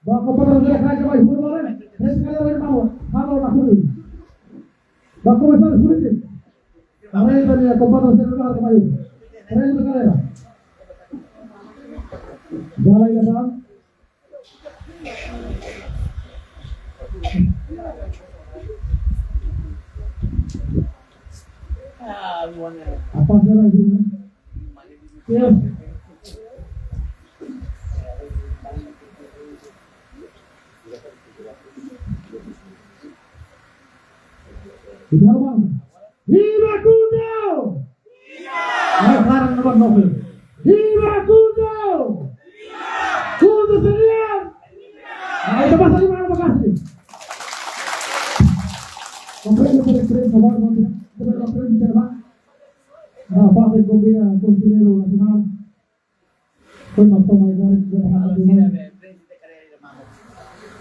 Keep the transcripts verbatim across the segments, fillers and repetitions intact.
Ba komposta sira karik ba huru mane, hes kada ba huru, halo na huru. Ba komposta sira huru. Are tadi ya komposta sira karik ba huru. Are itu kada ya. Jalan ya, Bang. Apa sih lagi? Yes. Tidak, Bang. Viva Kuta! Ai, sekarang nomor novel. Viva Kuta! Kuta Senior! Ai, itu bahasa di mana, Bekasi? Komprende, komprende, komprende, komprende, komprende, komprende. Nah, Pak, komprende, komprende, nasional. Foi uma toma agora que vai errar.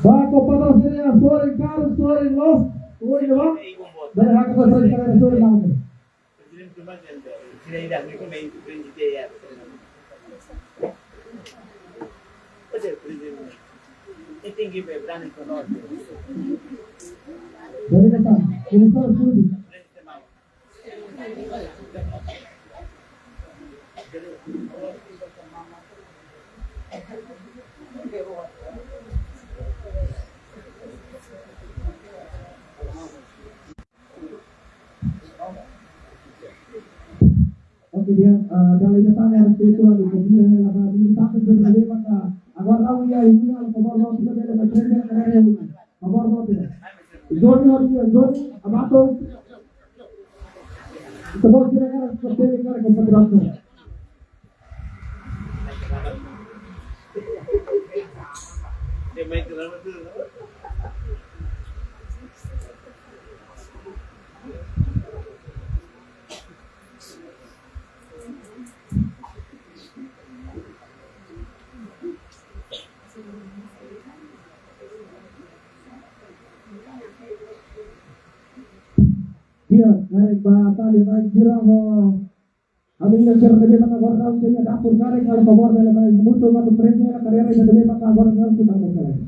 Ba komposta sira-nia sorin karuk, sorin loos, oi, ba. Dari hak ba sorin karuk, sorin loos. Dari kata, ini sorin sulit. Oke, di'ak, eh, dala ida tan, eh, respetu atu ko'alia, eh, atu ita bele maka agora ha'u iha, iha, favór, favór, ita bele maka, favór, favór, ita. Joni, Joni, Joni, abato. Ita bele kira-kira seperti ini, kira-kira. Iya, naik ba tali, naik girang ho. Ami-nia sira ne'ebé maka agora daudaun iha dapur karik, halo favór bele mai hamutuk ho prezensa, karena ita ne'ebé maka agora daudaun iha dapur karik.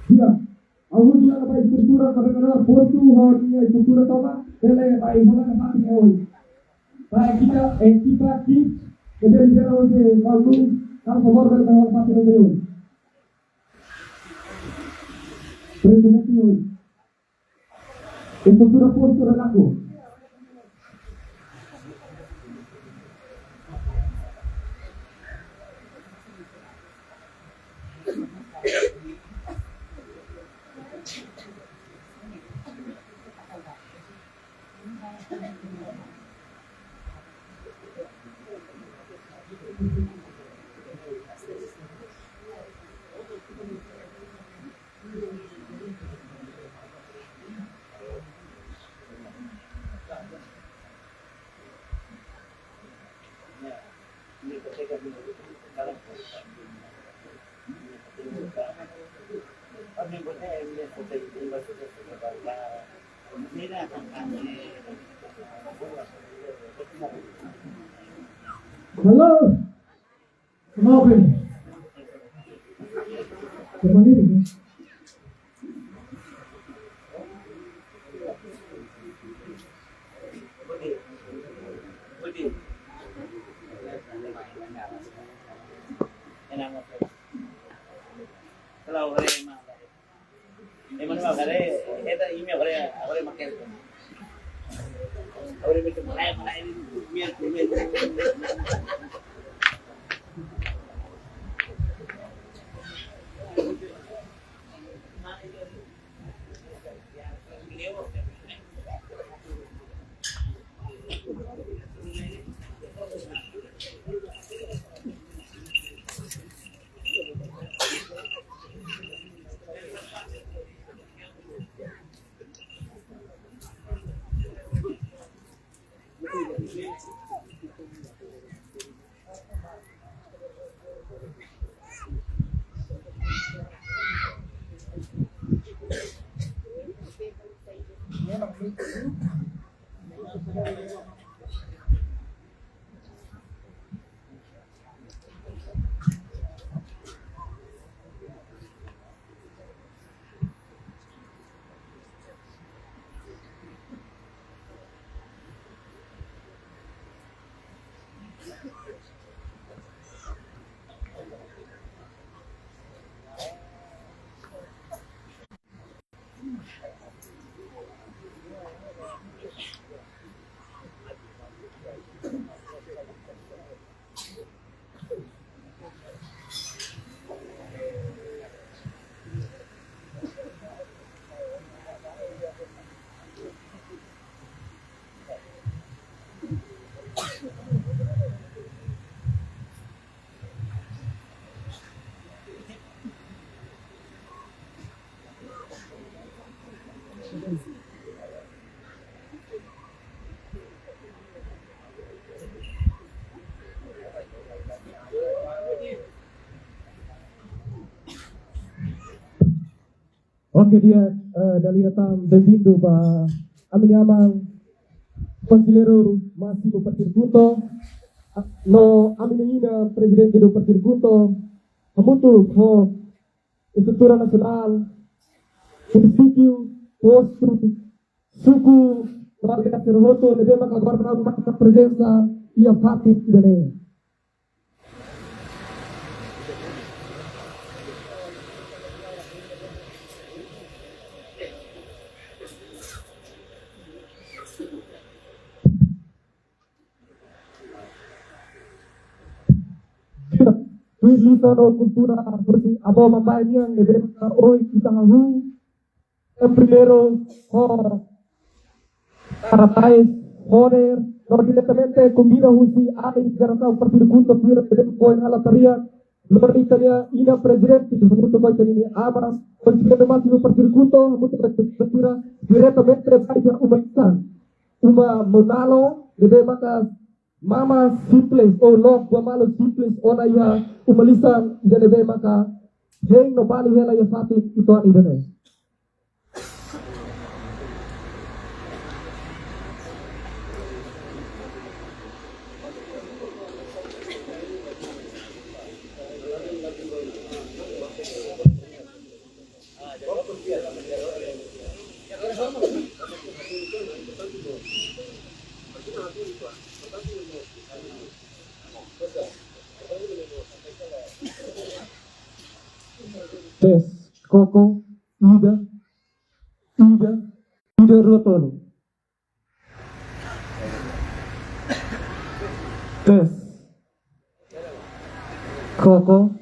Iya, ha'u husik ona ba estrutura koordenadór postu, ho nia estrutura tomak, bele ba ihola na fatin ne'e oin. Ba ekipa, ekipa ki'ik, ne'ebé lidera husi Maun Luis, halo favór bele ba ihola fatin ne'e oin. Prezidente oin. Estrutura postu Renako. Halo. Kenapa ini? Teman ini. Oke, di'ak, eh, dala ida tan benvindu ba ami-nia aman konselleiru másimu Partidu KHUNTO, no ami-nia inan prezidente do Partidu KHUNTO, hamutuk ho estrutura nasionál, munisípiu, postu, suku, no aldeia sira hotu, ne'ebé maka agora daudaun maka prezensa iha fatin ida-ne'e. Tuir lisan no kultura hosi avó mamai nian ne'ebé maka ohin ita hahú. Em primeiru, ho Para tais, honer, no diretamente konvida husi alin jerasaun Partidu KHUNTO tuir ita-nia poin ala tarian, lori ita-nia inan prezidente, hamutuk ho ita-nia aman, konselleiru másimu Partidu KHUNTO, hamutuk ho ita-nia estrutura, diretamente ba iha uma lisan, uma Monalo, ne'ebé maka mama simples, ou lok buat malu simples, ona iha uma lisan, ida ne'ebé maka hein no bali hela iha fatin uitoan ida-ne'e. Tes, koko, ida, ida, ida rua tolu. Tes. Koko.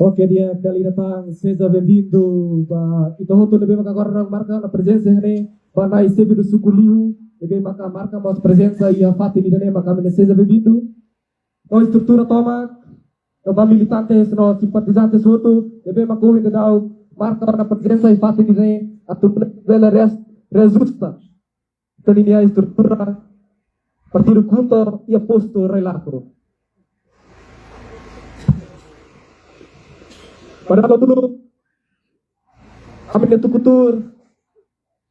Oke, di'ak, kali datang, seja bem-vindo ba ita hotu ne'ebé maka agora marka ona prezensa iha ne'e, ba nai xefe do suku liu, ne'ebé maka marka mós prezensa iha fatin ida-ne'e, maka ami dehan seja bem-vindo. No estrutura tomak, no ba militantes no simpatizantes hotu, ne'ebé maka ohin daudaun marka ona prezensa iha fatin ida-ne'e, atu bele res-, reajusta ita-nia estrutura Partidu KHUNTO iha postu Railaco. Ba dala uluk, ami-nia tuku tuur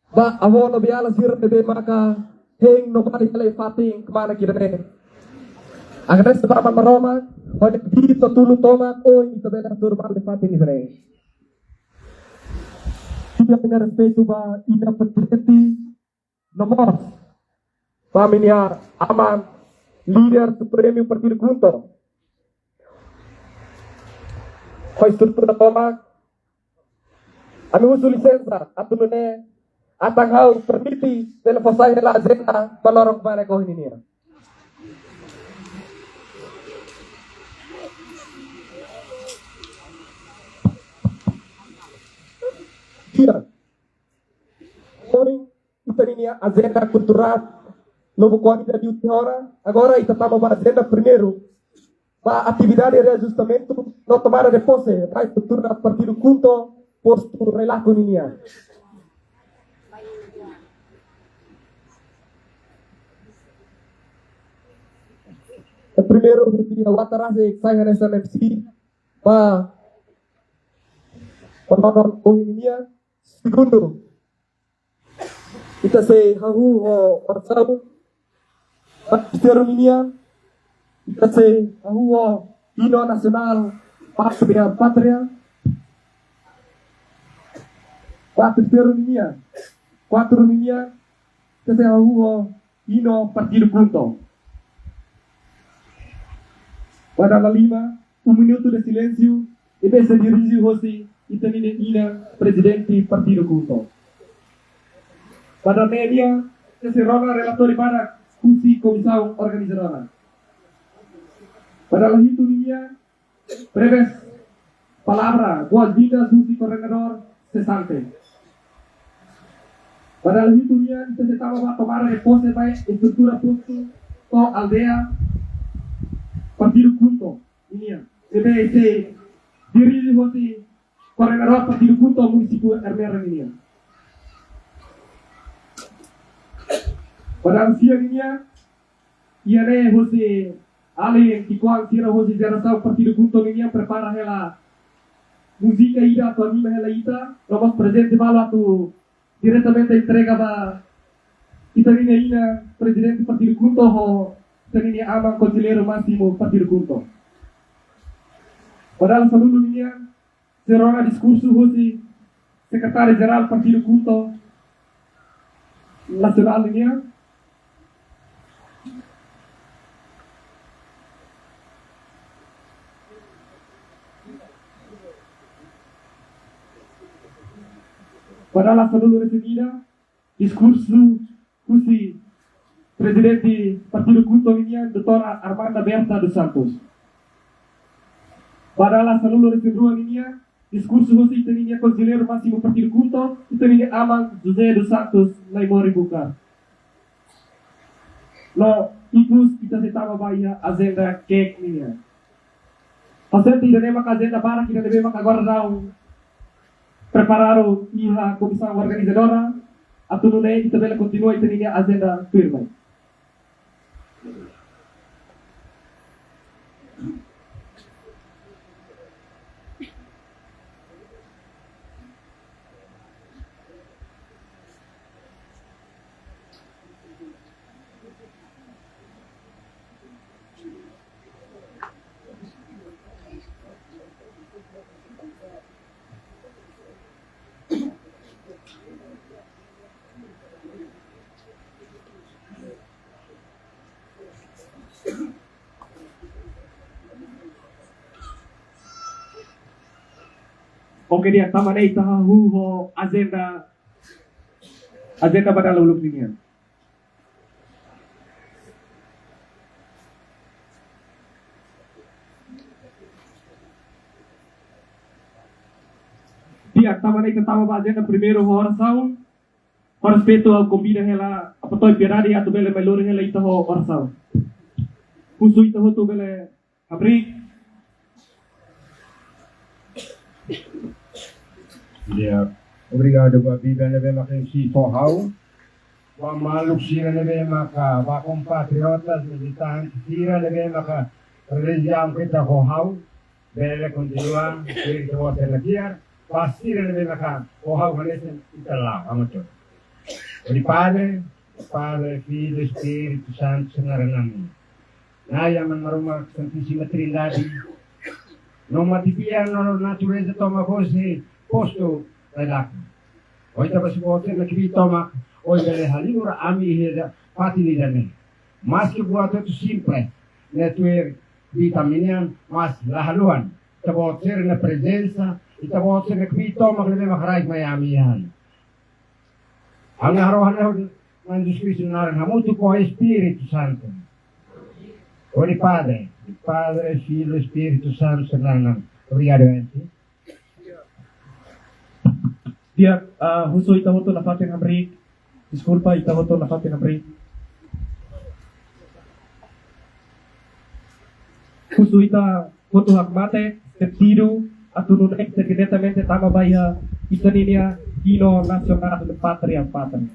ba avó no beiala sira ne'ebé maka hein no bali hela iha fatin kmanek ida-ne'e. Agradese ba Aman Maromak, hodi ita tulun tomak, ohin ita bele hasoru bá iha fatin ida-ne'e. Ita bele respeitu ba inan prezidente, no mós ba ami-nia aman, líder supremu Partidu KHUNTO. Ho estrutura tomak, ami husu lisensa atu nune'e, atan ha'u permite bele fó sai hela ajenda ba loron kmanek ohin nian. Di'ak. Ohin ita-nia ajenda kulturál Lobo Koan ida di'ak ona. Agora ita tama ba ajenda primeiru, ba atividade reajustamentu no tomada de pose ba estrutura Partidu KHUNTO postu Railaco ninian. Primeiru, ha'u atu rasik sai hanesan M C ba, ba loron ohin nian. Segundu, ita sei hahú ho orasaun ba terseirun nian, ita sei hahú ho hino nasionál, Pátria, Pátria. Ba terseirun nian, kuatrun nian, ita sei hahú ho hino Partidu KHUNTO. Ba dala lima, um minuto de silêncio, ne'ebé sei dirije hosi ita-nia inan prezidente Partidu KHUNTO. Ba dala neen nian, ita sei rona relatóriu badak husi komisaun organizadora. Ba dala hitu nian, breves palavra boas-vindas husi koordenadór sesante. Ba dala hitu nian, ita sei tama ba tomada de pose ba estrutura postu to'o aldeia Partidu KHUNTO ninian, ne'ebé sei dirije hosi koordenadór Partidu KHUNTO munisípiu Ermera ninian. Ba dala sia nian, iha ne'e hosi alin ki'ikoan sira hosi jerasaun Partidu KHUNTO ninian prepara hela múzika ida atu anima hela ita, no mós prezente balu atu diretamente entrega ba ita-nia inan Prezidente Partidu KHUNTO ho ita-nia aman Konselleiru Másimu Partidu KHUNTO. Ba dala sanulu ninian, sei rona diskursu husi Sekretáriu Jerál Partidu KHUNTO Nasionál ninian. Ba dala sanulu resin ida, diskursu husi Prezidente Partidu KHUNTO ninian, Doutora Armanda Berta dos Santos. Ba dala sanulu resin rua ninian, diskursu husi ita-nia Konselleiru Másimu Partidu KHUNTO, ita-nia aman José dos Santos Naimori Bucar. No ikus ita sei tama ba iha ajenda kedas ninian. Ha'u sente ida-ne'e maka ajenda barak ida ne'ebé maka agora daudaun preparadu iha komisaun organizadora, atu nune'e ita bele kontinua ita-nia ajenda tuirmai. Oke, di'ak, tanba ne'e ita hahú ho ajenda, ajenda ba dala uluk ninian. Di'ak, tanba ne'e ita tama ba ajenda primeiru ho orasaun. Ho respeitu ha'u konvida hela Apostoolu Piedade atu bele mai lori hela ita ho orasaun. Husu ita hotu bele hamriik. Ya, obrigadu ba Bíblia ne'ebé maka ensina ha'u. Ba maluk sira ne'ebé maka, ba kompatriotas militante sira ne'ebé maka relijiaun keta ho ha'u, bele kontinua, sira ita-boot sira-nia fiar, ba sira ne'ebé maka ho ha'u hanesan ita la'o, amatur. Hodi Padre, Padre, Filho, Espíritu Santu, sira-nia naran. Na'i Aman Maromak Santíssima Trindade. No mate-bian no natureza tomak hosi postu rai-lakan. Ohin ita-boot sira-nia kbiit tomak, ohin bele halibur ami iha fatin ida-ne'e. Maski buat hotu simples ne'e tuir vitaminian, mas la haluha ita-boot sira-nia prezensa, ita-boot sira-nia kbiit tomak ne'ebé maka rai mai ami iha ne'e. Ha'u-nia harohan ne'e hodi Na'i Jesus Kristu nia naran hamutuk ho Espíritu Santu. Hodi Padre, Padre, Filho, Espíritu Santu nia naran. Obrigadu, ente. Di'ak, ah, husu ita hotu nafatin hamriik. Deskulpa, ita hotu nafatin hamriik. Husu ita hotu hakmatek, sentidu, atu nune'e ita diretamente tama ba iha ita-nia hino nasionál de pátria, pátria.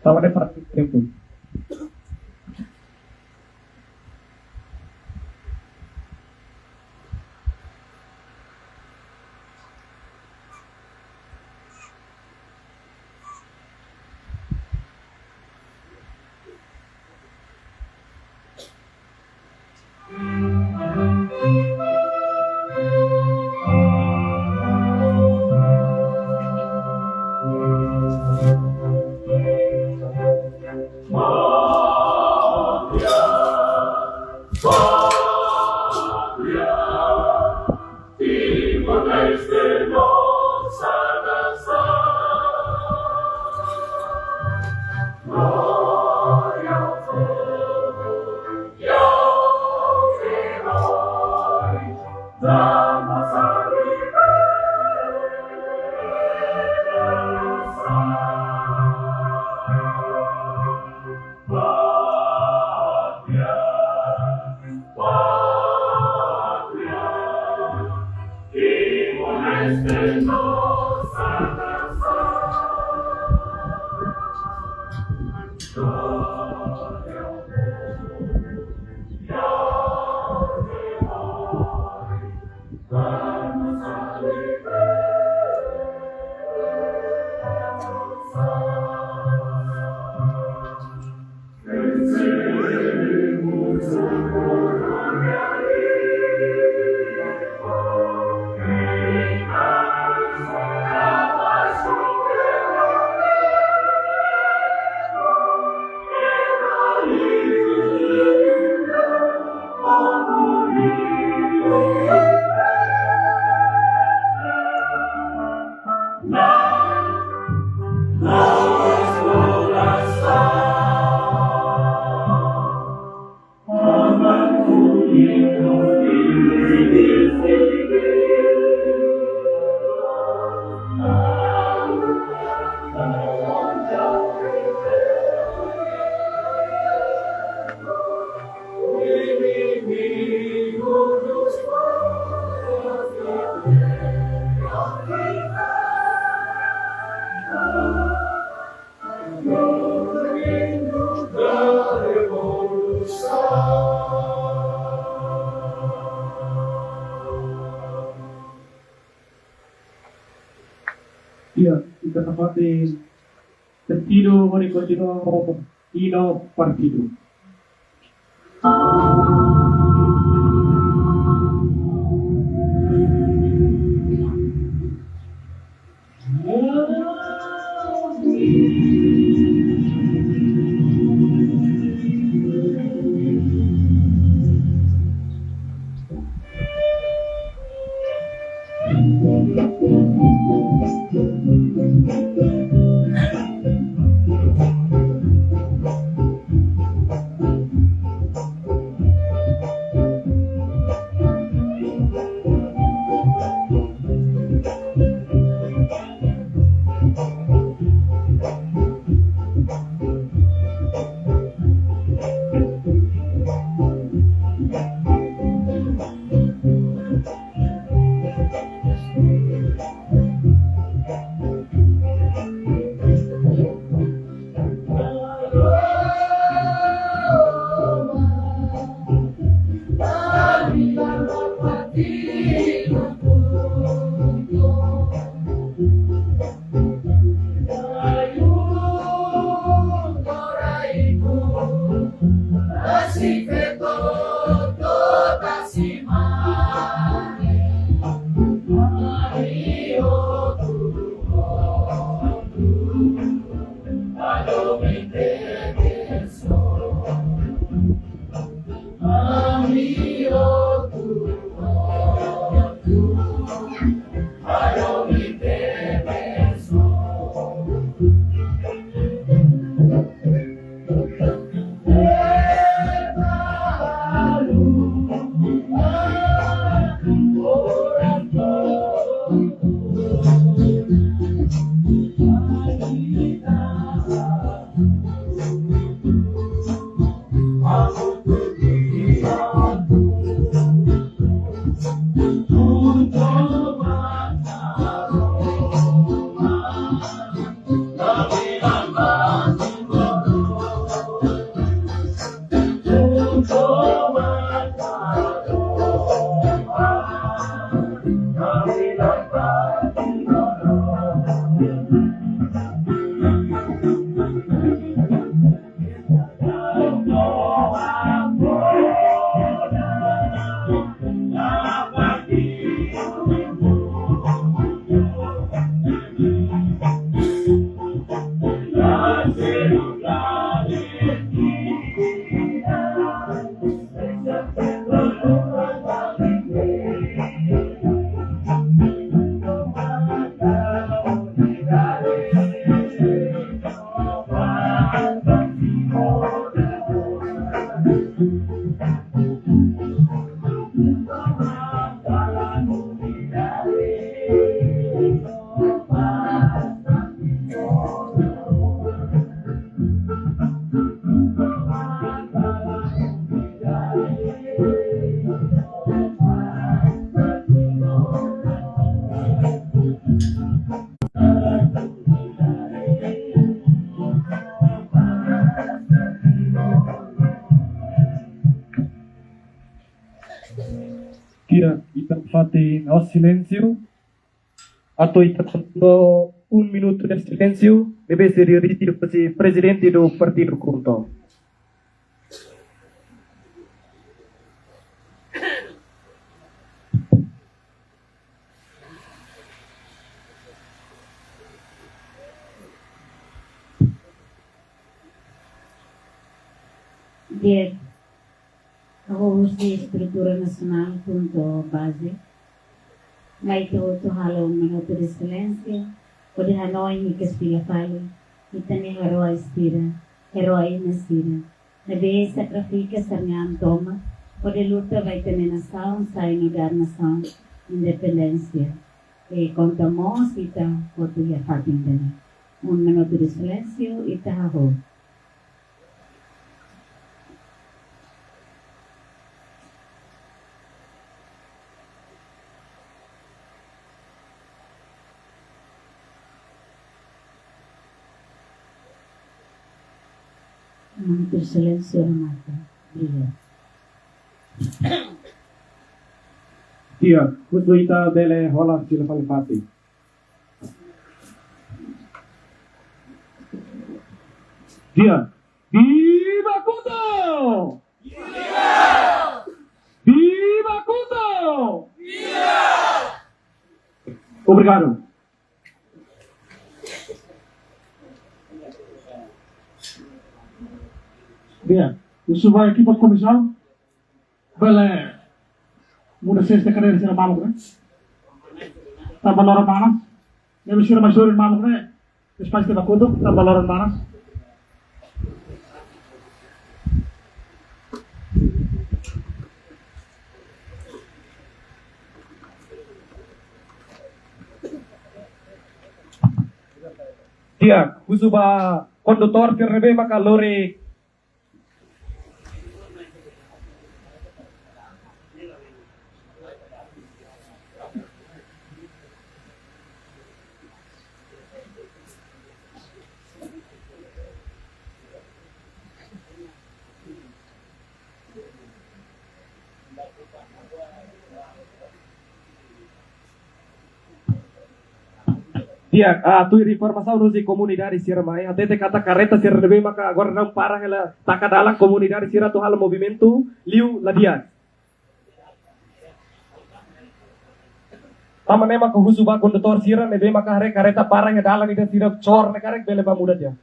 Tama de parte tempu. Iya, ita nafatin sentidu hodi kontinua ho hino partidu. Kira ita fatin ho silénsiu, atu ita kontinua um minuto de silêncio, ne'ebé sei dirije husi prezidente do partidu KHUNTO. Di'ak, ha'u husi estrutura nasionál KHUNTO baze, mai ita hotu halo um minuto de silêncio, hodi hanoin hikas fila fali ita-nia herói sira, herói sira ne'ebé sakrifika sira-nia an tomak hodi luta ba ita-nia nasaun, sai nu'udar nasaun independénsia. I konta mós ita hotu iha fatin ida-ne'e. Um minuto de silêncio, ita hahú. Minuto de silêncio remata. Obrigadu. Di'ak, husu ita bele hola fila fali fatin. Di'ak, viva KHUNTO! Viva KHUNTO! Obrigadu. Di'ak, husu ba ekipa komisaun bele muda sesta kadeira sira maluk ne'e. Tanba loron manas. Ne'ebé sira mai sorin maluk ne'e, despaix de bakudo, tanba loron manas. Di'ak, husu ba kondutór sira ne'ebé maka lori. Di'ak, ah, tuir informasaun husi komunidade sira mai, hatete katak karreta sira ne'ebé maka agora daudaun para hela taka dalan, komunidade sira atu halo movimentu liu la di'ak. Tanba ne'e maka husu ba kondutór sira ne'ebé maka haree karreta para iha dalan ida sira cor ne'e karik bele bá muda tiha.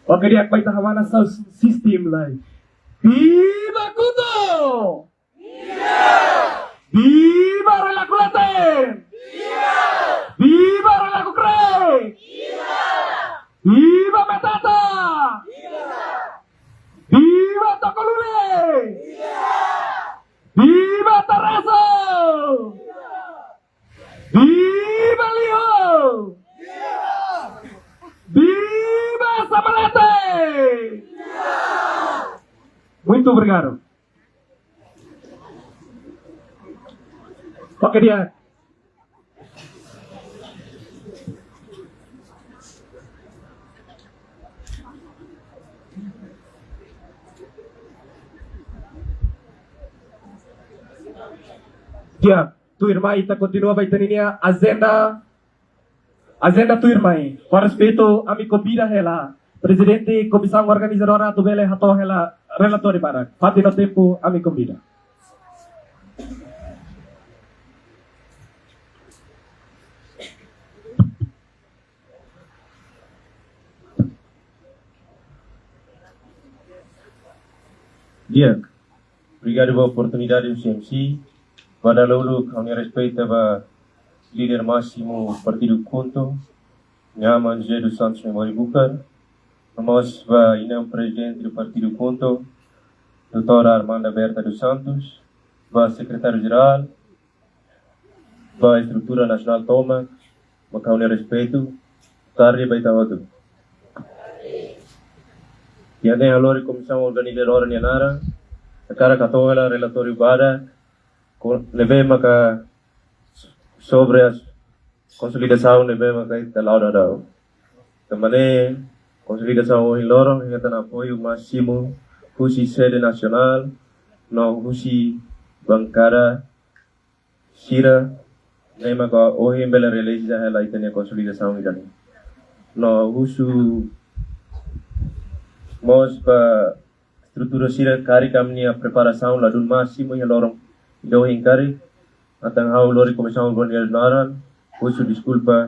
Oke, di'ak, ita halo ona sound system lai. Viva KHUNTO! Viva! Viva Rui Laku Leten! Viva! Viva Rui Laku Kre! Viva! Viva Metata! Viva! Viva Tokolule! Viva! Viva Tareso! Viva! Viva Liho! Viva! Viva Samalete! Viva! Muito obrigado. Oke, di'ak. Di'ak, tuirmai ita kontinua ba ita-nia ajenda. Ajenda tuirmai, ho respeitu, ami konvida hela Prezidente Komisaun Organizadora atu bele hato'o hela relatóriu badak. Fatin no tempu, ami konvida. Di'ak, obrigadu ba oportunidade husi M C. Ba dala uluk, ha'u-nia respeitu ba líder másimu Partidu KHUNTO, nia aman José dos Santos Memori Bucar, no mós ba inan prezidente do Partidu KHUNTO, doutora Armanda Berta dos Santos, ba sekretáriu-jerál, ba estrutura nasionál tomak, maka ha'u-nia respeitu, tarde ba ita hotu. Iha ne'e ha'u lori komisaun organizadora nia naran, hakarak hato'o hela relatóriu badak, ko-, ne'ebé maka sobre as konsolidasaun ne'ebé maka ita la'o daudaun. Tanba ne'e, konsolidasaun ohin loron, hetan apoiu másimu, husi sede nasionál, no husi bankada sira, ne'e maka ohin bele realiza hela ita-nia konsolidasaun ida-ne'e. No husu mós ba estrutura sira karik ami-nia preparasaun ladún másimu iha loron ida ohin karik, entaun ha'u lori komisaun organizadora naran, husu deskulpa.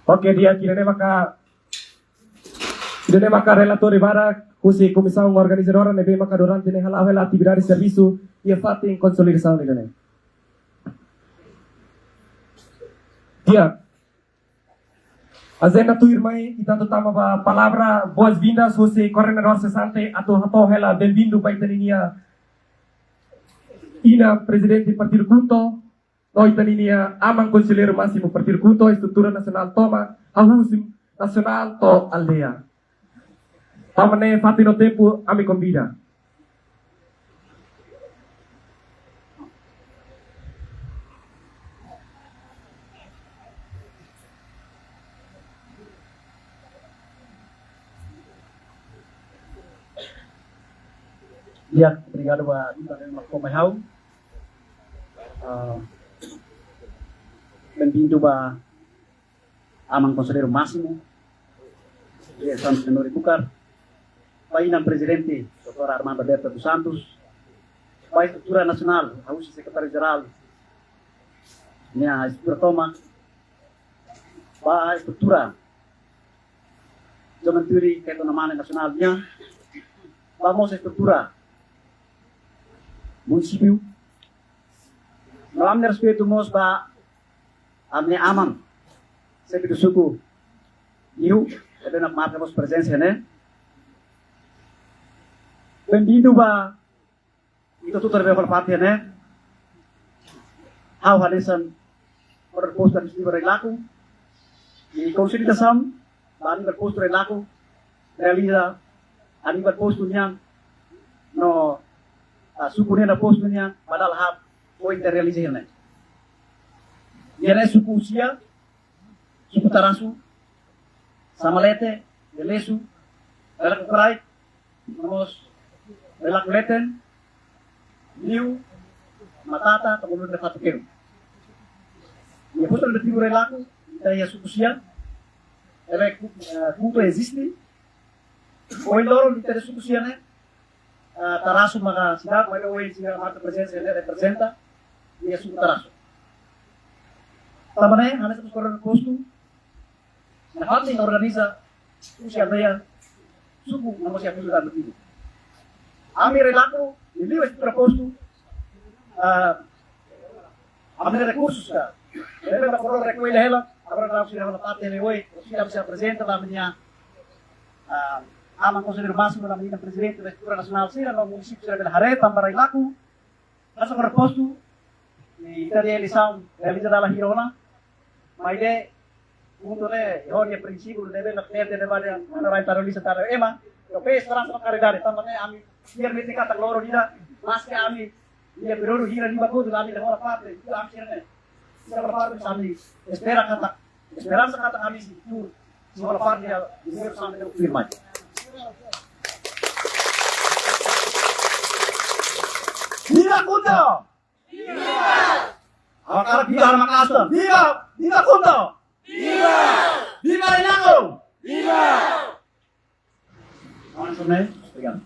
Oke, di'ak, ida-ne'e maka, ida-ne'e maka relatóriu badak husi komisaun organizadora ne'ebé maka durante ne'e hala'o hela atividade servisu iha fatin konsolidasaun ida-ne'e. Di'ak. Ajenda tuirmai, ita atu tama ba palavra boas-vindas husi koordenadór sesante atu hato'o hela benvindu ba ita-nia inan prezidente Partidu KHUNTO, no ita-nia aman konselleiru másimu Partidu KHUNTO, estrutura nasionál tomak, hahú husi nasionál to'o aldeia. Tanba ne'e fatin no tempu ami konvida. Di'ak, obrigadu ba ita ne'ebé mak fó mai ha'u. Ah, benvindu ba aman konselleiru másimu, José Santos Memori Bucar, ba inan prezidente, doutora Armanda Berta dos Santos, ba estrutura nasionál, hahú husi sekretáriu-jerál, nia estrutura tomak, ba estrutura Juventude Kaiton Namane Nasionál nian, ba mós estrutura munisípiu, no ami-nia respeitu mós ba ami-nia aman, xefe do suku, Liu, ne'ebé mak marka mós prezensa ne'e. Benvindu ba ita hotu ne'ebé hola parte ne'e. Ha'u hanesan koordenadór postu administrativu Railaco, i konsolidasaun ba nivel postu Railaco realiza a nivel postu nian, no, ah, suku nian no postu nian, ba dala haat ohin ita realiza iha ne'e. Iha ne'e suku Usia, suku Tarasu, Samalete, Lelesu, Railaco Kraik, no mós Railaco Leten, Liu, Matata, Tamalulu, Refatu Keru. Iha postu administrativu Railaco, ita iha suku Usia, ne'ebé ku-, eh, KHUNTO eziste. Ohin loron ita iha suku Usia ne'e, eh, Tarasu maka seidauk, maibé ohin sira marka prezensa ne'e reprezenta iha suku Tarasu. Tanba ne'e, hanesan koordenadór postu, nafatin organiza husi aldeia, suku, no mós iha postu administrativu. Ami Railaco, liuliu estrutura postu, ah, ami-nia rekursus ka, ne'ebé mak koordenadór rekolla hela, agora ita sira hola parte ne'e ohin, sira sei aprezenta ba ami-nia, ah, aman konselleiru másimu, ami-nia prezidente ba estrutura nasionál sira, no munisípiu sira bele haree, tanba Railaco, hanesan koordenadór postu, i ita-nia eleisaun realiza dala hira ona, maibé KHUNTO ne'e, iha nia prinsípiu ne'ebé mak tete debate yang mana rai taruh lisa taruh ema, yo pe esperansa mak karidade, tanba ne'e ami fiar mete katak loron ida, maski ami iha períodu hira lima tahun, ami la hola parte, ita ami sira ne'e. Ita hola parte, ami espera katak, esperansa katak ami sei tur, sei hola parte iha dinheiro sampai firme. Viva KHUNTO! Viva! Ha'u hakarak viva Makassar. Viva! Viva KHUNTO! Viva! Viva Railaco! Viva! Obrigadu.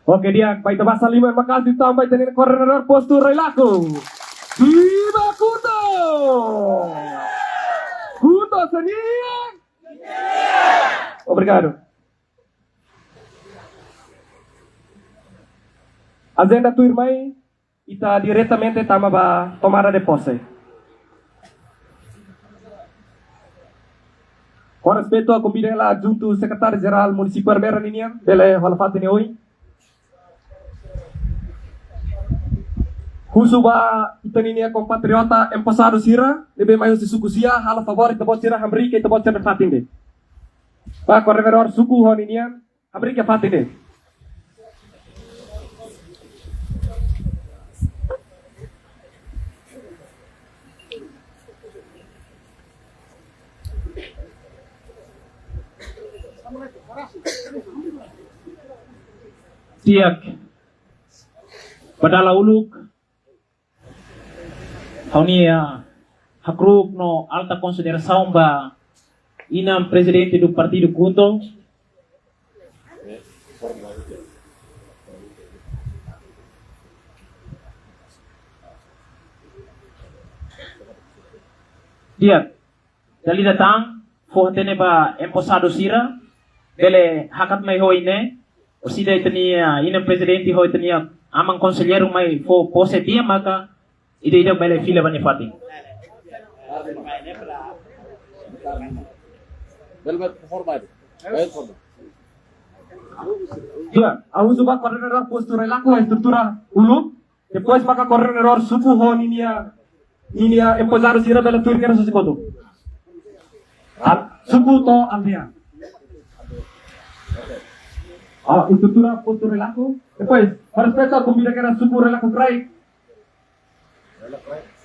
Oke, di'ak, ba ita basa liman maka'as liután ba ita-nia koordenadór postu Railaco. Viva KHUNTO! KHUNTO sé nian? Obrigadu. Ajenda tuirmai, ita diretamente tama ba tomada de pose. Ho respeitu, ha'u konvida hela Adjuntu Sekretáriu Jerál Munisípiu Ermera ninian, bele hola fatin iha oin. Husu ba ita-nia kompatriota emposadu sira ne'ebé mai husi suku sia, halo favór, ita-boot sira hamriik ita-boot sira-nia fatin de'it. Ba koordenadór suku ho ninian, hamriik iha fatin de'it. Di'ak, ba dala uluk, ha'u-nia hakru'uk no alta konsiderasaun ba inan prezidente do partidu KHUNTO. Di'ak, dala ida tan, fó hatene ba emposadu sira, bele hakat mai ho ine, orsida ita-nia inan prezidente ho ita-nia aman konselleiru mai fó pose tiha maka ida-idak bele fila ba nia fatin. Bele, bele, forma itu. Bele, forma. Di'ak, ha'u husu ba koordenadór postu Railaco, estrutura uluk. Depois maka koordenadór suku ho ninia, ninia emposadu sira bele tuir kedas husi kotuk. Al-, suku to'o aldeia. Ah, estrutura postu Railaco. Depois, ho respeitu, konvida kedas suku Railaco Kraik.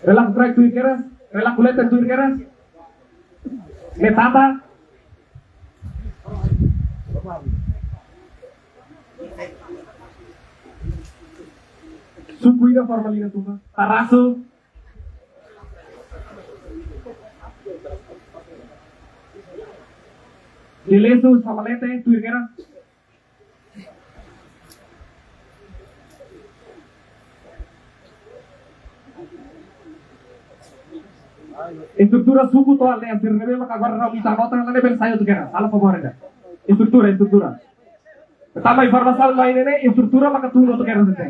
Railaco Kraik tuir kedas, Railaco Leten tuir kedas. Netata. Suku ida forma liga tuma. Tarasu. Lelesu, Samalete, tuir kedas. Estrutura suku to'o aldeia sira ne'ebé maka agora ha'u ita anota, la ne'e bele sai hotu kedas. Halo favór ida. Estrutura, estrutura. Tanba informasaun mai ne'e, estrutura maka tun hotu kedas ida.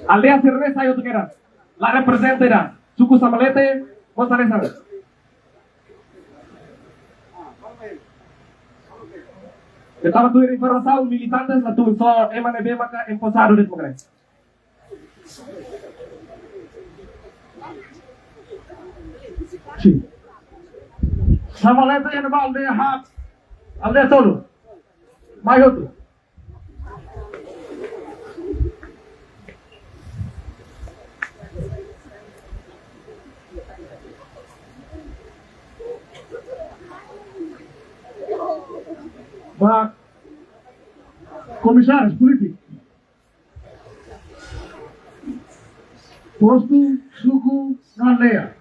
Aldeia sira ne'e sai hotu kedas. La reprezenta ida. Suku Samalete, mós hanesan. Ita tama tuir informasaun, militantes la tun, só ema ne'ebé maka emposadu de'it mak ne'e. Sin. Samalete iha ne'ebá aldeia haat, aldeia tolu. Mai hotu. Ba komisáriu polítiku. Postu, suku, aldeia.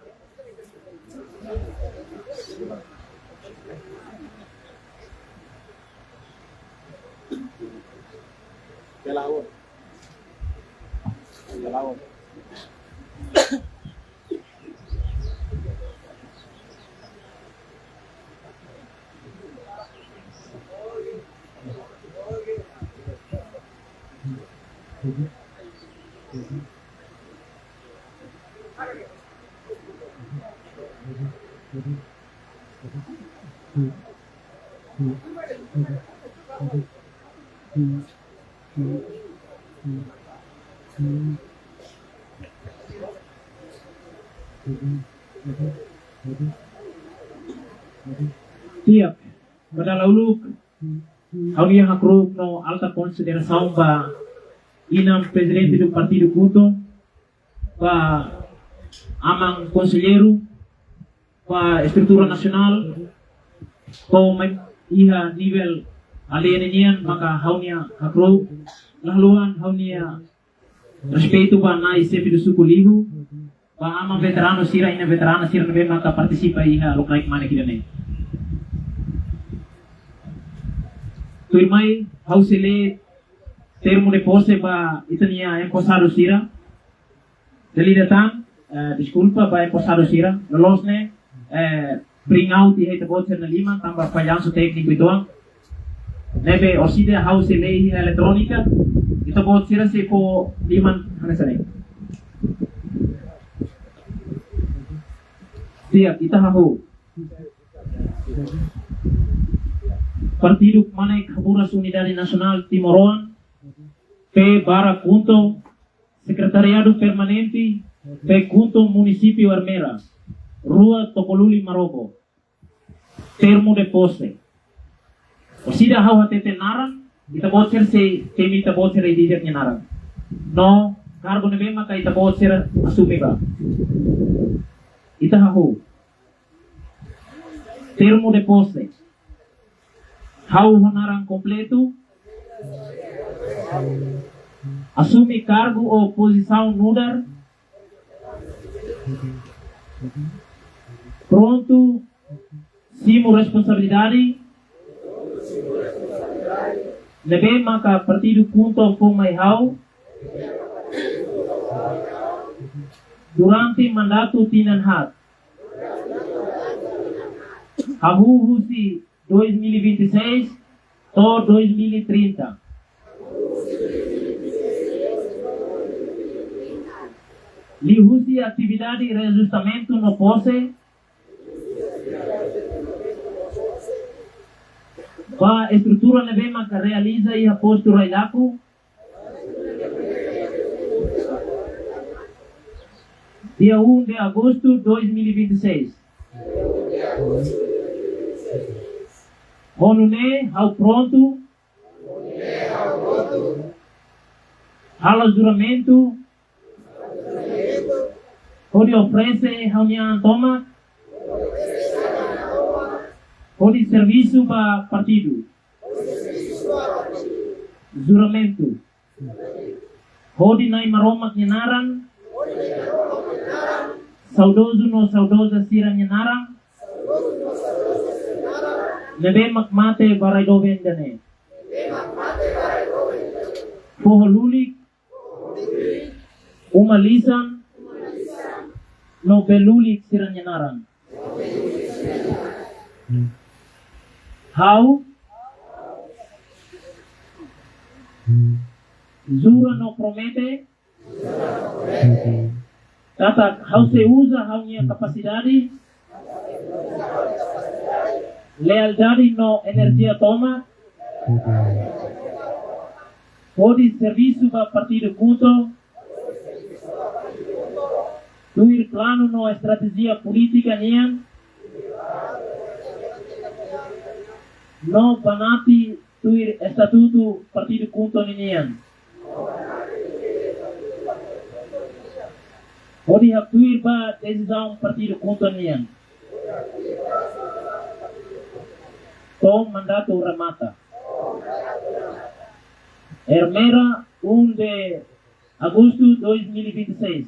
Di'ak, ba dala uluk, Ha'u-nia hakru'uk no alta konsiderasaun ba inan prezidente do partidu KHUNTO, ba aman konselleiru, ba estrutura nasionál, ho mai iha nivel aldeia nian, maka ha'u-nia hakru'uk, la haluha ha'u-nia respeitu ba nai xefe do suku Lihu, ba aman veteranu sira, inan veterana sira ne'ebé maka partisipa iha lokraik mane ida-ne'e. Tuirmai, ha'u sei lee termu de pose ba ita-nia emposadu sira. Dala ida tan, eh, deskulpa ba emposadu sira, loloos ne'e, eh, print out iha ita-boot sira-nia liman, tanba fallansu tékniku uitoan. Ne'ebé orsida ha'u sei lee iha eletrónika, ita-boot sira sei fó liman hanesan ne'e. Di'ak, ita hahú. Partidu Mane Kaburas Unidade Nasionál Timoroan, P barra KHUNTO, Sekretariadu Permanente, P KHUNTO Munisípiu Ermera, Rua Tokoluli Marobo. Termu de pose. Orsida ha'u hatete naran, ita-boot sira sei temi ita-boot sira iha nia naran. No kargu ne'ebé maka ita-boot sira asume ba. Ita hahú. Termu de pose. Ha'u ho naran kompletu. Asume kargu ou pozisaun nu'udar. Prontu simu responsabilidade ne'ebé maka partidu KHUNTO fó mai ha'u durante mandatu tinan haat. Hahú husi dois mil e vinte e seis to'o dois mil e trinta. Liuhusi atividade reajustamentu no pose ba estrutura ne'ebé maka realiza iha postu Railaku, dia um de agosto dois mil e vinte e seis. Ho nune'e ha'u prontu halo juramentu hodi oferese ha'u-nia an tomak hodi servisu ba partidu. Juramentu. Hodi Nai Maromak nia naran, saudozu no saudoza sira-nia naran ne'ebé mak mate ba rai doben ida-ne'e. Foho Lulik, uma lisan no bee lulik sira-nia naran. Ha'u jura no promete katak ha'u sei uza ha'u-nia kapasidade, lealdade no enerjia tomak hodi servisu ba partidu KHUNTO tuir planu no estratéjia polítika nian no banati tuir estatutu partidu KHUNTO ninian. Hodi haktuir ba desizaun partidu KHUNTO nian to'o mandatu remata. Ermera, um de agosto dois mil e vinte e seis.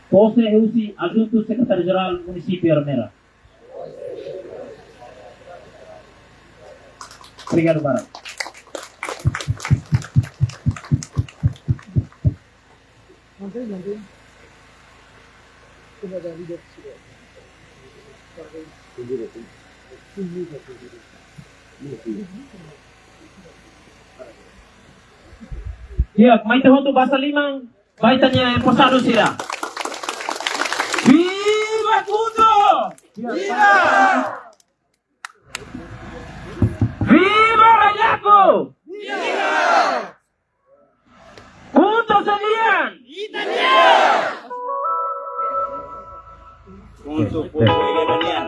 Pose husi Adjuntu Sekretáriu Jerál Munisípiu Ermera. Obrigadu barak. Di'ak, mai ita hotu basa liman ba ita-nia emposadu sira. Viva KHUNTO! Viva! Viva Railaku! Viva! KHUNTO sei lian! Ita-nia! KHUNTO povu ida-ne'e nian.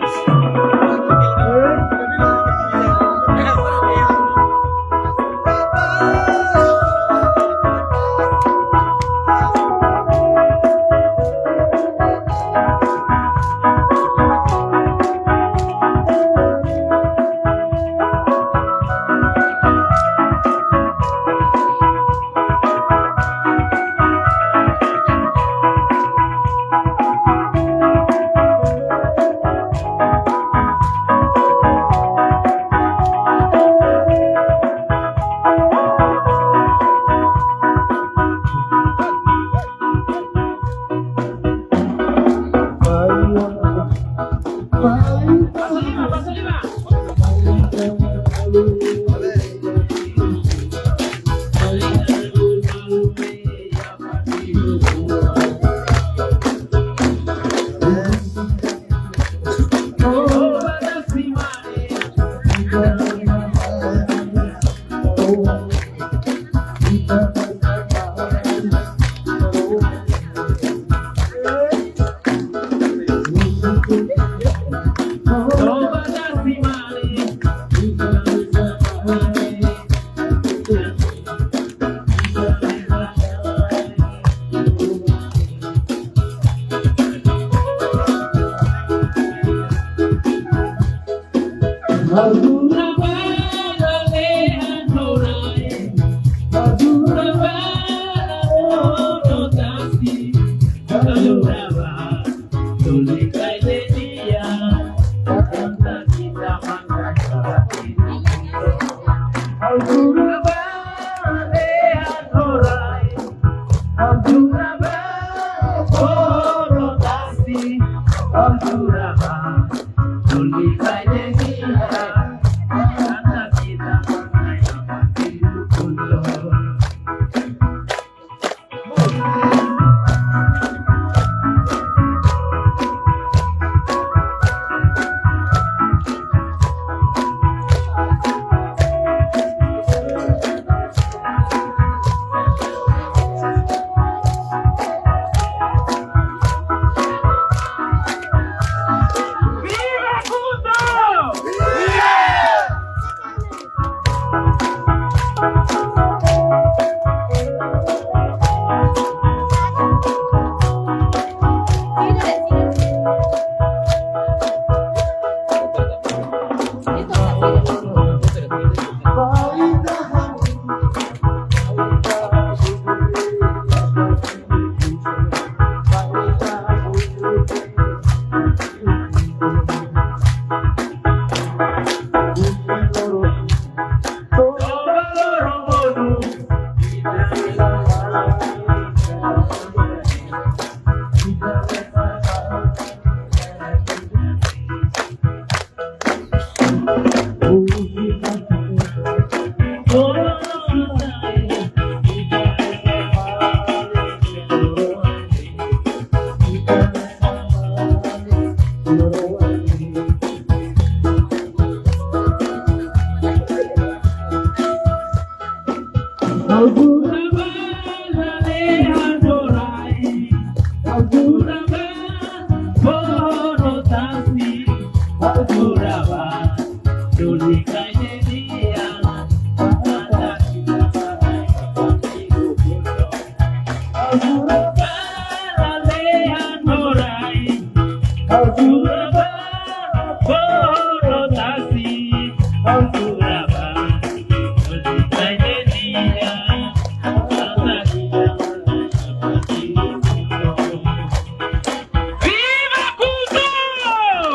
Viva Kuzon!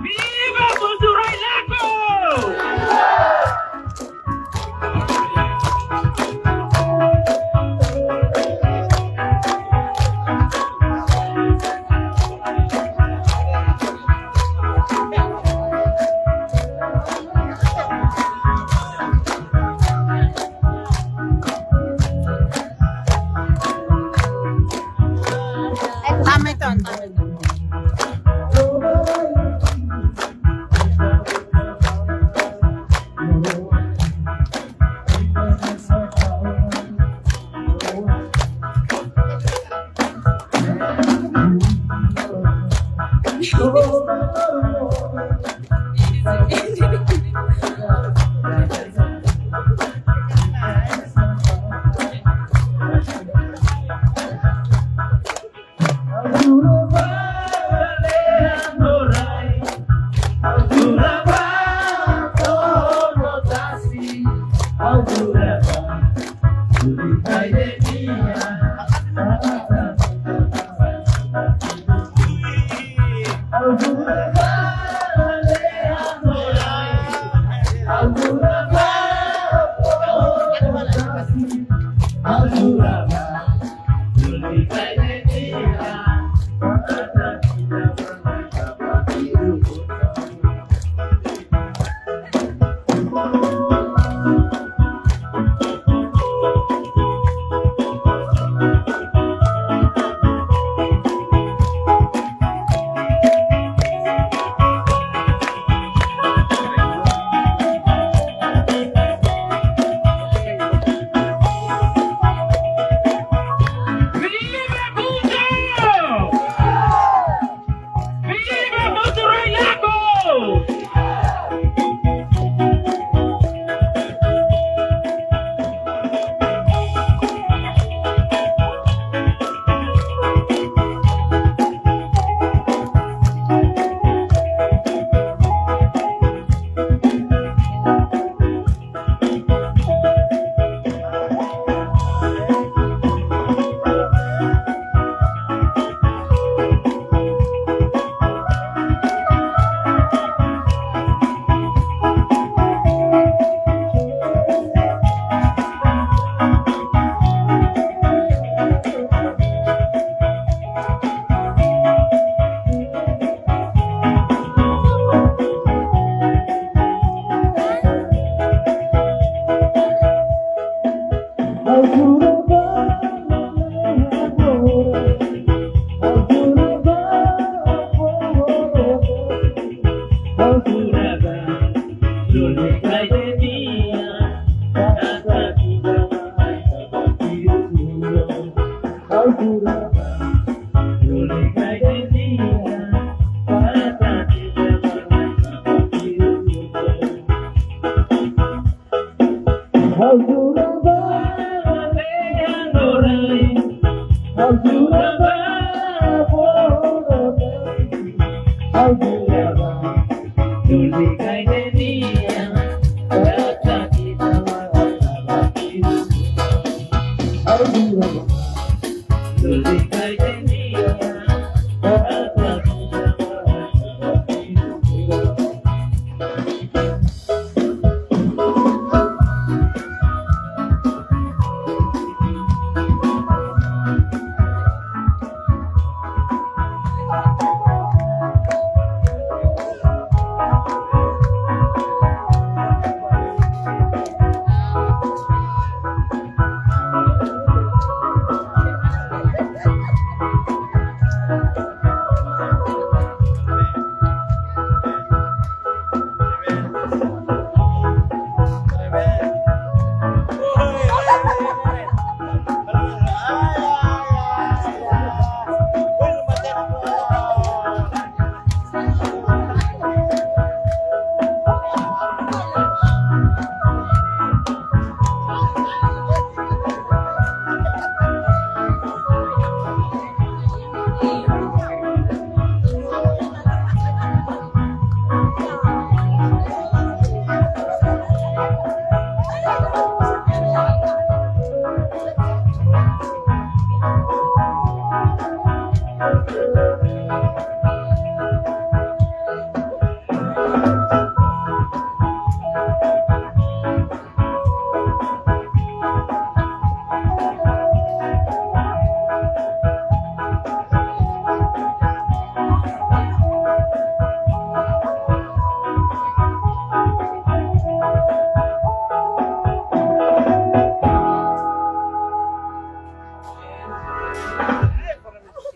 Viva Kuzon Railaco! Tame ton, tame ton.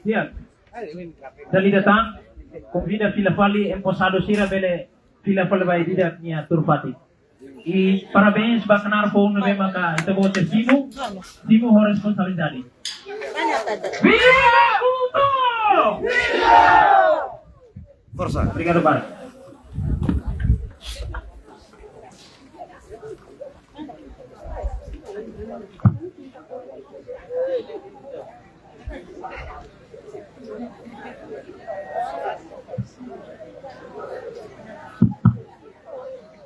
Siap. Dala ida tan, konvida fila fali emposadu sira bele fila fali ba ida-idak nia tuur fatin. I parabéns ba knaar foun ne'ebé maka ita-boot simu, simu ho responsabilidade. Viva Kuta! Forsa. Obrigadu barak.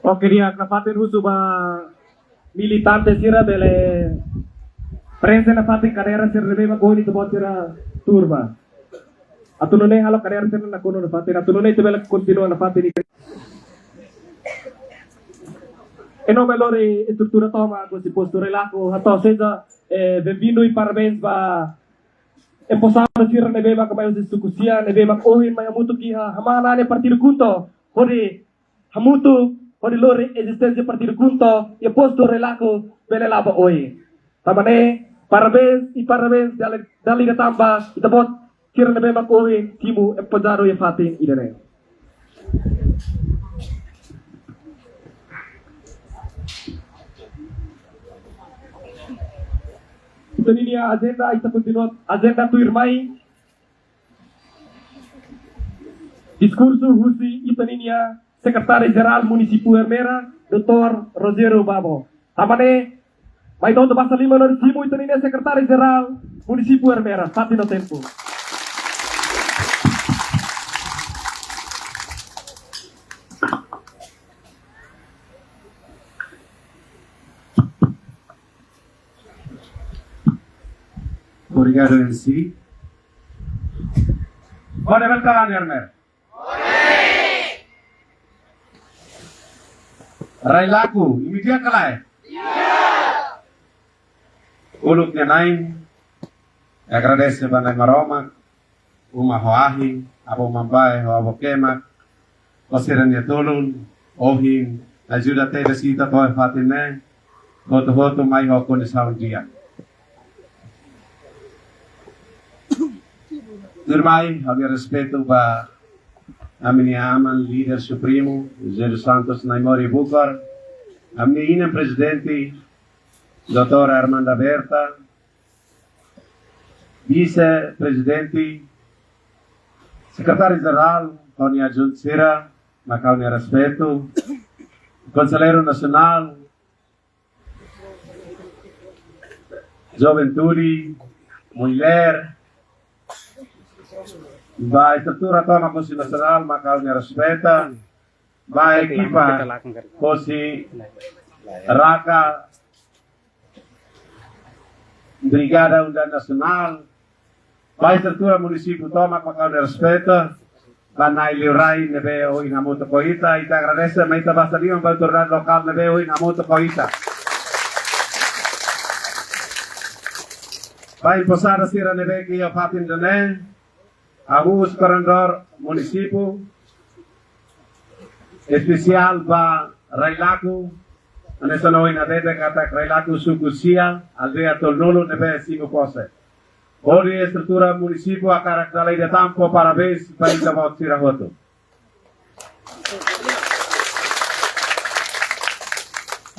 Oke, di'ak, nafatin husu ba militante sira bele prenxe nafatin kadeira sira ne'ebé mak ohin ita-boot sira tuur ba. Atu nune'e halo kadeira sira nakonu nafatin, atu nune'e ita bele kontinua nafatin. Em nome lori estrutura tomak husi postu Relaco, hato'o seja, eh, benvindu i parabéns ba emposadu sira ne'ebé mak mai husi suku Sia, ne'ebé mak ohin mai hamutuk iha Hamahan Nane Partidu KHUNTO, hodi hamutuk, hodi lori ezisténsia Partidu KHUNTO iha postu Relaco bele la'o ba oin. Tanba ne'e, parabéns i parabéns dala, dala ida tan ba ita-boot sira ne'ebé mak ohin simu emposadu iha fatin ida-ne'e. Ita-nia ajenda, ita kontinua ajenda tuirmai. Diskursu husi ita-nia Sekretáriu Jerál Munisípiu Ermera, doutór Rogério Babo. Tanba ne'e, mai ita hotu basa liman hodi simu ita-nia Sekretáriu Jerál Munisípiu Ermera, fatin no tempu. Obrigadu, M C. Ora, levanta a mão, Ermera. Rai Laku, imi di'ak ka lae? Uluk nia na'in, agradese ba Na'i Maromak, uma ho ahi, avó Mambae ho avó Kemak, ho sira-nia tulun, ohin, ajuda tebes ita to'o iha fatin ne'e, hotu-hotu mai ho kondisaun di'ak. Tuirmai, ha'u-nia respeitu ba ami-nia aman, líder supremu, José dos Santos Naimori Bucar, ami-nia inan prezidente, doutora Armanda Berta, vise-prezidente, sekretáriu jerál, ho nia adjuntu sira, mak ha'u-nia respeitu, konselleiru nasionál, juventude, mulher, Ba estrutura tomak husi nasionál, maka ha'u-nia respeita. Ba ekipa husi Raka, Brigada Unidade Nasionál, ba estrutura munisípiu tomak, maka ha'u-nia respeita. Ba na'i liurai ne'ebé ohin hamutuk ho ita, ita agradese, mai ita basa liman ba autoridade lokál ne'ebé ohin hamutuk ho ita. Ba emposada sira ne'ebé ke iha fatin ida-ne'e, ha'u husu koordenadór munisípiu, espesiál ba Railaku, hanesan ohin hatete katak Railaku suku sia, aldeia tolunulu ne'ebé simu pose. Hodi estrutura munisípiu hakarak dala ida tan fó parabéns ba ita-boot sira hotu.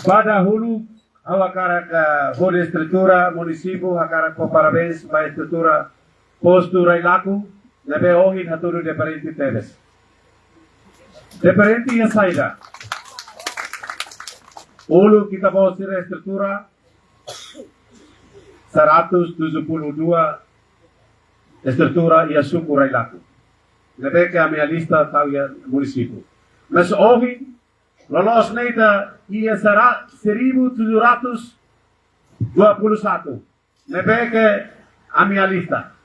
Ba dahuluk, ha'u hakarak, eh, hodi estrutura munisípiu hakarak fó parabéns ba estrutura postu Railaku, ne'ebé ohin hatudu diferente tebes. Diferente iha saida? Uluk ita-boot sira estrutura seratus tujuh puluh dua estrutura iha suku Railaku. Ne'ebé ke ami alista tau iha munisípiu. Mas ohin, loloos ne'e ita iha sera-, seribu tujuh ratus dua puluh satu. Ne'ebé ke ami alista.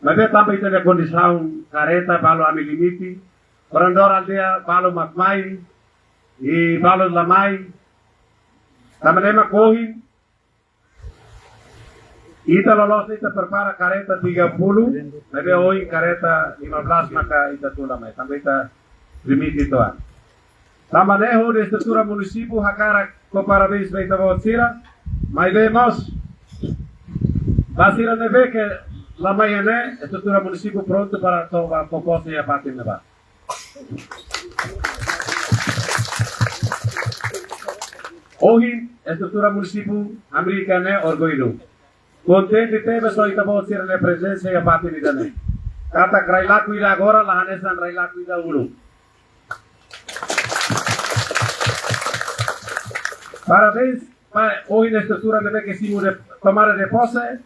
Maibé tanba ita-nia kondisaun karreta balu ami limite. Koordenadór aldeia balu mak mai, i balu la mai. Tanba ne'e mak ohin ita loloos ita prepara karreta tiga puluh, maibé ohin karreta lima belas maka ita tula mai. Tanba ita limite to'o an. Tanba ne'e hodi estrutura munisípiu hakarak fó parabéns ba ita-boot sira. Maibé mós ba sira ne'ebé ke la mai iha ne'e, estrutura munisípiu prontu para to'o ba fó pose iha fatin ne'ebá. Ohin estrutura munisípiu hamriik iha ne'e orgullu. Kontente tebes ho ita-boot sira-nia prezensa iha fatin ida-ne'e. Katak Railaku ida agora la hanesan Railaku ida uluk. Parabéns ba ohin estrutura ne'ebé ke simu de, tomada de pose.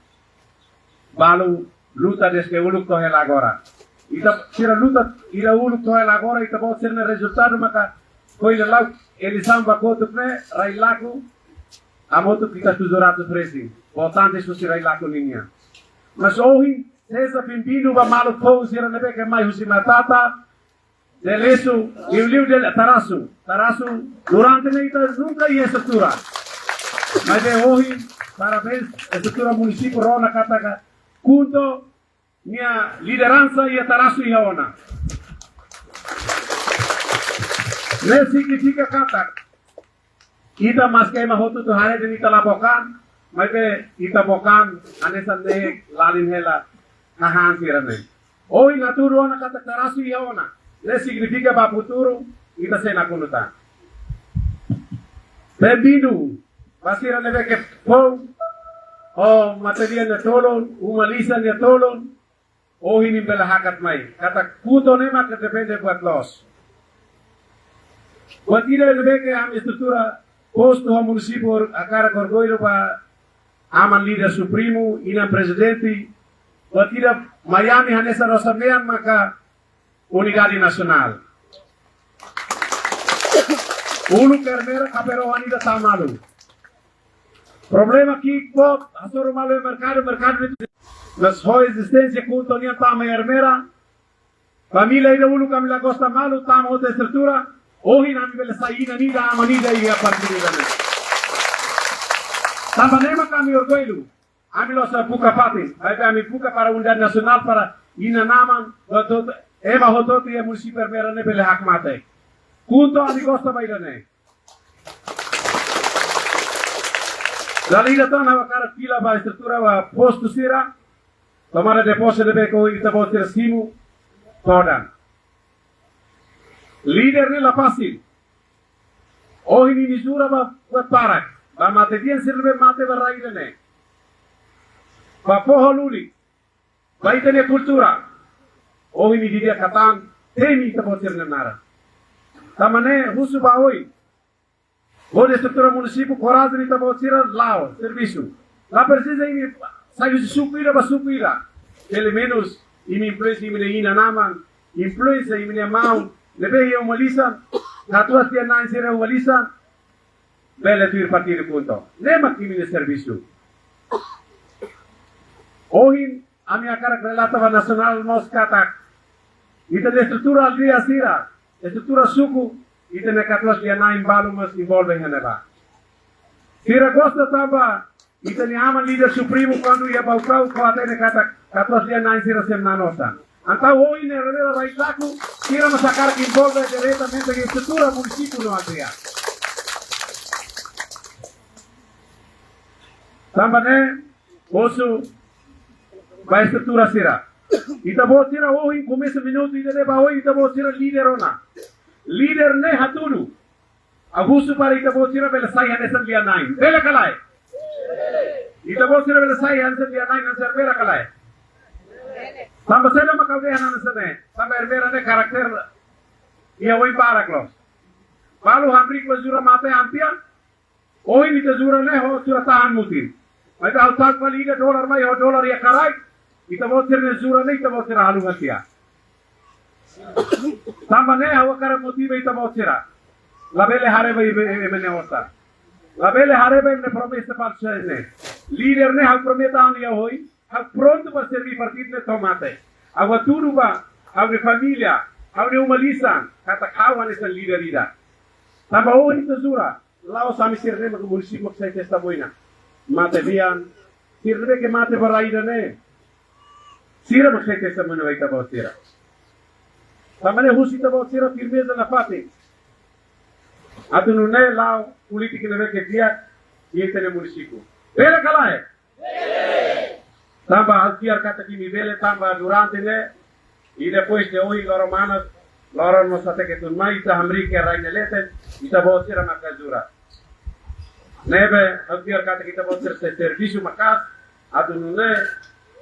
Balu luta dezde uluk to'o hela agora. Ita sira luta ida uluk to'o hela agora, ita-boot sira-nia rezultadu maka foin la'o eleisaun ba kotuk ne'e, Railaku hamutuk ita tujuh ratus resin. Votante husi Railaku ninia. Mas ohin, seja bem-vindo ba maluk foun sira ne'ebé ke mai husi Matata, Delesu, liuliu Dele-, Tarasu. Tarasu, durante ne'e ita nunka iha estrutura. Maibé ohin, parabéns, estrutura munisípiu rona katak KHUNTO nia lideransa iha Tarasu iha ona. Ne'e signifika katak ita maske ema hotu atu haree dehan ita la book an, maibé ita book an, hanesan ne'e lalin hela hahán sira-ne'e. Ohin ita hatudu ona katak Tarasu iha ona. Ne'e signifika ba futuru ita sei nakonu tan. Bem-vindo ba sira ne'ebé ke foun, ho matebian nia tolun, uma lisan nia tolun, ohin imi bele hakat mai. Katak KHUNTO ne'e mak depende buat loos. Buat ida ne'ebé ke ami estrutura postu ho munisípiu hakarak orgullu ba aman líder supremu, inan prezidente, buat ida mai ami hanesan rosa-mean maka unidade nasionál. Uluk Ermera kaperohan ida tama malu. Problema ki'ik boot, hasoru malu iha merkadu, merkadu ne'e. Mas ho ezisténsia KHUNTO nian tama iha Ermera. Família ida uluk ami la gosta malu, tama hotu estrutura. Ohin ami bele sai inan ida, aman ida iha partidu ida-ne'e. Tanba ne'e mak ami orgullu. Ami la'ós buka fatin, maibé ami buka para unidade nasionál para inan-aman, hotu-hotu, ema hotu-hotu iha munisípiu Ermera ne'e bele hakmatek. KHUNTO ami gosta ba ida-ne'e. Dala ida tan ha'u hakarak fila ba estrutura ba postu sira, tomada de pose ne'ebé ke ohin ita-boot sira simu todan. Líder ne'e la fasil. Ohin imi jura ba, ba barak, ba matebian sira ne'ebé mate ba rai ida-ne'e. Ba foho lulik, ba ita-nia kultura. Ohin imi di'ak liután, temi ita-boot sira-nia naran. Tanba ne'e husu ba oin. Hodi estrutura munisípiu korajen ita-boot sira la'o servisu. La presiza imi sai husi suku ida ba suku ida. Pelumenus imi influensia imi-nia inan-aman, influensia imi-nia maun ne'ebé iha uma lisan, katuas-lian-na'in sira uma lisan, bele tuir partidu KHUNTO. Ne'e mak imi-nia servisu. Ohin, ami hakarak relata ba nasionál mós katak ita-nia estrutura aldeia sira, estrutura suku, ita-nia katuas-lian-na'in balu mós envolve iha ne'ebá. Sira gosta tanba ita-nia aman líder supremu kuandu iha Baucau, fó-hatene katak katuas-lian-na'in sira sei manán osan. Entaun ohin ne'e relera rai laku, sira mós hakarak envolve diretamente iha estrutura munisípiu no aldeia. Tanba ne'e, husu ba estrutura sira. Ita-boot sira ohin, komesa minutu ida-ne'e ba oin, ita-boot sira líder ona. Líder ne'e hatudu. Ha'u husu para ita-boot sira bele sai hanesan lia-na'in. Bele ka lae? Ita-boot sira bele sai hanesan lia-na'in, hanesan Ermera ka lae? Tanba saida mak ha'u dehan hanesan ne'e? Tanba Ermera ne'e karakter iha oin barak loos. Balu hamriik ba jura mate an tiha, ohin ita jura ne'e ho jura tahan mutin. Maibé ha'u tau fali ida dolar mai ho dolar iha kraik, ita-boot sira-nia jura ne'e ita-boot sira haluha tiha. Tanba ne'e ha'u hakarak motiva ita-boot sira. Labele haree ba imi-nia osan. Labele haree ba imi-nia promesa falsu ne'e. Líder ne'e ha'u promete an iha oin, ha'u prontu para serví partidu ne'e to'o mate. Ha'u hatudu ba ha'u-nia família, ha'u-nia uma lisan, katak ha'u hanesan líder ida. Tanba ohin ita jura, la'ós ami sira-ne'e mak munisípiu mak sai festa boina. Mate bian, sira ne'ebé ke mate ba rai ida-ne'e. Sira mak sai festa boina ba ita-boot sira. Tanba ne'e husu ita-boot sira firmeza nafatin. Atu nune'e la'o polítika ne'ebé ke di'ak iha ita-nia munisípiu. Bele ka lae? Tanba ha'u fiar katak imi bele, tanba durante ne'e, i depois de ohin loron manas, loron mós hateke tun mai, ita hamriik iha rai nia leten, ita-boot sira maka jura. Ne'ebé ha'u fiar katak ita-boot sira sei servisu maka'as, atu nune'e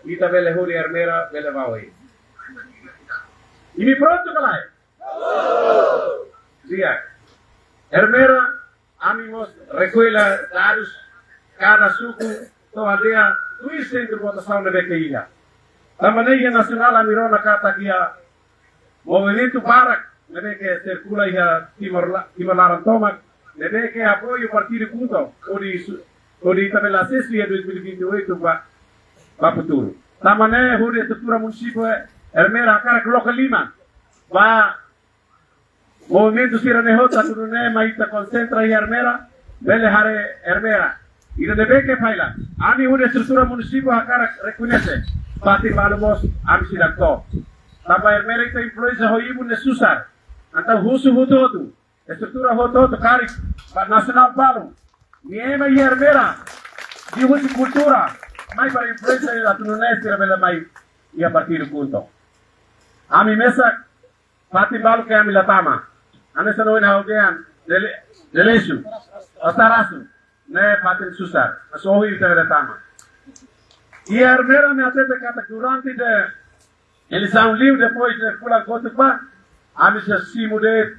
ita bele hodi Ermera bele ba oin. Imi prontu ka lae? Di'ak. Ermera, ami mós rekolla dadus kada suku to'o aldeia, tuir sentru votasaun ne'ebé ke iha. Tanba ne'e iha nasionál ami rona katak iha movimentu barak ne'ebé ke sirkula iha Timor la-, Timor laran tomak, ne'ebé ke apoiu partidu KHUNTO, hodi su-, hodi ita bele asesu iha dois mil e vinte e oito ba, ba futuru. Tanba ne'e hodi estrutura munisípiu, eh, Ermera hakarak loke liman ba movimentu sira-ne'e hotu atu nune'e mai ita konsentra iha Ermera, bele haree Ermera. Ida ne'ebé ke falla, ami hodi estrutura munisípiu hakarak rekoñese. Fatin balu mós ami seidauk to'o. Tanba Ermera ita influensia ho ibun ne'e susar. Entaun husu hotu-hotu, estrutura hotu-hotu karik ba nasionál balu. Nia ema iha Ermera, liuhusi kultura, mai para influensia atu nune'e sira bele mai iha partidu KHUNTO. Ami mesak, fatin balu ke ami la tama. Hanesan ohin ha'u dehan, Dele-, Delesio, Astarasu, ne'e fatin susar, mas ohin ita bele tama. Iha Ermera ami hatete katak durante de eleisaun liu, depois de fulan kotuk ba, ami sei simu de'it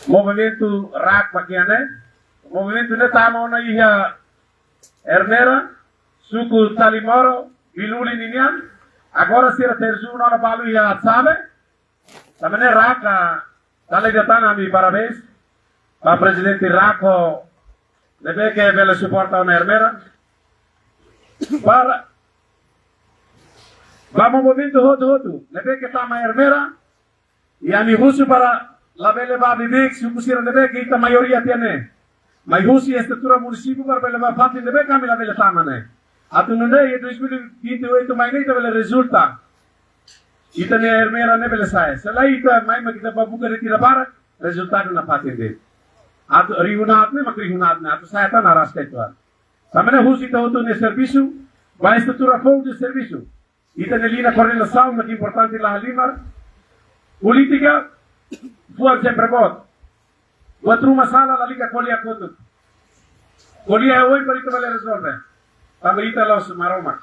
movimentu RAK ba ki'ik ne'e. Movimentu ne'e tama ona iha Ermera, suku Talimoro, Biluli ninian. Agora sira terjun ona balu iha Atsabe. Tanba ne'e RAK, dala ida tan ami parabéns ba prezidente RAK ne'ebé ke bele suporta ona Ermera. Para ba movimentu hotu-hotu ne'ebé ke tama Ermera, i ami husu para labele ba bibi suku sira ne'ebé ke ita maioria tiha ne'e. Mai husi estrutura munisípiu para bele ba fatin ne'ebé ke ami labele tama ne'e. Atu nune'e iha dois mil e vinte e oito mai ne'e ita bele rezulta. Ita-nia Ermera ne'e bele sa'e. Se lae ita mai mak ita ba buka retira barak, rezultadu nafatin de'it. Atu rihun haat ne'e mak rihun haat ne'e, atu sa'e tan raspetu. Tanba ne'e husu ita hotu nia servisu, ba estrutura foun nia servisu. Ita-nia liña koordenasaun mak importante la halimar. Polítika, fuan sempre boot. Buat ruma sala lalika ko'alia kotuk. Ko'alia oin para ita bele rezolve. Tanba ita la'ós Maromak.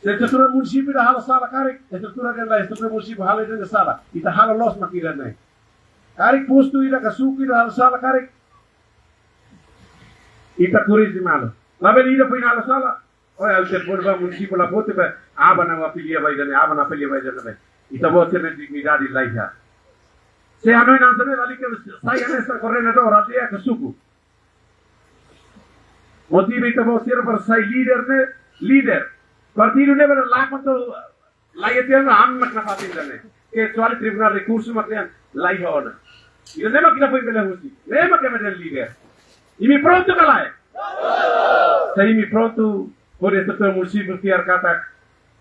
Se estrutura munisípiu ida halo sala karik, estrutura ida lae, estrutura munisípiu halo ida sala. Ita halo loos mak ida-ne'e. Karik postu ida ka suku ida halo sala karik, ita korrije malu. Labele ida foin halo sala, Oe, ha'u telefone ba munisípiu la foti ba, aban-bainrua afilia ba ida-ne'e, aban-bainrua afilia ba ida-ne'e. Ita-boot sira-nia dignidade la iha. Se hanoin hanesan ne'e, lalika sai hanesan koordenadór, aldeia ka suku. Motiva ita-boot sira para sai líder ne'e, líder. Partidu ne'e para lakon to, la iha tiha ona, ami mak nafatin ida-ne'e. Kecuali Tribunál Rekursu mak dehan la iha ona. Ida-ne'e mak ita foin bele husik. Ne'e mak ema dehan líder. Imi prontu ka lae? Se imi prontu, hodi estrutura munisípiu fiar katak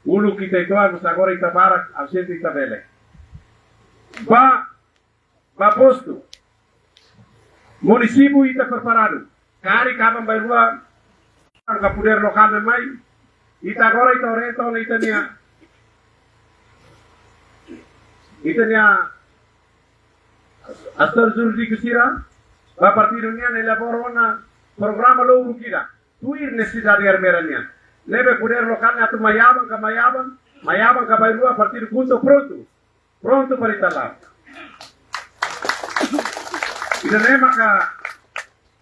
uluk ita uitoan, mas agora ita barak, ausente ita bele. Ba, ba postu. Munisípiu ita preparadu. Karik aban-bainrua, angka podér lokál ne'e mai, ita agora ita orienta ona ita-nia, ita-nia asesór jurídiku sira, ba partidu nian elabora ona programa loruk ida. Tuir nesesidade Ermera nian. Ne'ebé podér lokál ne'e atu mai aban ka mai aban, mai aban ka bainrua, partidu KHUNTO prontu. Prontu para ita la'o. Ida-ne'e maka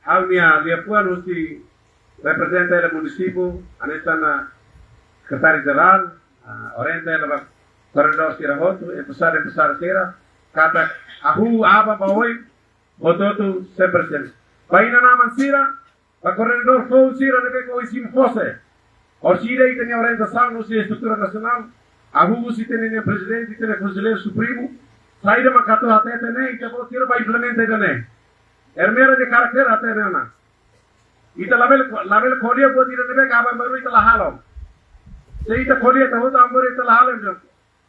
ha'u-nia liafuan husi reprezenta hela munisípiu, hanesan sekretáriu jerál, ah, orienta hela ba koordenadór sira hotu, empresáriu, empresária sira, katak hahú aban ba oin, hotu-hotu sempre sempre. Ba inan-aman sira, ba koordenadór foun sira ne'ebé ohin simu fó-sai. Orsida ita-nia orientasaun husi estrutura nasionál, hahú husi ita-nia prezidente, ita-nia konselleiru supremu, saida mak atu hatete ne'e, ita-boot sira bá implementa ida-ne'e. Ermera nia karakter hatene ona. Ita labele, labele ko'alia buat ida ne'ebé aban-bainrua ita la halo. Se ita ko'alia ita hotu, aban-bainrua ita la halo, entaun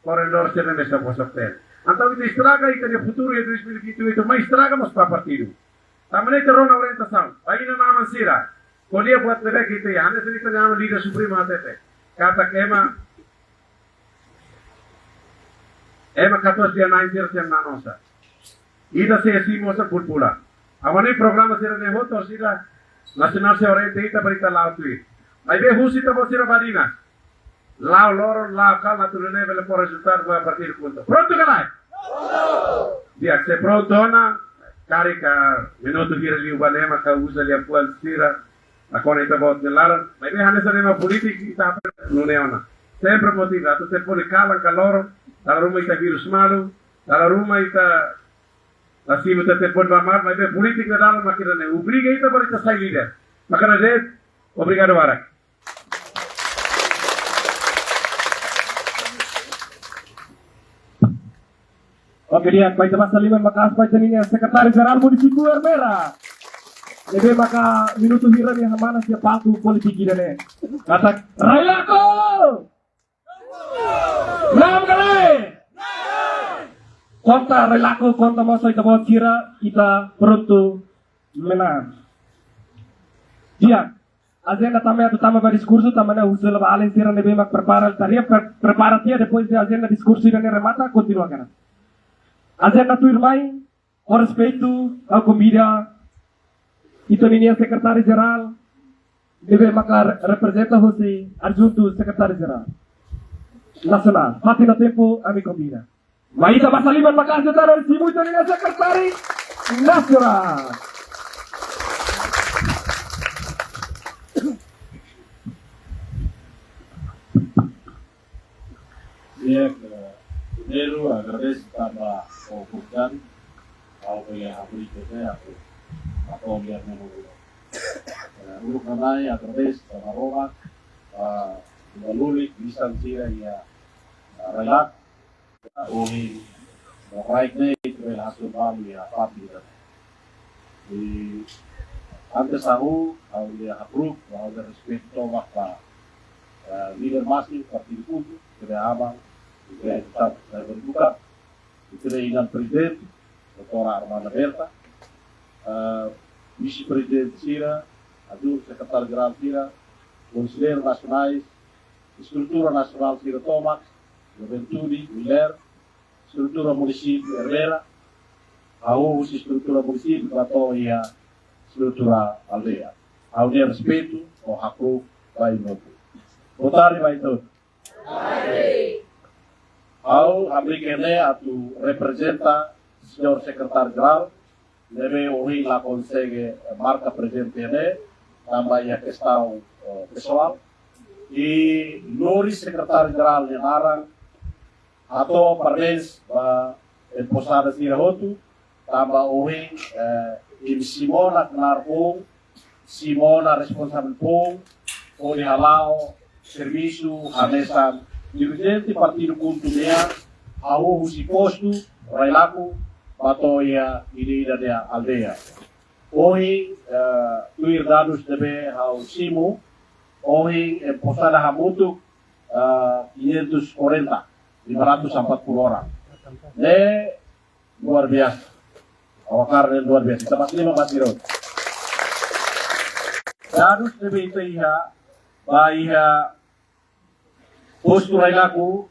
koordenadór sira ne'e só kosok ten. Entaun ita estraga ita-nia futuru iha dois mil e vinte e oito, mai estraga mós ba partidu. Tanba ne'e ita rona orientasaun. Ba inan-aman sira. Ko'alia buat ne'ebé ita iha. Hanesan ita-nia aman líder supremu hatete. Katak ema, ema katuas tiha na'in sira, tiha na'in-osan. Ita sei simu osan bulbula. Agora ne'e programa sira-ne'e hotu, orsida nasionál sei orienta ita para ita la'o tuir. Maibé husu ita-boot sira badinas. La'o loron, la'o kalma, atu nune'e bele fó rezultadu ba partidu KHUNTO. Prontu ka lae? Di'ak, se prontu ona, karik minutu hira liu ba ne'e maka uza liafuan sira, nakonu ita-boot nia laran, maibé hanesan ema polítiku ita nune'e ona. Sempre motiva, atu telefone kalan ka loron, dala ruma ita virus malu, dala ruma ita la simu ita telefone ba malu, maibé polítika nia dalan mak ida-ne'e, obriga ita para ita sai líder. Maka ne'e de'it, obrigadu barak. Oke, di'ak, ba ita basa liman maka'as ba ita-nia sekretáriu jerál munisípiu Ermera. Ne'ebé maka minutu hira nia hamanas iha palku polítika ida-ne'e. Katak, RAI Laku! Naam ka lae? Konta RAI Laku, konta mós ho ita-boot sira, ita prontu menang. Di'ak. Ajenda tanba atu tama ba diskursu, tanba ne'e husu hela ba alin sira ne'ebé mak prepara, taria pre-, prepara tiha, depois de ajenda diskursu ida-ne'e remata, kontinua karik. Ajenda tuirmai, ho respeitu, ha'u konvida ita-nia sekretáriu jerál, ne'ebé maka re-, reprezenta husi adjuntu sekretáriu jerál nasionál. Fatin no tempu, ami konvida. Mai ita basa liman maka'as de'it, ita simu ita-nia sekretáriu nasionál. Di'ak, primeiru, agradese tanba oportunidade, ha'u bele abri kete aku, aku lihat nama dulu. Eh, uluk namai, agradese tanba Roma, ah, Lulik, bisan sira iha, ah, RAI Laku, ohin, ba baik ne'e, itu bele hasil balu iha, papi dan. I antes ha'u, ha'u iha approve, ha'u iha respeitu tomak ba, eh, líder másimu partidu KHUNTO, ita-nia aban, ita-nia deputadu, ita-nia deputadu, ita-nia inan prezidente, doutora Armanda Berta, eh, vise-prezidente sira, adjuntu sekretáriu jerál sira, konselleiru nasionais, estrutura nasionál sira tomak, juventude, mulher, estrutura munisípiu Ermera, ha'u husi estrutura munisípiu, ba to'o iha estrutura aldeia. Ha'u-nia respeitu, no hakru'uk ba imi hotu. Boa tarde ba imi hotu. Ha'u abri kene atu reprezenta señór sekretáriu jerál, ne'ebé ohin la konsege, eh, marka prezente ne'e, tanba iha kestaun, eh, pesoál. I lori sekretáriu jerál nia naran, hato'o parabéns ba emposada sira hotu, tanba ohin, eh, imi simu ona knaar foun, simu ona responsavel foun, hodi hala'o servisu hanesan dirijente partidu KHUNTO nian, hahú husi postu Railaku ba to'o iha ida-idak nia aldeia. Ohin, eh, tuir dadus ne'ebé ha'u simu, ohin emposada hamutuk, eh, quinhentos e quarenta, lima ratus empat puluh orang. Ne'e luar biasa. Ha'u hakarak dehan luar biasa. Ita basa liman ba sira hotu. Dadus ne'ebé ita iha, ba iha postu Railaku,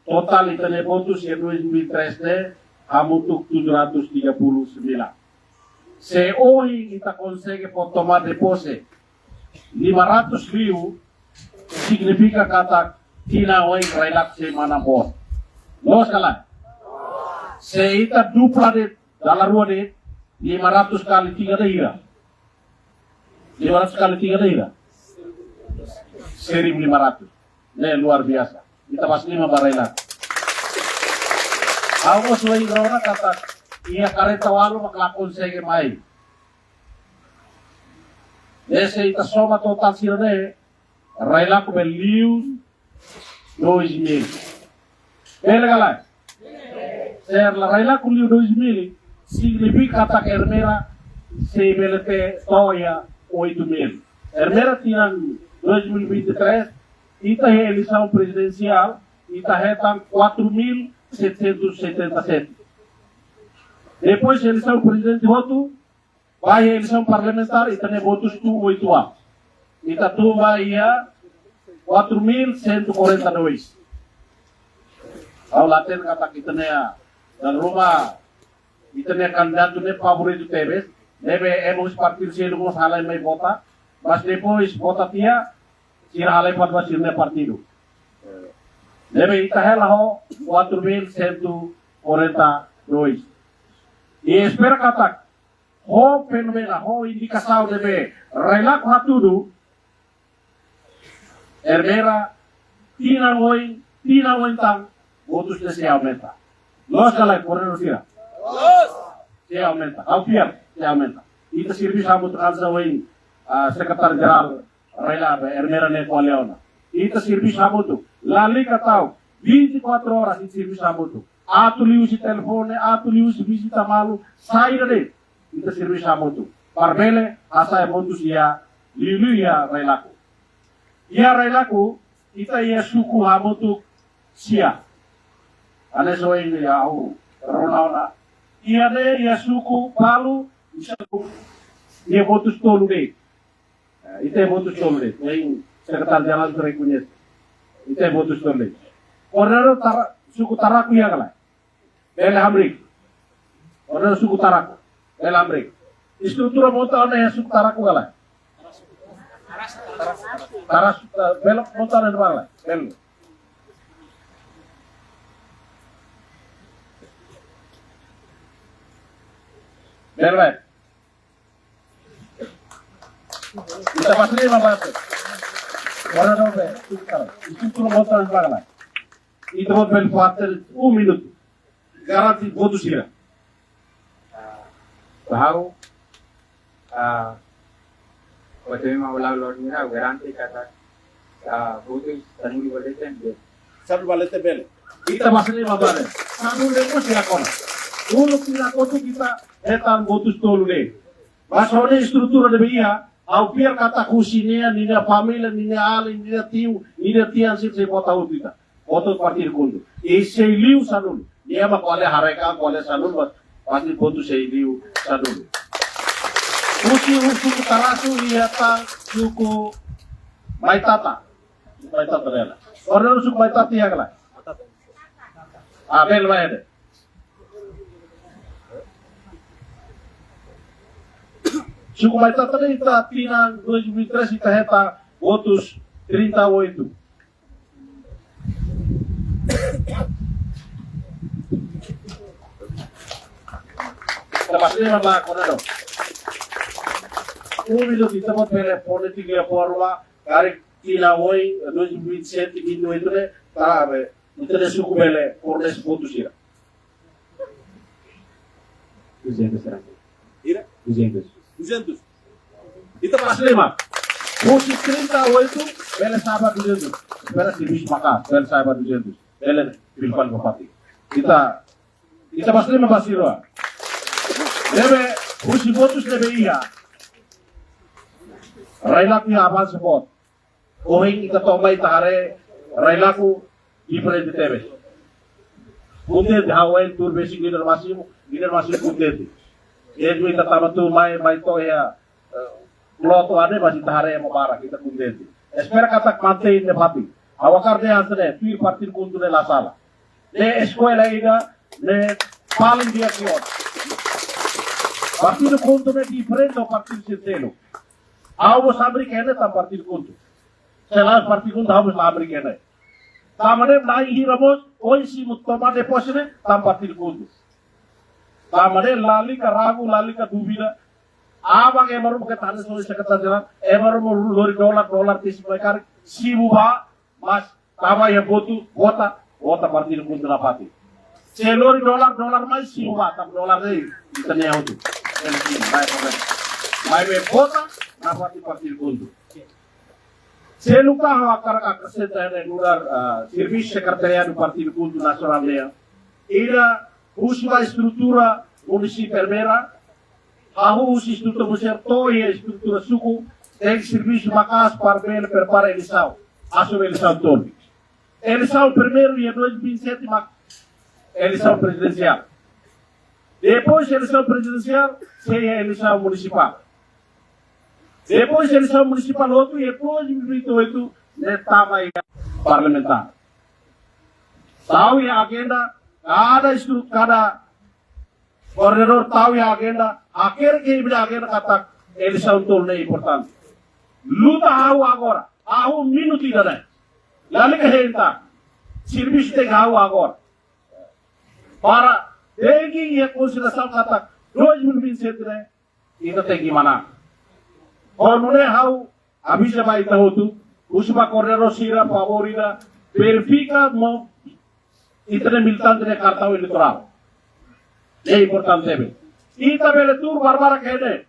totál ita-nia votus iha dois mil e três ne'e hamutuk tujuh ratus tiga puluh sembilan. Se ohin ita konsege fó tomada de pose lima ratus liu, signifika katak tinan oin Railaku sei manán boot. Loos ka lae? Se ita dupla de'it, dala rua de'it, lima ratus kali tiga ida hira? Lima ratus kali tiga ida hira? Seribu lima ratus. Ne'e luar biasa. Ita basa liman ba Railaku. Ha'u mós ohin rona katak iha karreta ualu mak la konsege mai. Ne'e se ita soma totál sira-ne'e, Railaku bele liu dois mil. Bele ka lae? Se Railaku liu dois mil, signifika katak Ermera sei bele to'o iha oito mil. Ermera tinan dois mil e vinte e três, ita iha eleisaun prezidensiál, ita hetan quatro mil setecentos e setenta e sete. Depois eleisaun prezidente hotu, ba iha eleisaun parlamentár, ita-nia votus tun oituan. Ita tun ba iha quatro mil cento e quarenta e dois. Ha'u la hatene katak ita-nia, dala ruma, ita-nia kandidatu ne'e favoritu tebes, ne'ebé ema husi partidu seluk mós halai mai vota, mas depois vota tiha, sira halai fali ba sira-nia partidu. Ne'ebé ita hela ho quatro mil cento e quarenta e dois. I espera katak, ho fenómenu, ho indikasaun ne'ebé Railaku hatudu, Ermera, tinan oin, tinan oin tan, votus ne'e sei aumenta. Loos ka lae, koordenadór sira? Loos. Sei aumenta. Ha'u fiar, sei aumenta. Ita servisu hamutuk hanesan ohin, ah, sekretáriu jerál Railaku, Ermera ne'e ko'alia ona. Ita servisu hamutuk. Lalika ta'uk, vinte e quatro horas ita servisu hamutuk. Atu liuhusi telefone, atu liuhusi vizita malu, saida de'it, ita servisu hamutuk. Para bele hasa'e votus iha, liuliu iha Railaku. Iha Railaku, ita iha suku hamutuk sia. Hanesan ohin ha'u rona ona. Iha ne'e iha suku Palu, iha votus tolu de'it. Eh, ita iha votus tolu de'it. Ohin sekretáriu jerál rekoñese. Ita iha votus tolu de'it. Koordenadór Tara-, suku Taraku iha ka lae? Bele hamriik. Koordenadór suku Taraku. Bele hamriik. Estrutura monta ona iha suku Taraku ka lae? Tarasu, eh, bele monta ona iha ne'ebá ka lae? Bele. Bele. Ita basa liman ba sira. Koordenadór be, ita. Estrutura monta ona iha ne'ebá ka lae? Ita-boot bele fó até um minuto. Garante votus sira. Ah, ba ha'u, ah, ba ita-nia maluk loromia, garante katak, ah, votus sanulu ba leten bele. Sanulu ba leten bele. Ita basa liman ba sira. Sanulu de'it mós sira kona. Uluk sira kotuk ita hetan votus tolu de'it. Mas ho nia estrutura ne'ebé iha, ha'u fiar katak husi nia, ninia família, ninia alin, ninia tiu, ninia tian sira sei vota hotu ita. Vota partidu KHUNTO. I sei liu sanulu. Nia mak ko'alia haree ka, ko'alia sanulu, mas pasti votu sei liu sanulu. Husi, husi suku Tarasu iha tan suku Baitata. Baitata dela. Koordenadór suku Baitata iha ka lae? Ah, bele mai ede. Suku Baitata ne'e ita tinan dois mil e três ita hetan votus trinta e oito. Ita basa liman ba koordenadór. Um minuto, ita-boot bele fó nia tinggi a forma, karik Ina oi, dois mil e vinte e sete, vinte e oito ne'e, ita-nia suku bele fornese votu sira. Duzentos será? Ira? Duzentos. Duzentos. Ita pas lima. Husi trinta e oito, bele sa'e ba duzentos. Bele servisu maka'as, bele sa'e ba duzentos. Bele fila fali ba fatin. Ita, ita pas lima ba sira. Ne'ebé, husi votus ne'ebé iha. Rai-Laku iha avansu boot. Ohin ita to'o mai ita haree Rai-Laku diferente tebes. Kontente, ha'u hein tuur besik líder másimu, líder másimu kontente. Dezde ita tama tuur mai, mai to'o iha, eh, kloot ida ne'e, mas ita haree ema barak, ita kontente. Espera katak mantein ne'e fatin. Ha'u hakarak dehan hanesan ne'e, tuir partidu KHUNTO ne'e la sala. Ne'e eskola ida, ne'e paling di'ak liu. Partidu KHUNTO ne'e diferente ho partidu sira seluk. Ha'u mós hamriik iha ne'e tanba partidu KHUNTO. Se la'ós partidu KHUNTO, ha'u mós la hamriik iha ne'e. Tanba ne'e na'in hira mós, ohin simu tomada de posse ne'e, tanba partidu KHUNTO. Tanba ne'e lalika ragu, lalika dúvida. Aban ema ruma ke tane soli sekretáriu jerál, ema ruma lori dolar, dolar tesi mai karik, simu bá, mas tama iha votu, vota, vota partidu KHUNTO nafatin. Se lori dolar, dolar mai simu bá, tanba dolar ne'e, ita-nia hotu. Maibé vota nafatin partidu KHUNTO. Seluk ha'u hakarak akresenta iha nu'udar, ah, servisu sekretariadu partidu KHUNTO nasionál nian. Ida husi ba estrutura munisípiu Ermera, hahú husi estrutura munisípiu to'o iha estrutura suku, tenke servisu maka'as para bele prepara eleisaun. Hasoru eleisaun tolu. Eleisaun primeiru iha dois mil e vinte e sete mak eleisaun prezidensiál. Depois eleisaun prezidensiál, sei iha eleisaun munisipál. Depois eleisaun munisipál hotu, iha dois mil e vinte e oito, ne'e tama iha parlamentár. Tau iha ajenda, kada estru-, kada koordenadór tau iha ajenda, hakerek iha imi-nia ajenda katak eleisaun tolu ne'e importante. Luta hahú agora, hahú minutu ida-ne'e. Lalika hein tan, servisu tenke hahú agora. Para tenke iha konsiderasaun katak dois mil e vinte e sete ne'e, ita tenke manán. Ho nune'e ha'u aviza ba ita hotu, husu ba koordenadór sira, favór ida, verifika mós ita-nia militante nia kartaun eleitorál. Ne'e importante tebes. Ita bele tuur barbarak iha ne'e.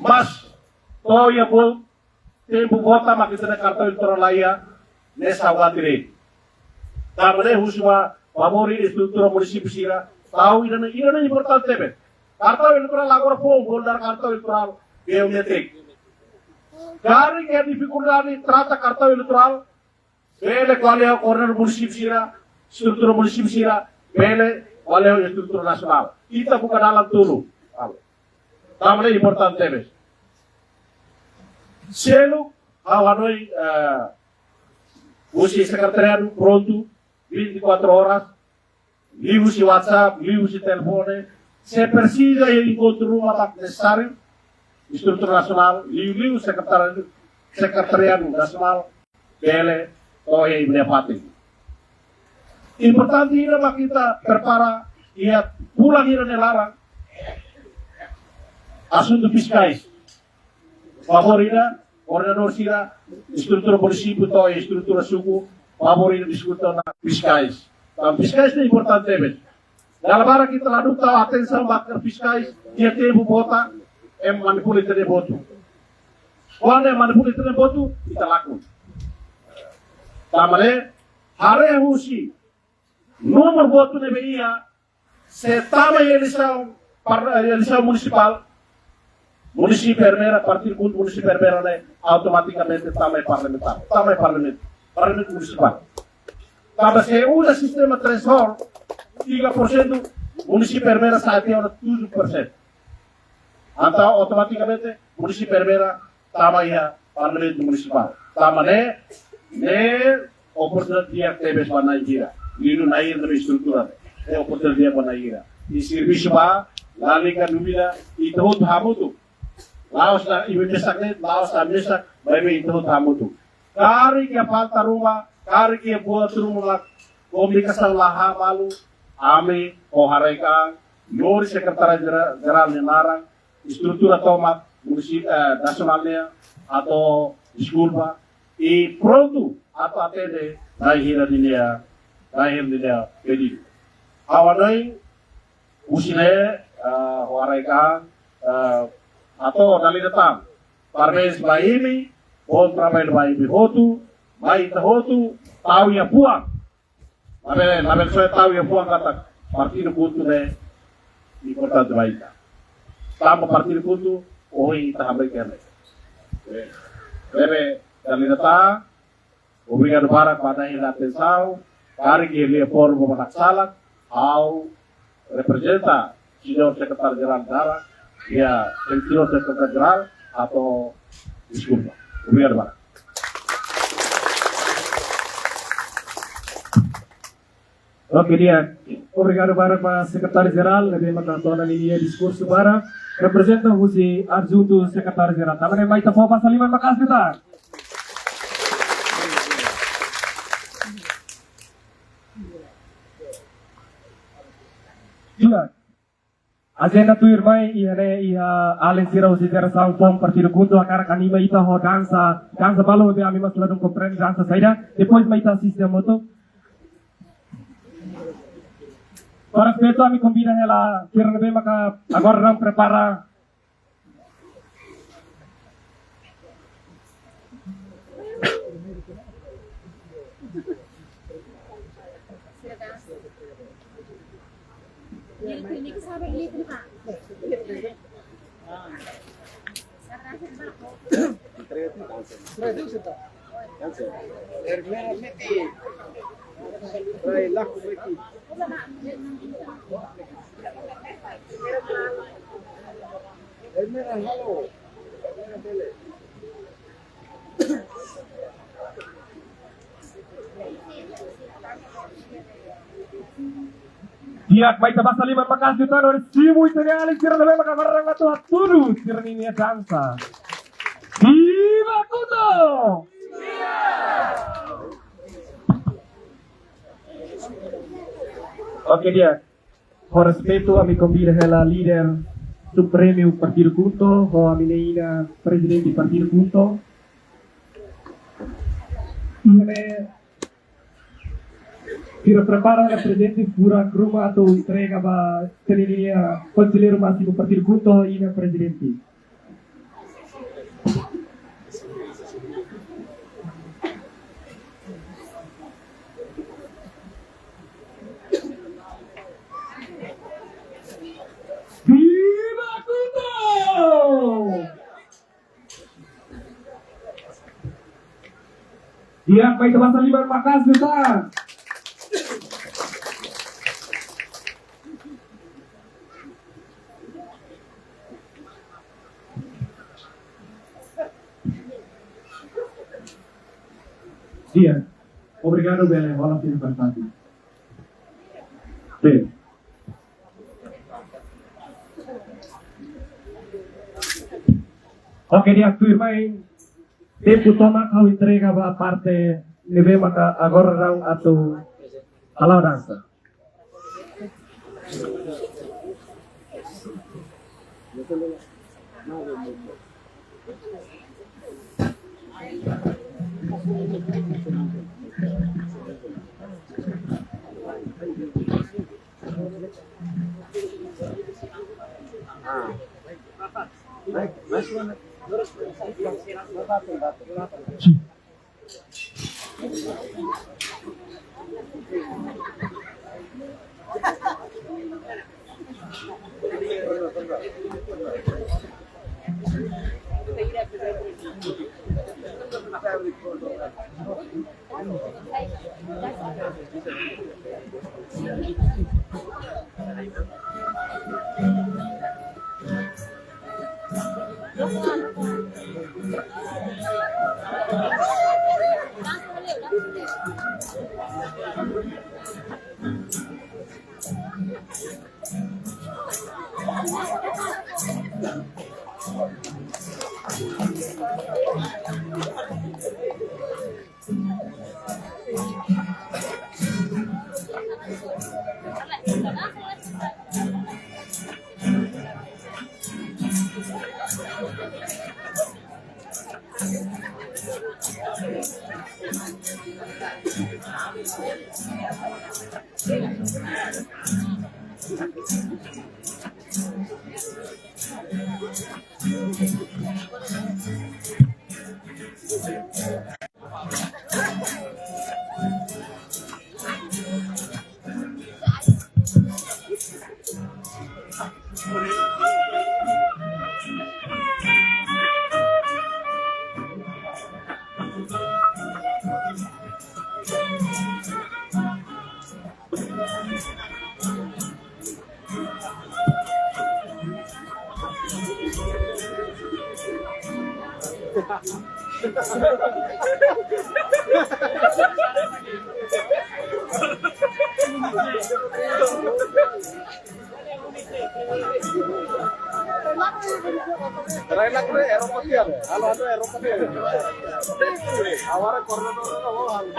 Mas, to'o iha tempu vota mak ita-nia kartaun eleitorál la iha, ne'e saugati de'it. Tanba ne'e husu ba favór ida estrutura munisípiu sira, tau ida-ne'e, ida-ne'e importante tebes. Kartaun eleitorál agora foun, bolu dehan kartaun eleitorál biométriku. Karik iha difikuldade trata kartaun eleitorál, bele ko'alia ho koordenadór munisípiu sira, estrutura munisípiu sira, bele ko'alia ho estrutura nasionál. Ita buka dalan tolu. Tanba ne'e importante tebes. Seluk, ha'u hanoin, eh, husi sekretariadu prontu, vinte e quatro horas, liuhusi WhatsApp, liuhusi telefone, se presiza iha enkontru ruma mak nesesáriu, estrutura nasionál, liuliu sekretariadu, sekretariadu nasionál, bele to'o iha imi-nia fatin. Importante ida mak ita prepara iha fulan ida nia laran, asuntu fiskais. Favór ida, koordenadór sira, estrutura munisípiu to'o estrutura suku, favór ida diskuta ona fiskais. Tanba fiskais ne'e importante tebes. Dala barak ita ladún tau atensaun ba fiskais, iha tempu vota, ema manipula ita-nia votu. Kuandu ema manipula ita-nia votu, ita lakon. Tanba ne'e, haree husi númeru votu ne'ebé iha, se tama iha eleisaun, par-, eleisaun munisipál, munisípiu Ermera, partidu KHUNTO munisípiu Ermera ne'e, automatikamente tama iha parlamentár, tama iha parlamentu, parlamentu munisipál. Tanba se uza sistema threshold, tiga por cento, munisípiu Ermera sa'e tiha ona tujuh persen. Entaun, automatikamente, munisípiu Ermera tama iha parlamentu munisipál. Tanba ne'e, ne'e oportunidade di'ak tebes ba na'in hira. Liuliu na'in hira ne'ebé estrutura. Ne'e oportunidade di'ak ba na'in hira. I servisu bá, lalika dúvida, ita hotu hamutuk. La'ós de'it imi mesak de'it, la'ós de'it ami mesak, maibé ita hotu hamutuk. Karik iha falta ruma, karik iha buat ruma mak komunikasaun la malu, ami ho haraik an, lori sekretáriu jera-, jerál nia naran, estrutura tomak, munisípiu, eh, nasionál nian, atu deskulpa, i prontu atu atende na'in hira ninia, na'in hira ninia pedidu. Ha'u hanoin, husi ne'e, ah, ho rai ka, ah, atu dala ida tan. Parabéns ba imi, bom trabalho ba imi hotu, mai ita hotu, tau iha fuan. Maibé, maibé só tau iha fuan katak partidu KHUNTO ne'e importante ba ita. Tanba partidu KHUNTO, ohin ita hamriik iha ne'e. Eh, ne'ebé, dala ida tan, obrigadu barak ba imi-nia atensaun, karik iha lia forma ba naksalan, ha'u reprezenta Señór Sekretáriu Jerál Dara, ya, Señór Sekretáriu Jerál, atu deskulpa. Obrigadu barak. Oke, di'ak. Obrigadu barak ba Sekretáriu Jerál, ne'ebé maka to'o ona ninia diskursu barak, reprezenta husi adjuntu Sekretáriu Jerál. Tanba ne'e mai ita fó basa liman maka'as liután. Di'ak. Ajenda tuirmai iha ne'e iha alin sira husi Jerasaun Foun Partidu KHUNTO hakarak anima ita ho dansa, dansa balu ne'ebé ami mós ladún komprende dansa saida, depois mai ita asiste hamutuk. Para respeitu ami konvida hela sira ne'ebé maka agora daudaun prepara. Di'ak, mai ita basa liman maka'as liután, hodi simu ita-nia alin sira ne'ebé maka barang atu hatudu sira-ninia dansa. Viva KHUNTO! Oke, di'ak. Ho respeitu, ami konvida hela líder supremu Partidu KHUNTO, ho ami-nia inan prezidente Partidu KHUNTO. Iha ne'e, sira prepara hela prezente furak ruma atu entrega ba sira-nia konselleiru másimu Partidu KHUNTO, inan prezidente. Viva KHUNTO! Di'ak, mai ita basa liman maka'as liután. Di'ak, obrigadu, bele hola sira prestasi. Bem. Oke, di'ak, tuirmai tempu tomak ha'u entrega ba parte ne'ebé maka agora daudaun atu hala'o dansa. Rai lak re, Eropa tiar. Halo, halo, Eropa tiar. Awara corona, corona, oh, halo.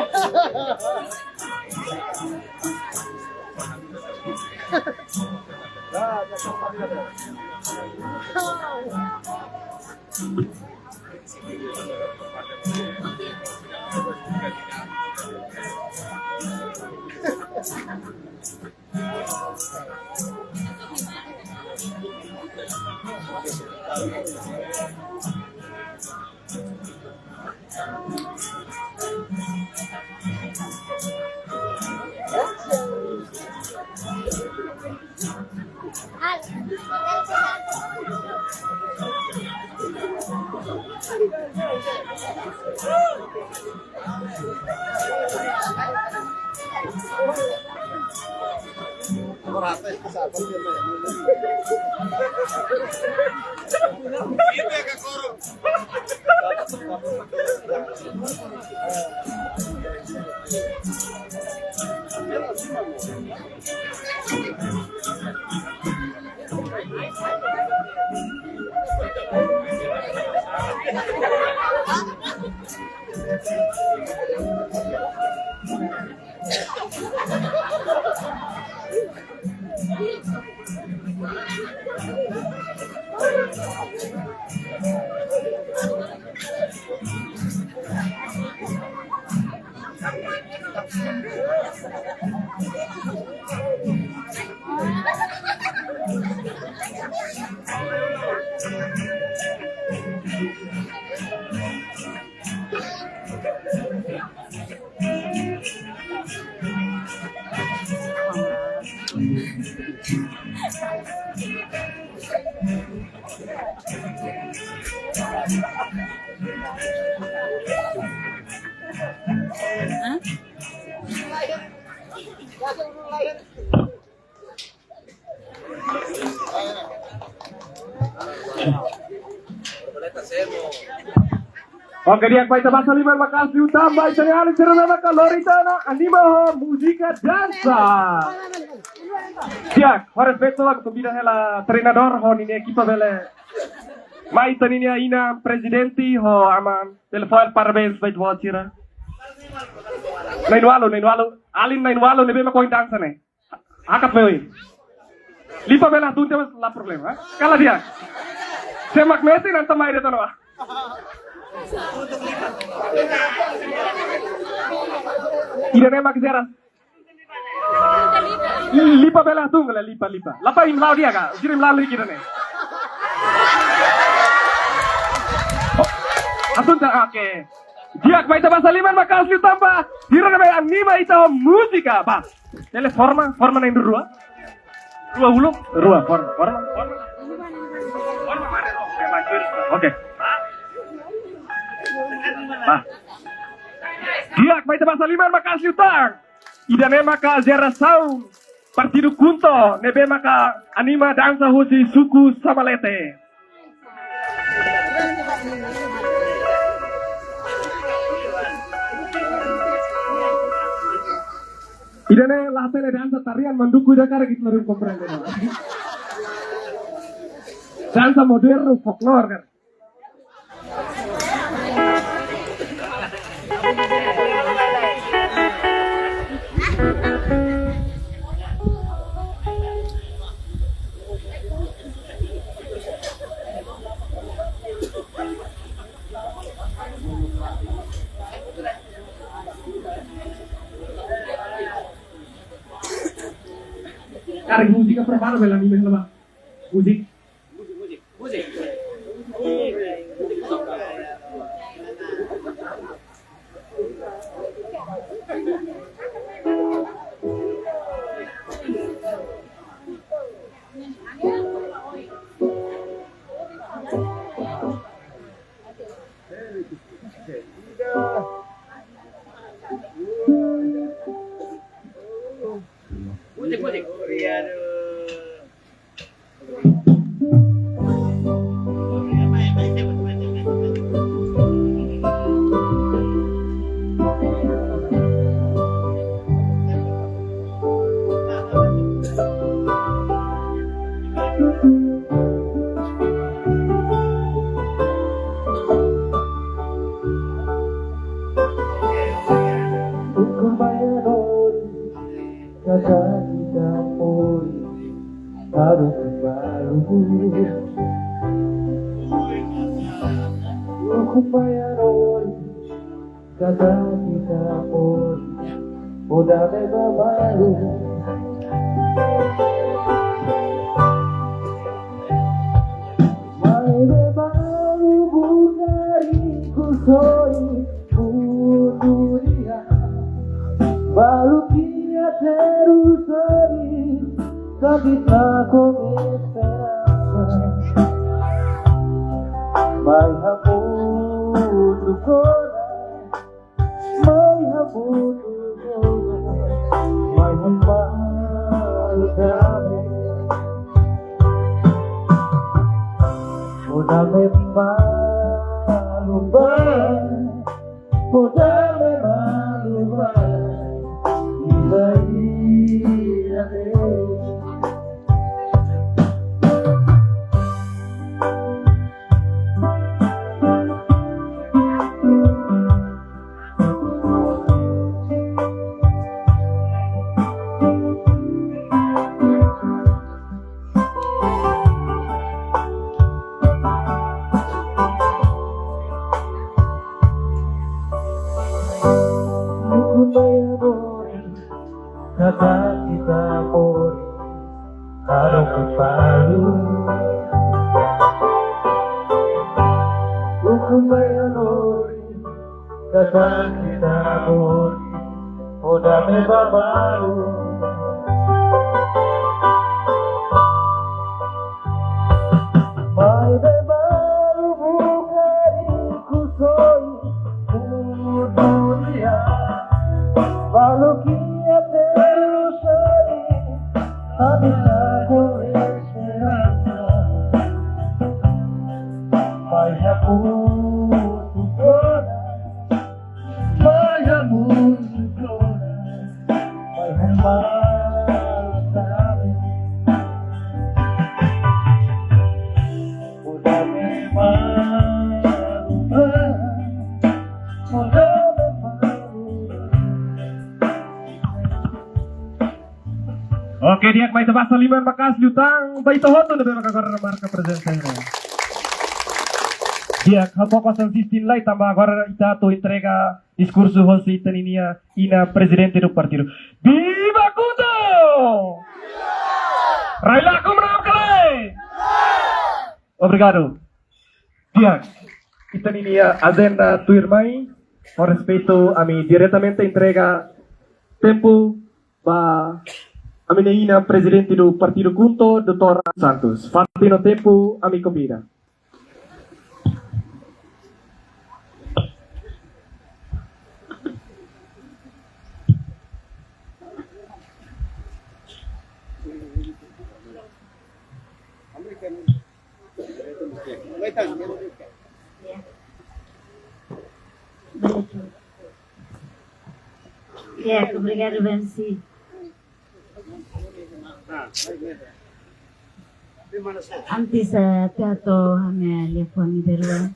Oke, di'ak, mai ita basa liman maka'as liután ba ita-nia alin sira ne'ebé maka lori ita-nia anima ho múzika dansa. Di'ak, ho respeitu, atu bida hela treinadór ho ninia ekipa bele mai ita-nia inan prezidente ho aman bele fó parabéns ba ita-boot sira. Na'in-ualu, na'in-ualu, alin na'in-ualu ne'ebé mak ohin dansa ne'e. Hakat mai oin. Lipa bele hatún tiha, la problema. Kala di'ak. Sé mak metin, entaun mai de'it ona. Ida-ne'e mak zera. Lipa bele hatún, la lipa, lipa. Lapa imlau di'ak ka? Jiri imlau lagi ida-ne'e. Hatún tiha, oke. Di'ak, mai ita basa liman maka'as liután ba sira ne'ebé anima ita ho múzika, ba. Tele forma, forma na'in-rua. Rua uluk, rua, forma, forma, forma. Oke, mai, oke, mai. Ba. Di'ak, mai ita basa liman maka'as liután. Ida-ne'e maka jerasaun Partidu KHUNTO ne'ebé maka anima dansa husi suku Samalete. Ida-ne'e la hatene dansa tarian manduku ida karik ita la komprende. Dansa modernu folklor kan. Música prepara bela anime la. Música. Ukun-baian oin, katak ita moris, haruka balu. Ukun-baian oin, katak ita moris, hodi leba malu. Maibé balu buka rikusoin, mundu nia. Balu fiar terus sorin, tapi takon esperansa. Mai hamutuk ona, mai hamutuk ona, mai hamutuk ona. Hodi leba malu ba, hodi leba malu ba. Ida-idak. Ukun-baian oin, katak ita moris, haruka balu. Ukun-baian oin, katak ita moris, hodi leba malu. Maibé balu buka rikusoin, mundu nia. Balu fiar terus sorin, tapi takon esperansa. Mai hamutuk ona, mai hamutuk ona, mai hamutuk ona. Hodi leba malu ba, hodi leba malu ba. Oke, di'ak, mai ita basa liman maka'as liután ba ita hotu ne'ebé maka agora marka prezensa ne'e. Di'ak, ha'u fokus an sistin lai tanba agora ita atu entrega diskursu hosi ita-nia inan Prezidente do Partidu. Viva KHUNTO! Rai-Laku manán ka lae? Obrigadu. Di'ak, ita-nia ajenda tuirmai, ho respeitu ami diretamente entrega tempu ba ami-nia inan Prezidente do Partidu KHUNTO, doutór Santos. Fatin ho tempu, ami konvida. Ya, obrigadu, Bensi. Antes, eh, atu ha'u-nia liafuan ida-rua,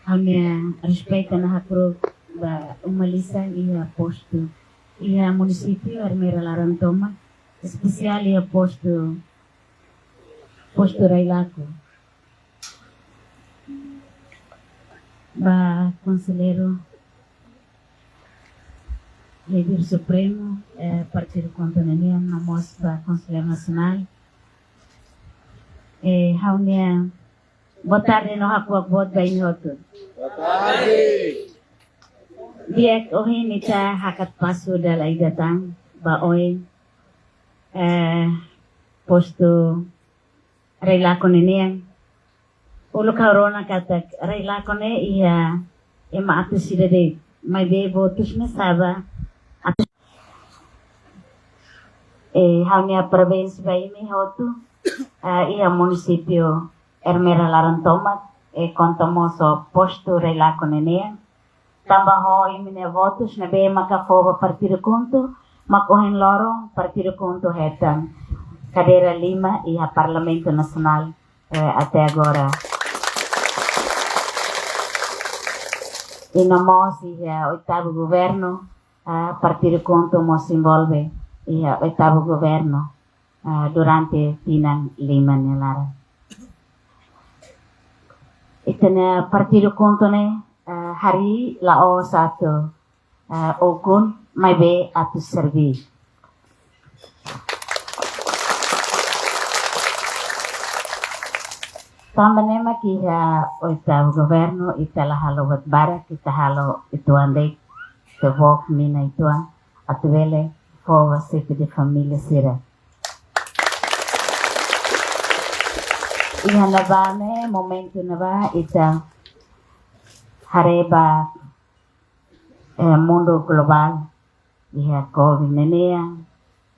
ha'u-nia respeitu no hakru'uk ba uma lisan iha postu, iha munisípiu Ermera laran tomak, espesiál iha postu, postu Rai-Laku. Ba konselleiru, Líder Supremu, eh, Partidu KHUNTO ninian, no mós ba Konselleiru Nasionál. Eh, ha'u-nia boa tarde no hakuak boot ba imi hotu. Boa tarde. Di'ak, ohin ita hakat pasu dala ida tan ba oin, eh, postu Railaco ninian. Uluk ha'u rona katak Railaco ne'e iha ema atus ida de'it, maibé votus ne'e sa'e ba atus. Eh, ha'u-nia parabéns ba imi hotu. Ah, iha munisípiu Ermera laran tomak, eh, konta mós ho postu Railaco ninian. Tanba ho imi-nia votus ne'ebé maka fó ba Partidu KHUNTO, mak ohin loron Partidu KHUNTO hetan kadeira lima iha Parlamentu Nasionál, eh, até agora. I no mós iha oitavu governu, ah, Partidu KHUNTO mós envolve iha oitavu governu, ah, durante tinan lima nia laran. Ita-nia Partidu KHUNTO ne'e, ah, harii la'ós atu, ah, ukun, maibé atu serbí. Tanba ne'e mak iha oitavu governu ita la halo buat barak, ita halo uitoan de'it, ita book mina uitoan, atu bele fó ba xefe de família sira. Iha ne'ebá ne'e, momentu ne'ebá ita haree ba, eh, mundu globál, iha covid ninian,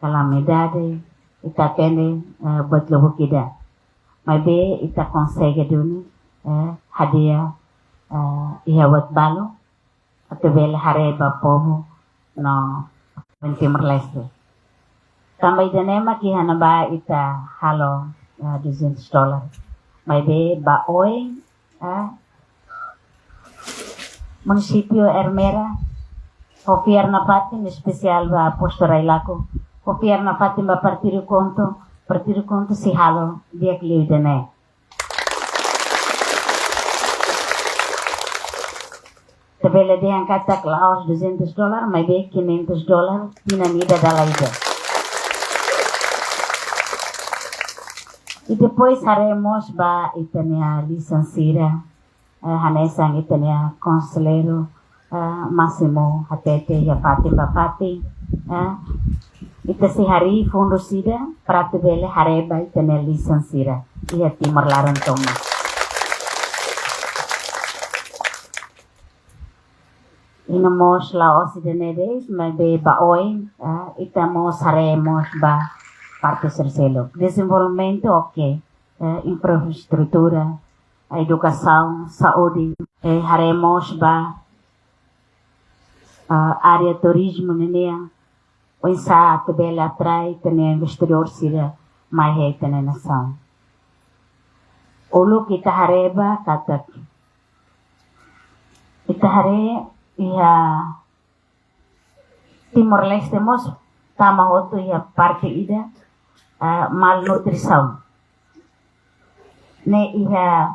kalamidade, ita atende, eh, buat lubuk ida. Maibé ita konsege duni, eh, hadi'a, eh, iha buat balu, atu bele haree ba povu no Timor-Leste. Tanba ida-ne'e mak iha ne'ebá ita halo, eh, duzentos dólar. Maibé ba oin, eh, munisípiu Ermera, ho fiar nafatin, espesiál ba postu Railaco, ho fiar nafatin ba Partidu KHUNTO, Partidu KHUNTO sei halo di'ak liu ida-ne'e. Ita bele dehan katak la'ós duzentos dólar, maibé quinhentos dólar, tinan ida dala ida. I depois haree mós ba ita-nia lisan sira, eh, hanesan ita-nia konselleiru, eh, Máximo hatete iha fatin ba fatin, eh, ita sei harii fundu sira para atu bele haree ba ita-nia lisan sira iha Timor laran tomak. I no mós la'ós ida-ne'e de'it, maibé ba oin, eh, ita mós haree mós ba parte sira seluk. Dezenvolvimentu, oke, eh, infraestrutura, edukasaun, saúde, eh, haree mós ba, eh, área turizmu ninian, oinsá atu bele atrai ita-nia investidór sira mai iha ita-nia nasaun. Uluk ita haree ba katak, ita haree iha Timor-Leste mós tama hotu iha parte ida, ah, malnutrisaun. Ne'e iha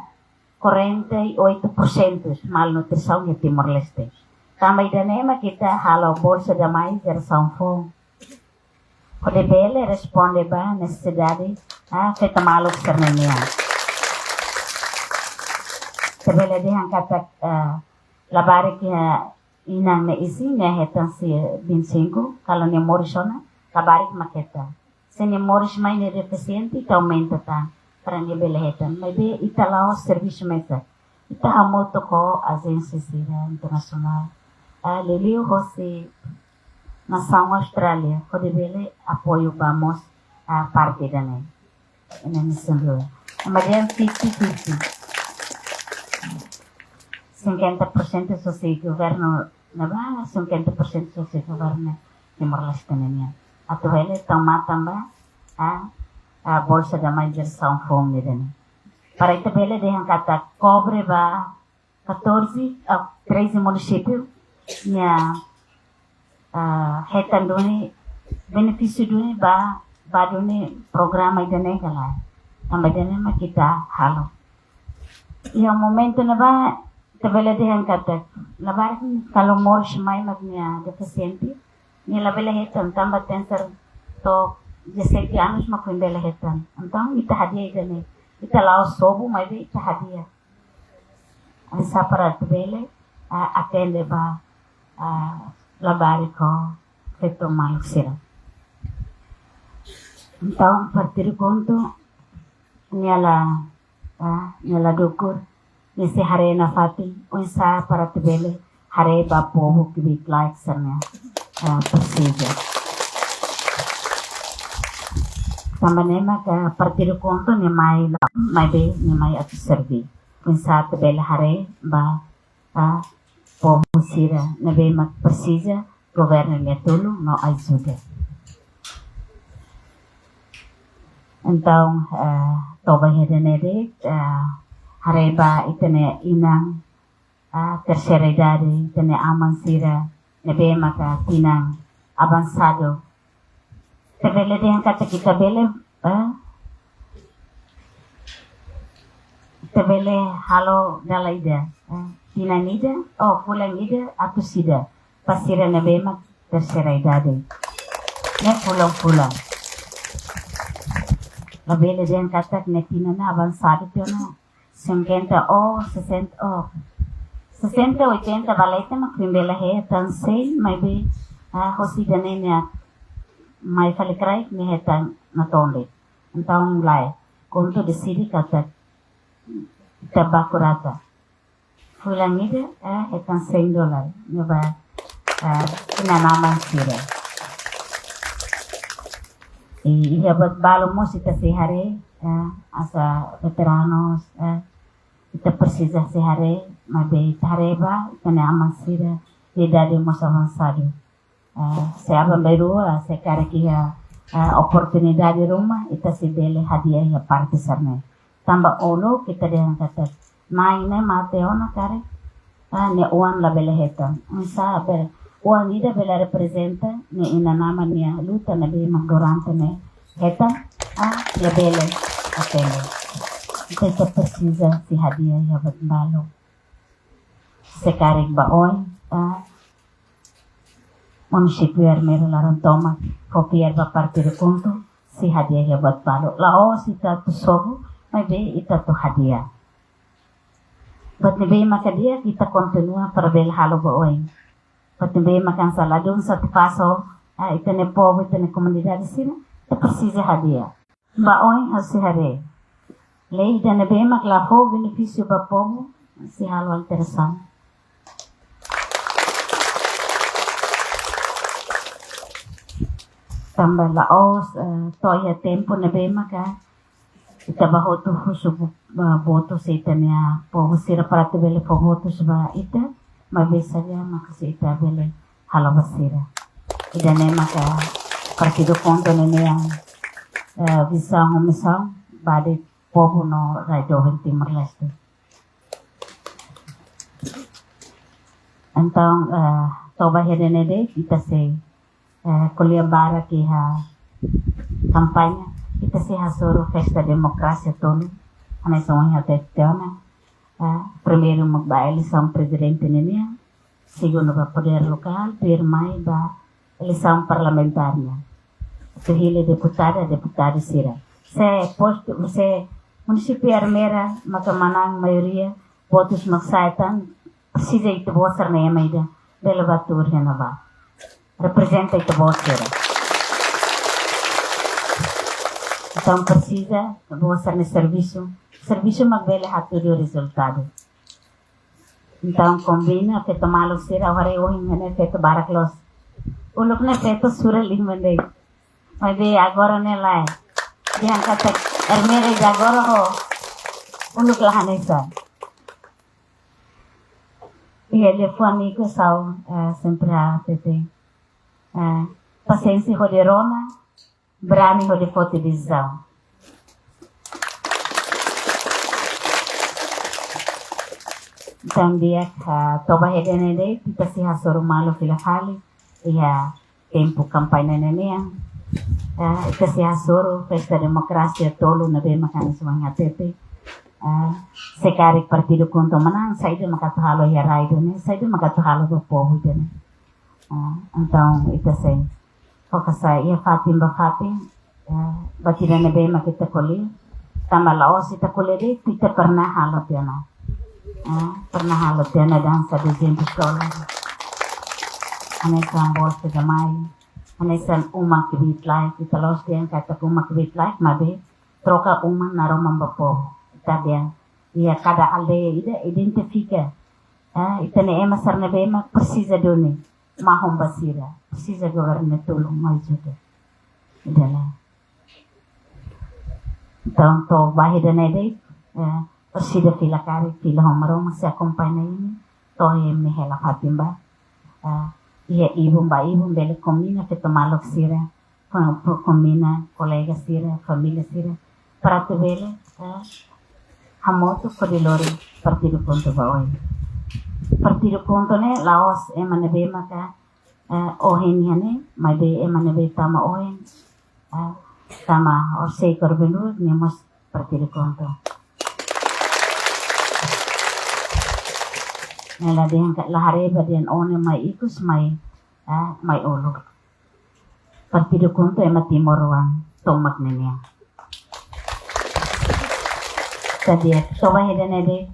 quarenta e oito por cento malnutrisaun iha Timor-Leste. Tanba ida-ne'e mak ita halo Bolsa da Mãe Jerasaun Foun, hodi bele responde ba nesesidade, ah, feto maluk sira-ne'e nian. Ita bele dehan katak, ah, labarik iha inan nia isin nia hetan sei vinte e cinco, kalau nia moris ona, labarik mak hetan. Se nia moris mai nia defisiente, ita aumenta tan, para nia bele hetan. Maibé ita la'ós servisu mesak. Ita hamutuk ho ajénsia sira internasionál, ah, liuliu hosi nasaun Austrália, hodi bele apoiu ba mós, ah, parte ida-ne'e. Ema nia sendiri. Ema dehan fifty fifty. Cinquenta por cento só sei governu ne'ebá, cinquenta por cento só sei governu Timor-Leste ninian. Atu bele tau matan ba, ah, ah, Bolsa da Mãe Jerasaun Foun ida-ne'e. Para ita bele dehan katak kobre ba catorze, ah, treze munisípiu nia, ah, hetan duni, benefísiu duni ba, ba duni programa ida-ne'e ka lae. Tanba ida-ne'e mak ita halo. Iha momentu ne'ebá, ita bele dehan katak, labarik kalau moris mai mak nia defisiente, Nia labele hetan tanba tenke ser to'o dezassete anos mak foin bele hetan. Entaun ita hadi'a ida-ne'e. Ita la'ós sobu, maibé ita hadi'a. Hanesan para atu bele, ah, atende ba, ah, labarik ho feto maluk sira. Entaun partidu KHUNTO nia la, ah, nia la dukur, nia sei haree nafatin oinsá para atu bele haree ba povu kbiit-laek sira-nia, ah, presiza. Tanba ne'e maka partidu KHUNTO nia mai la, maibé nia mai atu serví. Oinsá atu bele haree ba, ah, povu sira ne'ebé mak presiza governu nia tulun no ajuda. Entaun, ah, toba iha ida-ne'e de'it, ah, haree ba ita-nia inan, ah, terseira idade, ita-nia aman sira ne'ebé maka tinan avansadu. Ita bele dehan katak ita bele, ah, ita bele halo dala ida, ah, tinan ida, oh, fulan ida, atus ida. Ba sira ne'ebé mak terseira idade. Ne'e fulan-fulan. Labele dehan katak nia tinan ne'e avansadu tiha ona. Cinquenta ou sessenta ou sessenta, oitenta ba leten mak foin bele hetan sein, maibé, ah, hosi ida-ne'e nia mai fali kraik nia hetan natoon de'it. Entaun lae, KHUNTO deside katak ita baku rata. Fulan ida, ah, hetan cem dólar. Ne'e ba, ah, inan-aman sira. I, iha buat balu mós ita sei haree, ah, hanesan veteranus, ah, ita presiza sei haree, maibé ita haree ba, ita-nia aman sira, idade mós avansadu. Ah, se aban-bainrua, se karik iha, ah, oportunidade ruma, ita sei bele hadi'a iha parte sira-ne'e. Tanba uluk ita dehan katak, na'in ne'e mate ona karik, ah, nia oan labele hetan. Oinsá bele, oan ida bele reprezenta nia inan-aman nia luta ne'ebé mak durante ne'e hetan, ah, nia bele atende. Ita, ita presiza sei hadi'a iha buat balu. Se karik ba oin, ah, munisípiu Ermera laran tomak fó fiar ba partidu KHUNTO, sei hadi'a iha buat balu. La'ós ita atu sobu, maibé ita atu hadi'a. Buat ne'ebé maka di'ak ita kontinua para bele halo ba oin. Buat ne'ebé maka hanesan ladún satisfasaun, ah, ita-nia povu, ita-nia komunidade sira, ita presiza hadi'a. Ba oin ha'u sei haree. Lei ida ne'ebé mak la fó benefísiu ba povu, sei halo alterasaun. Tanba la'ós, eh, to'o iha tempu ne'ebé maka ita bá hotu husu, eh, votu husi ita-nia povu sira para atu bele fó votus ba ita, maibé saida maka sei ita bele halo ba sira. Ida-ne'e maka partidu KHUNTO nian, eh, vizaun no misaun ba povu no rai doben Timor-Leste. Entaun, eh, toba iha ida-ne'e de'it, ita sei, eh, ko'alia barak iha kampaña, ita sei hasoru festa demokrasia tolu, hanesan ohin ha'u hatete ona, eh, primeiru mak ba eleisaun prezidente nian, segundu ba podér lokál, tuirmai ba eleisaun parlamentár nian. Atu hili deputada, deputadu sira. Se postu, se munisípiu Ermera maka manán maioria, votus mak sa'e tan, presiza ita-boot sira-nia ema ida bele bá tuur iha ne'ebá. Reprezenta ita-boot sira. Entaun presiza ita-boot sira-nia servisu. Servisu mak bele hatudu rezultadu. Entaun kombina feto maluk sira, ha'u haree ohin ne'e feto barak loos. Uluk ne'e feto sura liman de'it. Maibé agora ne'e lae. Dehan katak Ermera ida agora ho uluk la hanesan. Iha liafuan ikus ha'u, eh, sempre hatete. Eh, pasiénsia hodi rona, brani hodi foti desizaun. Entaun di'ak, ah, toba iha ida-ne'e de'it, ita sei hasoru malu fila fali iha tempu kampaña ne'e nian. Ah, ita sei hasoru festa demokrasia tolu ne'ebé maka hanesan ohin hatete. Ah, se karik partidu KHUNTO manán, saida maka atu halo iha rai ida-ne'e, saida maka atu halo ba povu ida-ne'e. Ah, entaun ita sei foka sai iha fatin ba fatin, eh, buat ida ne'ebé mak ita ko'alia, tanba la'ós ita ko'alia de'it, ita pernah halo tiha ona. Ah, pernah halo tiha ona dansa duzentos dólares. Hanesan bolsa jamai, hanesan uma kbiit laek, ita la'ós dehan katak uma kbiit laek, maibé troka uma naroman ba povu. Ita dehan, iha kada aldeia ida identifika. Ah, ita-nia ema sira ne'ebé mak presiza duni, mahon ba sira, presiza governu nia tulun, mai ajuda. Ida-ne'e. Entaun, to'o ba iha ida-ne'e de'it, eh, orsida fila karik, fila ho Maromak sei akompaña imi, to'o imi hela fatin ba. Eh, iha ibun ba ibun bele kombina feto maluk sira, ko-, ko-, kombina kolega sira, família sira, para atu bele, eh, hamutuk hodi lori Partidu KHUNTO ba oin. Partidu KHUNTO ne'e la'ós ema ne'ebé maka, eh, ohin iha ne'e, maibé ema ne'ebé tama oin, eh, tama horisehik horibainrua, ne'e mós Partidu KHUNTO. Ne'e la dehan ka, la haree ba dehan ó ne'e mai ikus, mai, eh, mai uluk. Partidu KHUNTO ema timoroan tomak ninian. Jadi, to'o ba iha ida-ne'e de'it,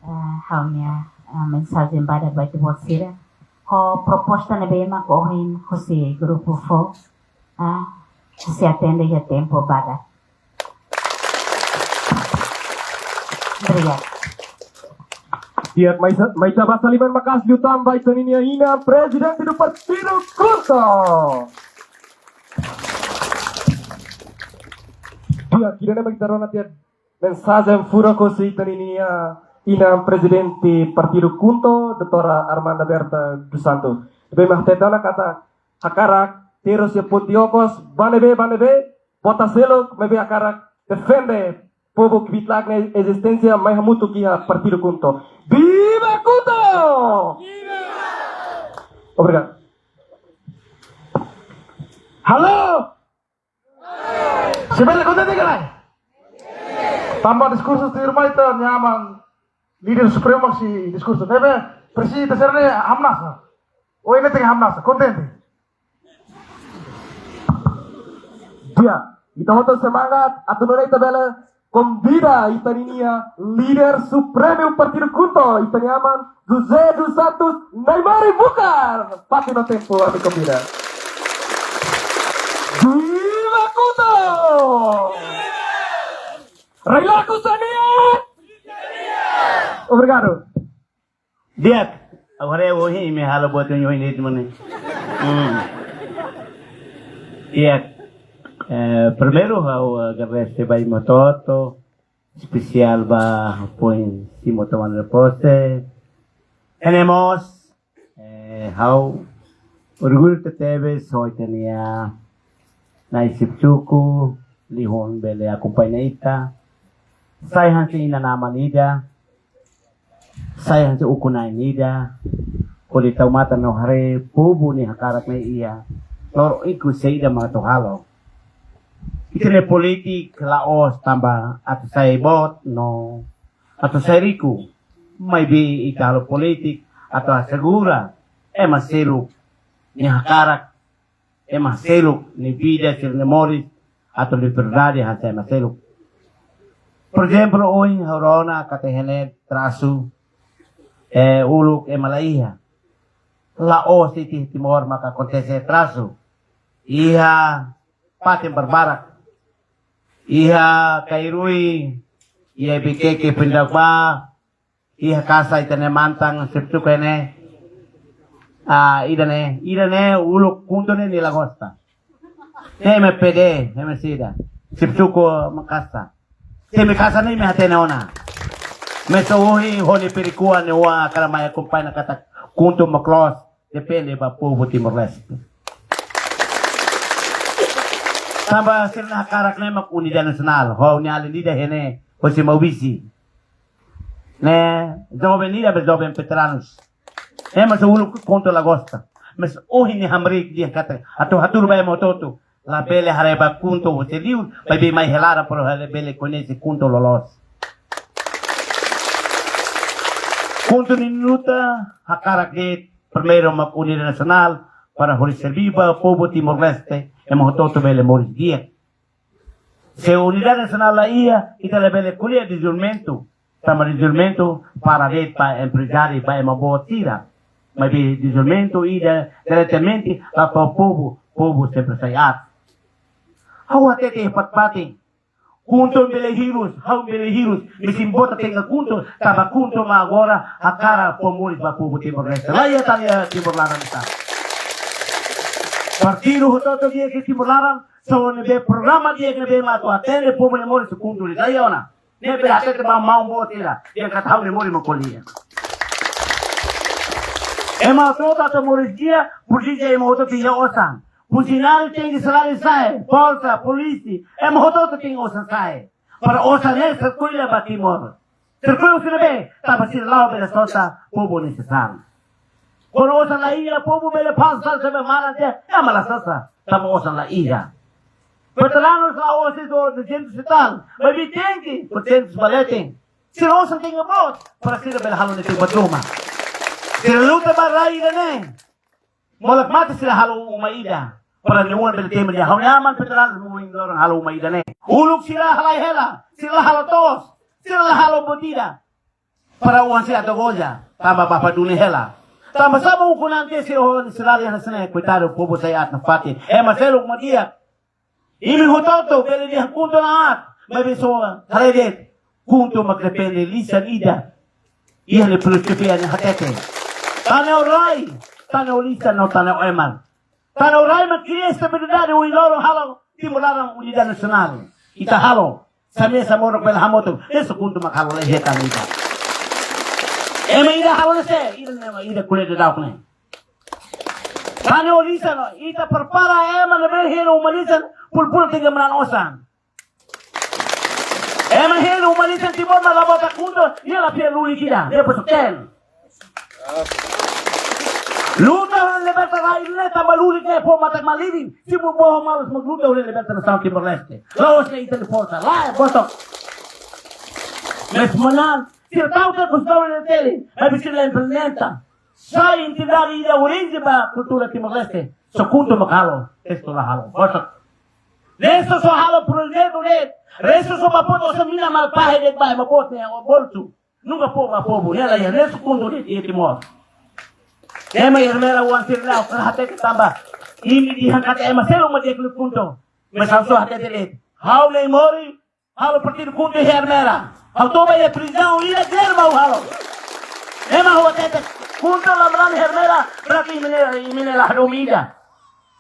eh, ha'u-nia, eh, mensajen badak ba ita-boot sira. Ho proposta ne'ebé mak ohin husi grupu fó, eh, sei atende iha tempu badak. Obrigada. Di'ak, mai sa-, mai ita basa liman maka'as liután ba ita-nia inan Prezidente do Partidu KHUNTO. Di'ak, ida-ne'e mak ita rona tiha mensajen furak husi ita-nia inan Prezidente Partidu KHUNTO, Doutora Armanda Berta dos Santos. Ne'ebé mak hatete ona katak hakarak terus iha ponti okos, ba ne'ebé, ba ne'ebé, vota seluk, maibé hakarak defende povu kbiit laek nia ezisténsia, mai hamutuk iha Partidu KHUNTO. Viva KHUNTO! Obrigadu. Halo! Sei bele kontente ka lae? Tanba diskursu tuirmai ita-nia aman, líder supremu mak sei diskursu. Ne'ebé, presiza ita sira-ne'e hamnasa. Ohin ne'e tenke hamnasa, kontente. Di'ak, ita hotu semangat, atu nune'e ita bele konvida ita-nia líder supremu Partidu KHUNTO, ita-nia aman José dos Santos, mai mari buka. Fatin no tempu, ami konvida. Viva KHUNTO! Rai-laku sá-nia? Obrigadu. Di'ak, ha'u haree ohin imi halo buat ohin de'it mak ne'e. Hmm. Di'ak. Eh, primeiru ha'u agradese ba imi hotu-hotu, espesiál ba foin simu toman pose. Iha ne'e mós, eh, ha'u orgullu tebetebes ho ita-nia na'i xefe suku, lihun bele akompaña ita. Sai hanesan inan-aman ida, sai hanesan ukun-na'in ida, hodi tau matan no haree povu nia hakarak ne'e iha loroloron ikus saida mak atu halo. Ita-nia polítika la'ós tanba atu sai boot no atu sai riku. Maibé ita halo polítika atu asegura ema seluk nia hakarak, ema seluk nia vida, sira-nia moris, atu liberdade hanesan ema seluk. Por ezemplu, ohin ha'u rona katak iha ne'e trasu, eh, uluk ema la iha. La'ós iha Timor maka akontese trasu. Iha fatin barbarak. Iha Kairui, iha Viqueque, Pindagma, iha kasa ita-nia mantan xefe suku ne'e. Ah, ida-ne'e, ida-ne'e uluk KHUNTO ne'e nia la gosta. Ne'e ema P D, ema saida. Xefe suku mak kasa. Temi kasa ne'e imi hatene ona. Maibé ohin ho nia perikua ne'e, ha'u hakarak mai akompaña katak KHUNTO mak loos, depende ba povu Timor-Leste. Tanba sira-nia hakarak ne'e mak unidade nasionál, ho nia alin ida iha ne'e, hosi Maubisse. Ne'e, joven ida, be joven veteranus. Ema sira uluk KHUNTO la gosta. Maibé ohin nia hamriik dehan katak atu hatuur ba ema hotu-hotu. Labele haree ba KHUNTO ho seliu, maibé mai hela para bele koñese KHUNTO loloos. KHUNTO nia luta hakarak de'it primeiru mak unidade nasionál, para hodi serví ba povu Timor-Leste, ema hotu-hotu bele moris di'ak. Se unidade nasionál la iha, ita labele ko'alia dezenvolvimentu. Tanba dezenvolvimentu para de'it ba emprezáriu, ba ema boot sira. Maibé dezenvolvimentu ida diretamente ba povu, povu sempre sai aat. Ha'u hatete fatin-fatin. KHUNTO bele hirus, ha'u bele hirus. Mesin boot tenke KHUNTO, tanba KHUNTO mak agora hakarak fó moris ba povu Timor-Leste. La iha tan iha Timor laran ida. Partidu hotu-hotu di'ak iha Timor laran, só ne'ebé programa di'ak ne'ebé mak atu atende povu nia moris KHUNTO de'it. La iha ona. Ne'ebé hatete ba maun boot sira, dehan katak ha'u nia moris mak ko'alia. Ema hotu-hotu atu moris di'ak, presiza ema hotu-hotu iha osan. Funsionáriu tenke saláriu sa'e, forsa, polísia, ema hotu-hotu tenke osan sa'e. Para osan ne'e sirkula ba Timor. Sirkula sira be, tanba sira la'o bele sota povu nesesáriu. Kuandu osan la iha, povu bele pasa, sebe maran te, ema la sasa, tanba osan la iha. Veteranus la'ós duzentos e tal, maibé tenke, pertentus ba leten. Sira osan tenke boot, para sira bele halo netik ba doma. Sira luta ba rai ida-ne'e. Molok mate sira halo uma ida. Para nia oan bele temi nia. Ha'u-nia aman veteranus mak ohin loron halo uma ida-ne'e. Uluk sira halai hela, sira la halo to'os, sira la halo buat ida. Para oan sira atu goza, tanba bapa duni hela. Tanba sá mak ukun-an sira ho sira hanesan ne'e, koitadu povu sai aat nafatin. Ema seluk mak di'ak. Imi hotu-hotu bele dehan KHUNTO nia aat, maibé só haree de'it. KHUNTO mak depende lisan ida. Iha nia filozofia nia hatete. Tane-ó rai, tane-ó lisan no tane-ó ema. Tane-ó rai mak kria estabilidade ohin loron halo Timor laran unidade nasionál. Ita halo. Samesa moruk bele hamutuk. Ne'e só KHUNTO mak halo, la iha tan ida. Ema ida halo ne'e sé, ida ne'e mak ida ko'alia daudaun ne'e. Tane-ó lisan, ita prepara ema ne'ebé hela uma lisan, pul-pul tiga malan osan. Ema hela uma lisan Timor mak la vota KHUNTO, nia la fiar lulik ida, nia posu ten. Luta hodi liberta rai ne'e tanba lulik ne'e fó matak malirin, simu boho malus mak luta hodi liberta nasaun Timor-Leste. La'ós ne'e ita-nia forsa, lae, botok. Maibé manán, sira tau ke kus daun ne'e teli, maibé sira la implementa. Sai identidade ida orijen ba kultura Timor-Leste, só KHUNTO mak halo, restu la halo. Botok. Restu só halo projetu de'it, restu só ba foti osan mina malu fahe de'it ba ema boot nia bolsu. Nunka fó ba povu, ne'e la iha, ne'e só KHUNTO de'it iha Timor. Ema iha Ermera oan sira ne'e, ha'u hakarak hatete tanba. Imi dehan katak ema seluk mak di'ak liu KHUNTO. Maibé ha'u só hatete de'it. Ha'u Ne'e Mori, halo partidu KHUNTO iha Ermera. Ha'u toba iha prizaun ida, jerma ha'u halo. Ema ha'u hatete, KHUNTO la maran iha Ermera, berarti imi ne'e, imi ne'e la hadomi ida.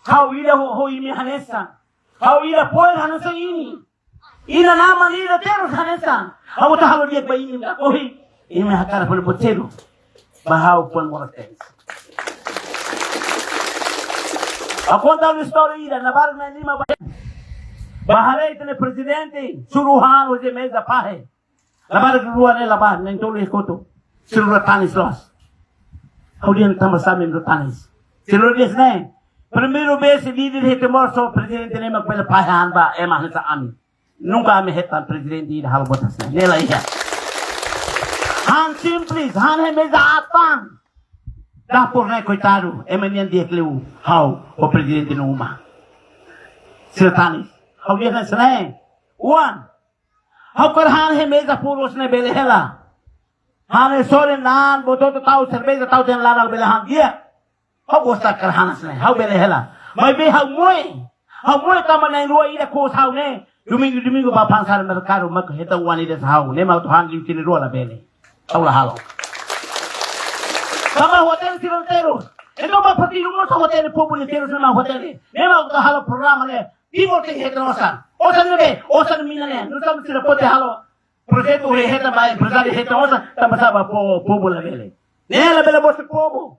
Ha'u ida ho, ho imi hanesan. Ha'u ida fo'er hanesan imi. Inan-aman ida terus hanesan. Ha'u atu halo di'ak ba imi, lakohi. Imi hakarak fali buat seluk. Ba ha'u fuan moras tebes. Ha'u konta ha'u-nia istória ida, labarik na'in-lima ba. Ba haree ita-nia prezidente, suru han husi meza fahe. Labarik rua ne'e labarik, na'in-tolu iha kotuk. Sira rua tanis loos. Ha'u dehan tanba sá mak rua tanis. Sira rua dehan ne'e. Primeiru vez iha Timor só prezidente ne'e mak bele fahe han ba ema hanesan ami. Nunka ami hetan prezidente ida halo buat hanesan ne'e. Ne'e la iha. Han simples, han iha meza atan. Dapur ne'e koitadu, ema nian di'ak liu ha'u ho prezidente nia uma. Sira tanis. Ha'u dehan hanesan ne'e. Oan. Ha'u hakarak han iha meza furu hanesan ne'e bele hela. Han iha sorin, na'an, bototo tau, serveja tau, tiha ona laran bele han di'ak. Ha'u gosta hakarak han hanesan ne'e, ha'u bele hela. Maibé ha'u moe. Ha'u moe tanba na'in-rua ida kous ha'u ne'e. Domingu, domingu bá pansar merkadu mak hetan oan ida hanesan ha'u. Ne'e mak atu han liu tinan rua labele. Ha'u la halo. Tanba ha'u hatene sira terus. Entaun ba partidu mós ha'u hatene, povu ne'e terus mak ha'u hatene. Ne'e mak atu halo programa ne'e. Timor tenke hetan osan. Osan ne'ebé, osan mina ne'e. Nusá mak sira pode halo projetu he hetan ba emprezáriu hetan osan, tanba sá mak po-, povu labele. Ne'e labele bosok povu.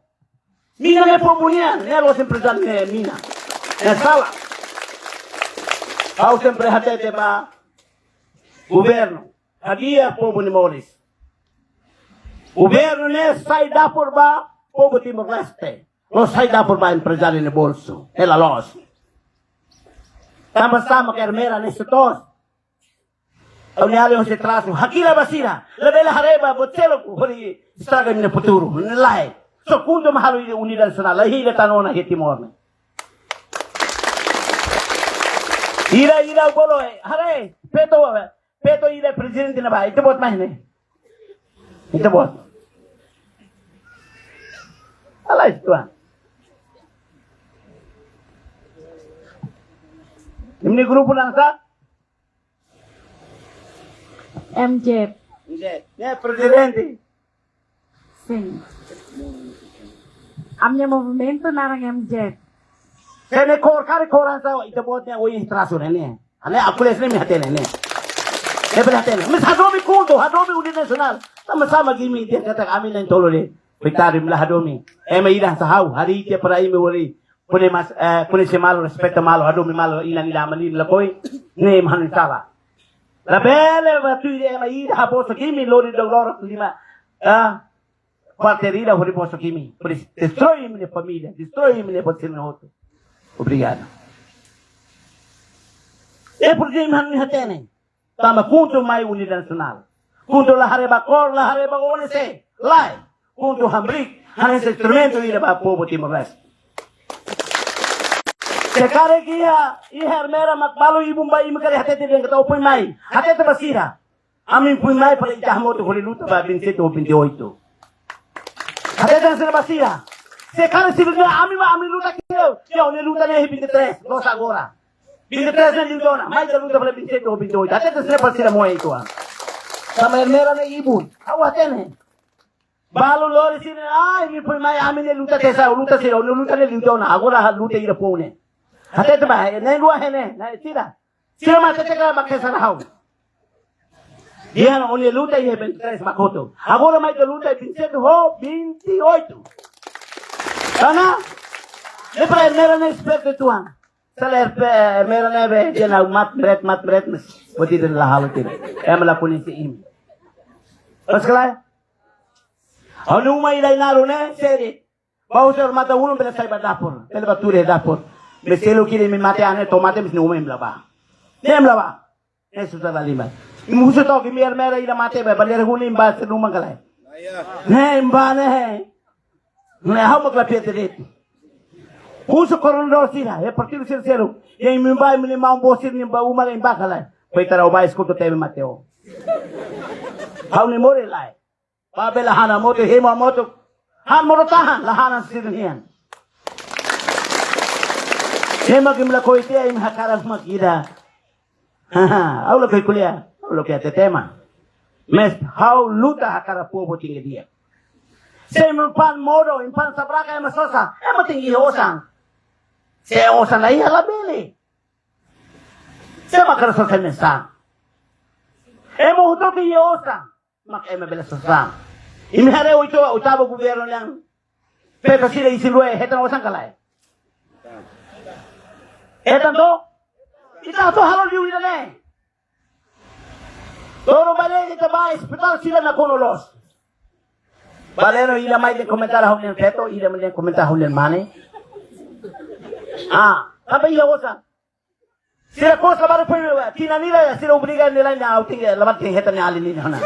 Mina ne'e povu nian, ne'e la'ós emprezáriu ne'e mina. Ne'e sala. Ha'u sempre hatete ba governu. Hadi'a povu nia moris. Governu ne'e sai dapur ba povu Timor-Leste. La'ós sai dapur ba emprezáriu nia bolsu. Ne'e la loos. Tanba sá mak Ermera ne'e sei toos. Ha'u-nia alin hosi trás, hakilar ba sira. Labele haree ba buat seluk hodi estraga imi-nia futuru. Ne'e lae. Só KHUNTO mak halo ida unidade nasionál, la iha ida tan ona iha Timor ne'e. Ida, ida bolu, eh, haree, Feto, Feto ida prezidente ne'ebá, ita-boot mai ne'e. Ita-boot. Alai, tuan. Imi-nia grupu naran sá? M Z. M Z. Ne'e prezidente. Sin. Ami-nia movimentu naran M Z. Se ne'e kór, karik kór hanesan ita-boot ne'e ohin trasu ne'e, ne'e. Ne'e aku les ne'e imi hatene ne'e. Ne'e bele hatene. Imi hadomi KHUNTO, hadomi unidade nasionál. Sama-sama gimi dia kata ami na'in-tolu de'it. Koitadu imi la hadomi. Ema ida hanesan ha'u, harii tiha para imi hodi. Kuandu mas, eh, kuandu sei malu, respeita malu, hadomi malu, inan ida aman ida lakohi, ne'e mak ha'u-nia sala. Labele bá tuir ema ida habosok imi lori douloro lima, ah, kuartér ida hodi bosok imi, hodi destrói imi-nia família, destrói imi-nia buat sira-ne'e hotu. Obrigadu. E por que imi ha'u-nia hatene? Tanba KHUNTO mai unidade nasionál. KHUNTO la haree ba kór, la haree ba O N C. Lae. KHUNTO hamriik, hanesan instrumentu ida ba povu Timor-Leste. Se karik iha, iha Ermera mak balu ibun ba imi karik hatete dehan katak ó foin mai. Hatete ba sira. Ami foin mai para ita hamutuk hodi luta ba vinte e sete ou vinte e oito. Hatete hanesan ne'e ba sira. Se karik sira dehan ami mak ami luta ki'ik, ya, ó-nia luta ne'e vinte e três, loos agora. Vinte e três ne'e liu tiha ona, mai ita luta para vinte e sete ou vinte e oito. Hatete hanesan ne'e ba sira moe itu, ah. Tanba Ermera ne'e ibun. Ha'u hatene. Balu lori sira, ai, imi foin mai, ami ne'e luta tiha, luta sira, ó-nia luta ne'e liu tiha ona. Agora ha'u luta ida foun ne'e. Hatete ba, ne'e rua ne'e, ne'e sira. Sira mak hatete katak mak hanesan ha'u. Dehan ó-nia luta iha vinte e três mak hotu. Agora mai ita luta vinte e sete ho vinte e oito. Karena ne'e para Ermera ne'e espertu tuan. Sala Ermera ne'e be, dehan mat meret, mat meret, mas. Buat ida la halo tiha. Ema la koñese imi. Pas kala? Ha'u-nia uma ida iha Naru ne'e, sede. Bá husu matan-ulun bele sai ba dapur, bele bá tuur iha dapur. Imi seluk kiri imi mate ane, to'o mate imi-nia uma imi la bá. Ne'e imi la bá. Ne'e susar la lima. Imi husu took imi Ermera ida mate ba, bandeira huni imi bá sira-nia uma ka lae. Ne'e imi bá ne'e. Ne'e ha'u mak la fiar de'it. Husu koordenadór sira, iha partidu sira seluk. Dehan imi bá imi-nia maun-boot sira-nia uma imi bá ka lae. Koitadu bá eskolta tebe mate ó. Ha'u-nia moris lae. Bá bele han hamutuk, hemu hamutuk. Han modo tahan, la han sira-nian. Ema imi lakohi tiha, imi hakarak mak ida. Ha'u lakohi ko'alia, ha'u lakohi hatete ema. Mas ha'u luta hakarak povu tenke di'ak. Se imi fa'an modo, imi fa'an sabraka ema sosa, ema tenke iha osan. Se osan la iha labele. Sé mak hakarak sosa ema sá? Ema hotu-hotu iha osan. Mak ema bele sosa. Imi haree oito, oitavu governu nian. Feto sira isin-rua hetan osan ka lae? Hetan to? Ita atu halo liu ida-ne'e. To'o bele ita bá ospitál sira nakonu loos. Baibain ida mai dehan komentáriu ha'u-nian feto, ida mai dehan komentáriu ha'u-nian mane. Ah, tanba iha osan. Sira kos labarik foin, tinan ida sira obriga nia la'en, ha'u tenke labarik tenke hetan nia alin ida ona.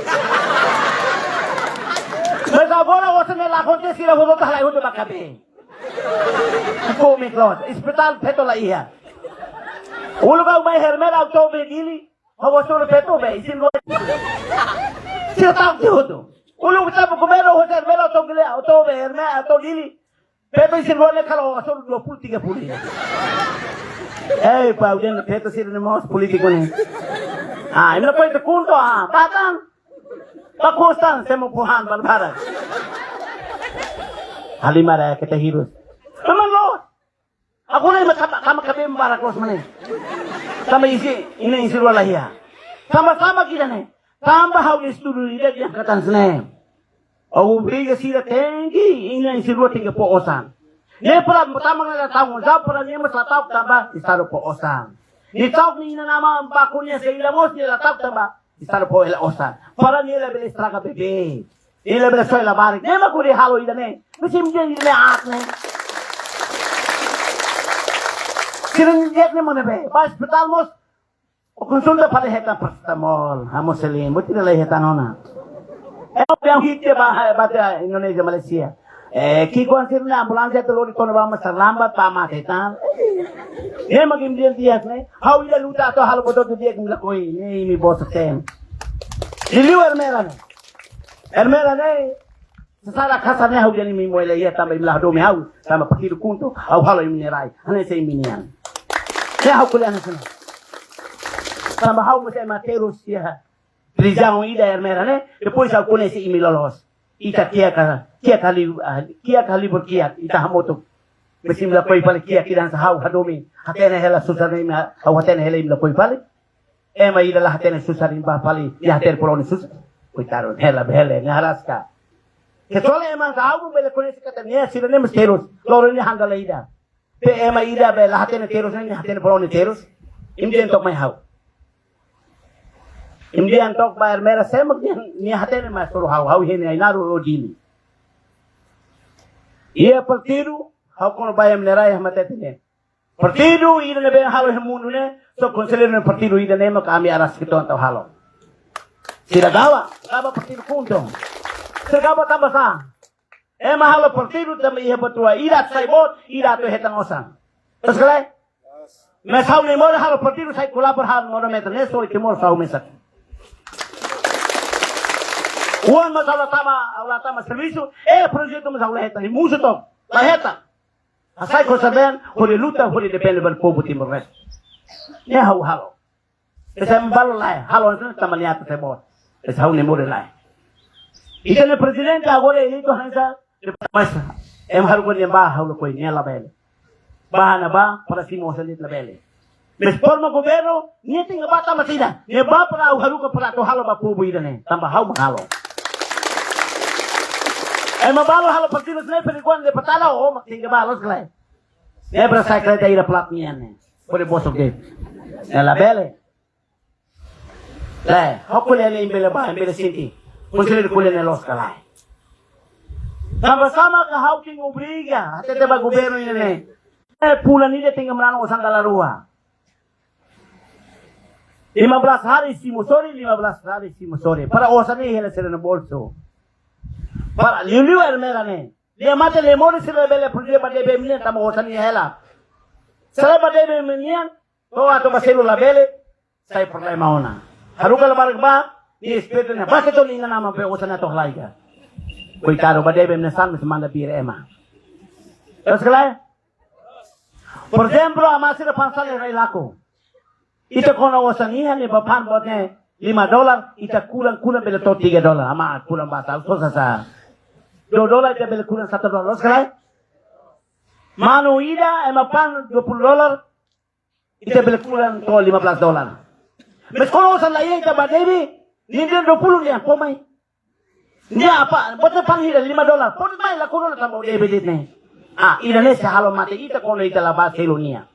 Mas agora osan ne'e la akontese, sira hotu-hotu halai hotu ba kabee. Komik loos, ospitál feto la iha. Uluk ha'u mai Ermera ha'u to'o bee Dili, ha'u hasoru feto be, isin-rua. Sira ta'uk tiha hotu. Uluk tanba governu hotu Ermera ha'u to'o Dili, ha'u to'o bee Ermera, ha'u to'o Dili. Feto isin-rua ne'e kalau hasoru dua puluh, tiga puluh. Ei, pau den feto sira-ne'e mós polítiku ne'e. Ah, imi lakohi ita KHUNTO, ah, bá tan. Bá kos tan, semo puhan, bal barak. Halimar ya, kita hirus. Teman lo. Aku ne'e mak tama, tama kabee barak loos mane. Tanba isin, inan isin-rua la iha. Tanba, tanba ida-ne'e. Tanba ha'u estudu ida dehan katak hanesan ne'e. Obriga sira tenke inan isin-rua tenke fó osan. Ne'e para tama ne'e la ta'uk, para ne'e mós la ta'uk tanba Estadu fó osan. Ne'e ta'uk nia inan-aman bá koñese ida mós nia la ta'uk tanba Estadu fó hela osan. Para nia labele estraga bebé. Nia labele soe labarik. Ne'e mak hodi halo ida-ne'e. Mesin dia ida-ne'e aat ne'e. Sira-nia di'ak ne'e mane be. Bá ospitál mós. Ó konsulta para hetan paracetamol, amoxicilina, buat ida la hetan ona. Eh, yang hit ba, ba Indonézia, Malaysia. Eh, ki'ikoan sira-ne'e ambulánsia atu lori to'o ne'ebá mós lambat ba mate tan. Ne'e mak imi dehan di'ak ne'e. Ha'u ida luta atu halo buat hotu di'ak imi lakohi. Ne'e imi bosok-teen. Liuliu Ermera ne'e. Ermera ne'e. Sasán kasar ne'e ha'u dehan imi moe la iha tanba imi la hadomi ha'u. Tanba partidu KHUNTO. Ha'u halo imi-nia rai. Hanesan imi-nian. Ne'e ha'u ko'alia hanesan ne'e. Tanba ha'u mós ema terus iha prizaun ida Ermera ne'e, depois ha'u koñese imi loloos. Ita kiak, kiak hali, ah, kiak halibur kiak, ita hamutuk. Maibé imi lakohi fali kiak ida hanesan ha'u hadomi. Hatene hela susar ne'e imi, ha'u hatene hela imi lakohi fali. Ema ida la hatene susar ne'e bá fali, nia hatene pulou nia susar. Koitadu, hela bele, nia haraska. Kecuali ema hanesan ha'u bele koñese katak ne'e sira-ne'e mós terus. Loron ne'e han dala ida. Be ema ida be la hatene terus ne'e, nia hatene pulou nia terus. Imi dehan took mai ha'u. Imi dehan took ba Ermera sé mak dehan nia hatene mai suru ha'u, ha'u hein Ainaro ho Dili. Iha partidu, ha'u kona-ba ema-nia rai ha'u hatete ne'e. Partidu ida ne'ebé halo iha mundu ne'e, só konselleiru ne'e partidu ida ne'e mak ami araska uitoan atu halo. Sira gaba, gaba partidu KHUNTO. Sira gaba tanba sá. Ema halo partidu tanba iha buat rua, ida atu sai boot, ida atu hetan osan. Loos ka lae? Maibé ha'u-nia moris halo partidu sai kolabora halo modo meter ne'e só ita moris ha'u mesak. Oan mós ha'u la tama, ha'u la tama servisu, eh projetu mós ha'u la hetan, i musu to, la hetan. Hasai kosar-been, hodi luta, hodi depende ba povu Timor-Leste. Ne'e ha'u halo. Ese ema balu lae, halo hanesan ne'e tanba nia atu sai boot. Ese ha'u-nia moris lae. Ita-nia prezidente agora eleitu hanesan, maibé ema haruka nia bá ha'u lakohi nia labele. Bá ne'ebá, para simu osan de'it labele. Maibé forma governu, nia tenke bá tanba saida. Nia bá para ha'u haruka para atu halo ba povu ida-ne'e. Tanba ha'u mak halo. Ema balu halo partidu ne'e, perigoan de patada, o mak tenke bá loos ka lae. Ne'e para sai kareta ida plat nian ne'e. Hodi bosok de'it. Ne'e labele. Lae, ha'u ko'alia ne'e imi bele bá, imi bele sente. Konselleiru ko'alia ne'e loos ka lae. Tanba sá mak ha'u tenke obriga, hatete ba governu ida-ne'e. Eh, fulan ida tenke manán osan dala rua. Lima belas hari simu sorin, lima belas hari simu sorin. Para osan ne'e hela sira-nia bolsu. Para liuliu Ermera ne'e. Lia mate lia moris sira bele prudia ba D B M nian tanba osan ne'e hela. Sira ba D B M nian, to'o atu ba selu labele, sai problema ona. Haruka labarik bá, nia espíritu ne'e, bá ke toli ina nama be osan ne'e to'o laiga. Koitadu ba D B M ne'e san mesti manda bir ema. Loos ka lae? Por ezemplu, amá sira fa'an sala iha rai laku. Ita kona osan iha ne'e ba fa'an boot ne'e lima dolar, ita kulan-kulan bele to'o tiga dolar. Amá kulan ba sala, to'o sasá. Dua dolar ita bele kulan satu dolar. Loos ka lae? Manu ida, ema fa'an dua puluh dolar, ita bele kulan to'o lima belas dolar. Maibé kona osan la iha ita ba D B M, nia dehan dua puluh nia, fó mai. Nia apa? Boot ne'e fa'an hira lima dolar. Fó mai la kuno tanba D B M de'it ne'e. Ah, ida-ne'e sei halo mate ita kuandu ita la bá selu nia.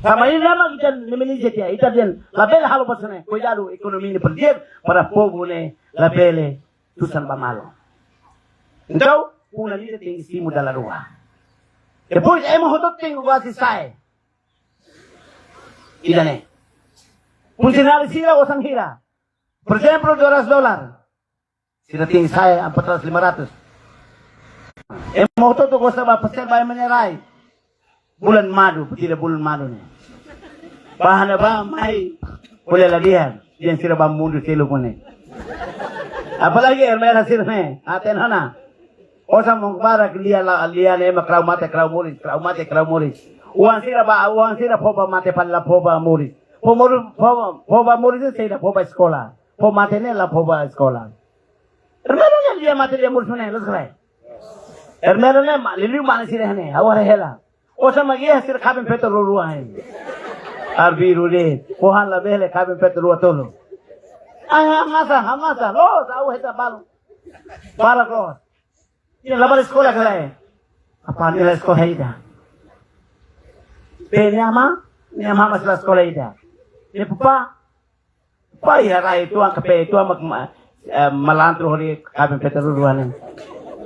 Tanba ida-ne'e mak ita ne'e menije tiha, ita dehan labele halo buat hanesan ne'e. Kuidadu ekonomia ne'e penting para povu ne'e labele tusan ba malu. Entaun, fulan ida tenke simu dala rua. Depois, ema hotu tenke gosta sai. Ida-ne'e. Funsionáriu sira osan hira. Por ezemplu, dua ratus dolar. Sira tenke sai empat ratus, lima ratus. Ema hotu-hotu gosta ba pasar ba ema nia rai. Bulan madu, partida bulan madu ne'e. Bá ne'ebá mai, ko'alia la di'ak, dehan sira ba mundu seluk ne'e. Apalagi Ermera sira ne'e, hatene ona. Osan mak barak lia la, lia ne'e mak krau mate, krau moris, krau mate, krau moris. Oan sira ba, oan sira fó ba mate fali la fó ba moris. Fó moris, fó, fó ba moris saida, fó ba eskola. Fó mate ne'e la fó ba eskola. Ermera ne'e lia mate lia moris ne'e, loos ka lae? Ermera ne'e mak, liuliu mane sira ne'e, ha'u haree hela. Osan mak iha sira kaben feto rua-rua hein. Arbiru de'it, fó han labele kaben feto rua tolu. Ai, hamnasa, hamnasa, loos, ha'u hetan balu. Barak loos. Nia la bá eskola ka lae? Apá nia la eskola ida. Be nia amá, nia amá mós la eskola ida. Nia apá, apá iha rai tuan ka be tuan mak ma-, eh, malandru hodi kaben feto rua-rua ne'e.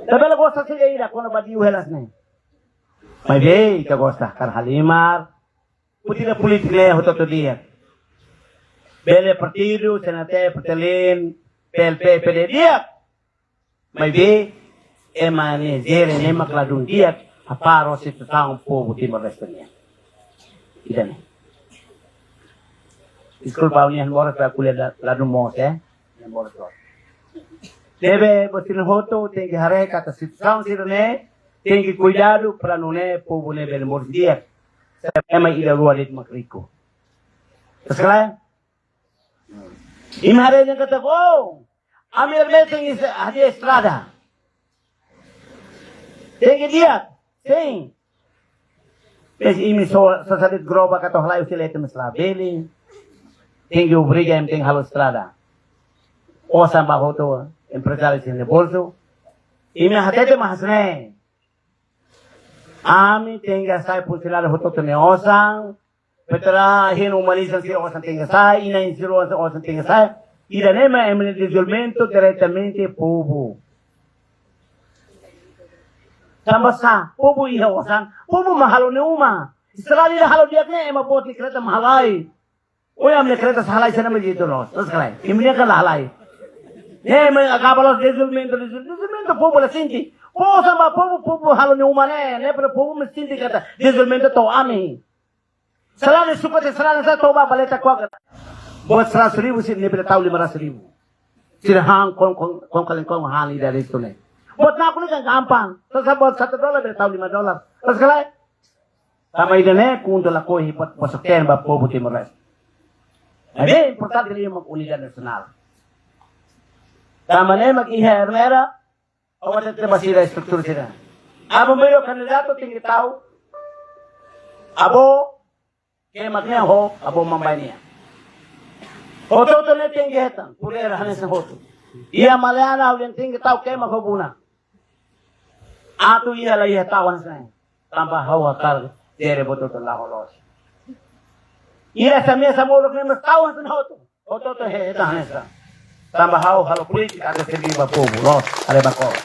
Labele gosta sira ida kona-ba diu helas ne'e. Maibé, ita gosta, hakarak halimar. Partida polítika ne'e hotu-hotu di'ak. Bele partidu, CNRT, Fretilin, PLP, PD di'ak. Maibé, Ema ne'e jere ne'e mak ladún di'ak, hapara situasaun povu Timor-Leste nian. Ida-ne'e. Deskulpa, ha'u-nia moras ba ko'alia la-, ladún moos, eh? Ne'e moras loos. Ne'ebé buat sira-ne'e hotu tenke haree katak situasaun sira-ne'e tenke kuidadu para nune'e povu ne'e bele moris di'ak. Ema ida rua de'it mak riku. Terus kala? Imi haree dehan katak, oh, ami Ermera tenke hadi'a estrada. Tenke di'ak, sin. Mas imi só, só sabe groba katak halai husi leten mas labele. Tenke obriga imi tenke halo estrada. Osan ba hotu emprezáriu sira-nia bolsu. Imi hatete mak hanesan ne'e. Ami tenke hasai funsionáriu hotu-hotu nia osan. Petra hin umanisan sira osan tenke sai, inan sira osan, osan tenke sai. Ida-ne'e mak ema-nia dezenvolvimentu diretamente povu. Tanba sá, povu iha osan, povu mak halo nia uma. Estrada ida halo di'ak ne'e, ema boot nia karreta mak halai. Ohin ami-nia karreta sira halai, sira-ne'e mak jeitu loos. Terus kala, imi-nian kan la halai. Ne'e mak akaba loos dezenvolvimentu, dezenvolvimentu povu la sente. Povu sá mak povu, povu halo nia uma ne'e, ne'e para povu mak sente katak dezenvolvimentu to'o ami. Saláriu sukat, saláriu sa toba baleta kuak. Buat seratus ribu sira-ne'e bele tau lima ratus ribu. Sira han kon, kon, kon kalen kon han ida restu ne'e. Buat nakukneen kan gampang. Sá, sá buat satu dolar bele tau lima dolar. Terus kala? Tanba ida-ne'e KHUNTO lakohi buat, buat soten ba povu Timor-Leste. Ne'ebé importante liu mak unidade nasionál. Tanba ne'e mak iha Ermera, ha'u hatete ba sira estrutura sira. Aba-boot kandidatu tenke tau. Avó, keimak nia ho, avó mambai nia. Hotu-hotu ne'e tenke hetan, poder hanesan hotu. Iha Maliana ha'u dehan tenke tau keimak ho Buna. Atu iha la iha tau hanesan ne'e. Tanba ha'u hakarak jere buat hotu la'o loos. Iha samia samoro ne'e mas tau hanesan hotu. Hotu-hotu hetan hanesan. Tanba ha'u halo polítika atu serve ba povu, loos, haree ba koran.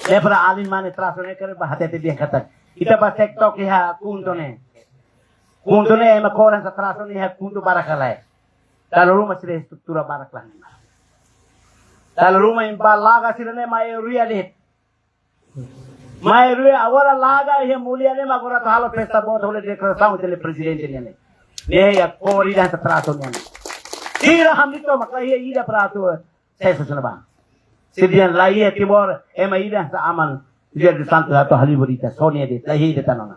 Ne'e para alin mane trasu ne'e kere ba hatete dehan katak. Ita ba TikTok iha KHUNTO ne'e. KHUNTO ne'e ema koran sira trasu ne'e iha KHUNTO barak ka lae. Dala ruma sira estrutura barak la ne'e. Dala ruma ema ba laga sira-ne'e maioria de'it. Maioria agora laga iha Mulia ne'e mak agora atu halo festa boot hodi deklarasaun tele prezidente nian ne'e. Ne'e iha kori dan sira trasu nian ne'e. Sira hamriik tomak la iha ida para atu sesu sira-ne'ebá. Sira dehan la iha Timor, ema ida hanesan aman José dos Santos atu halibur ita, só nia de'it, la iha ida tan ona.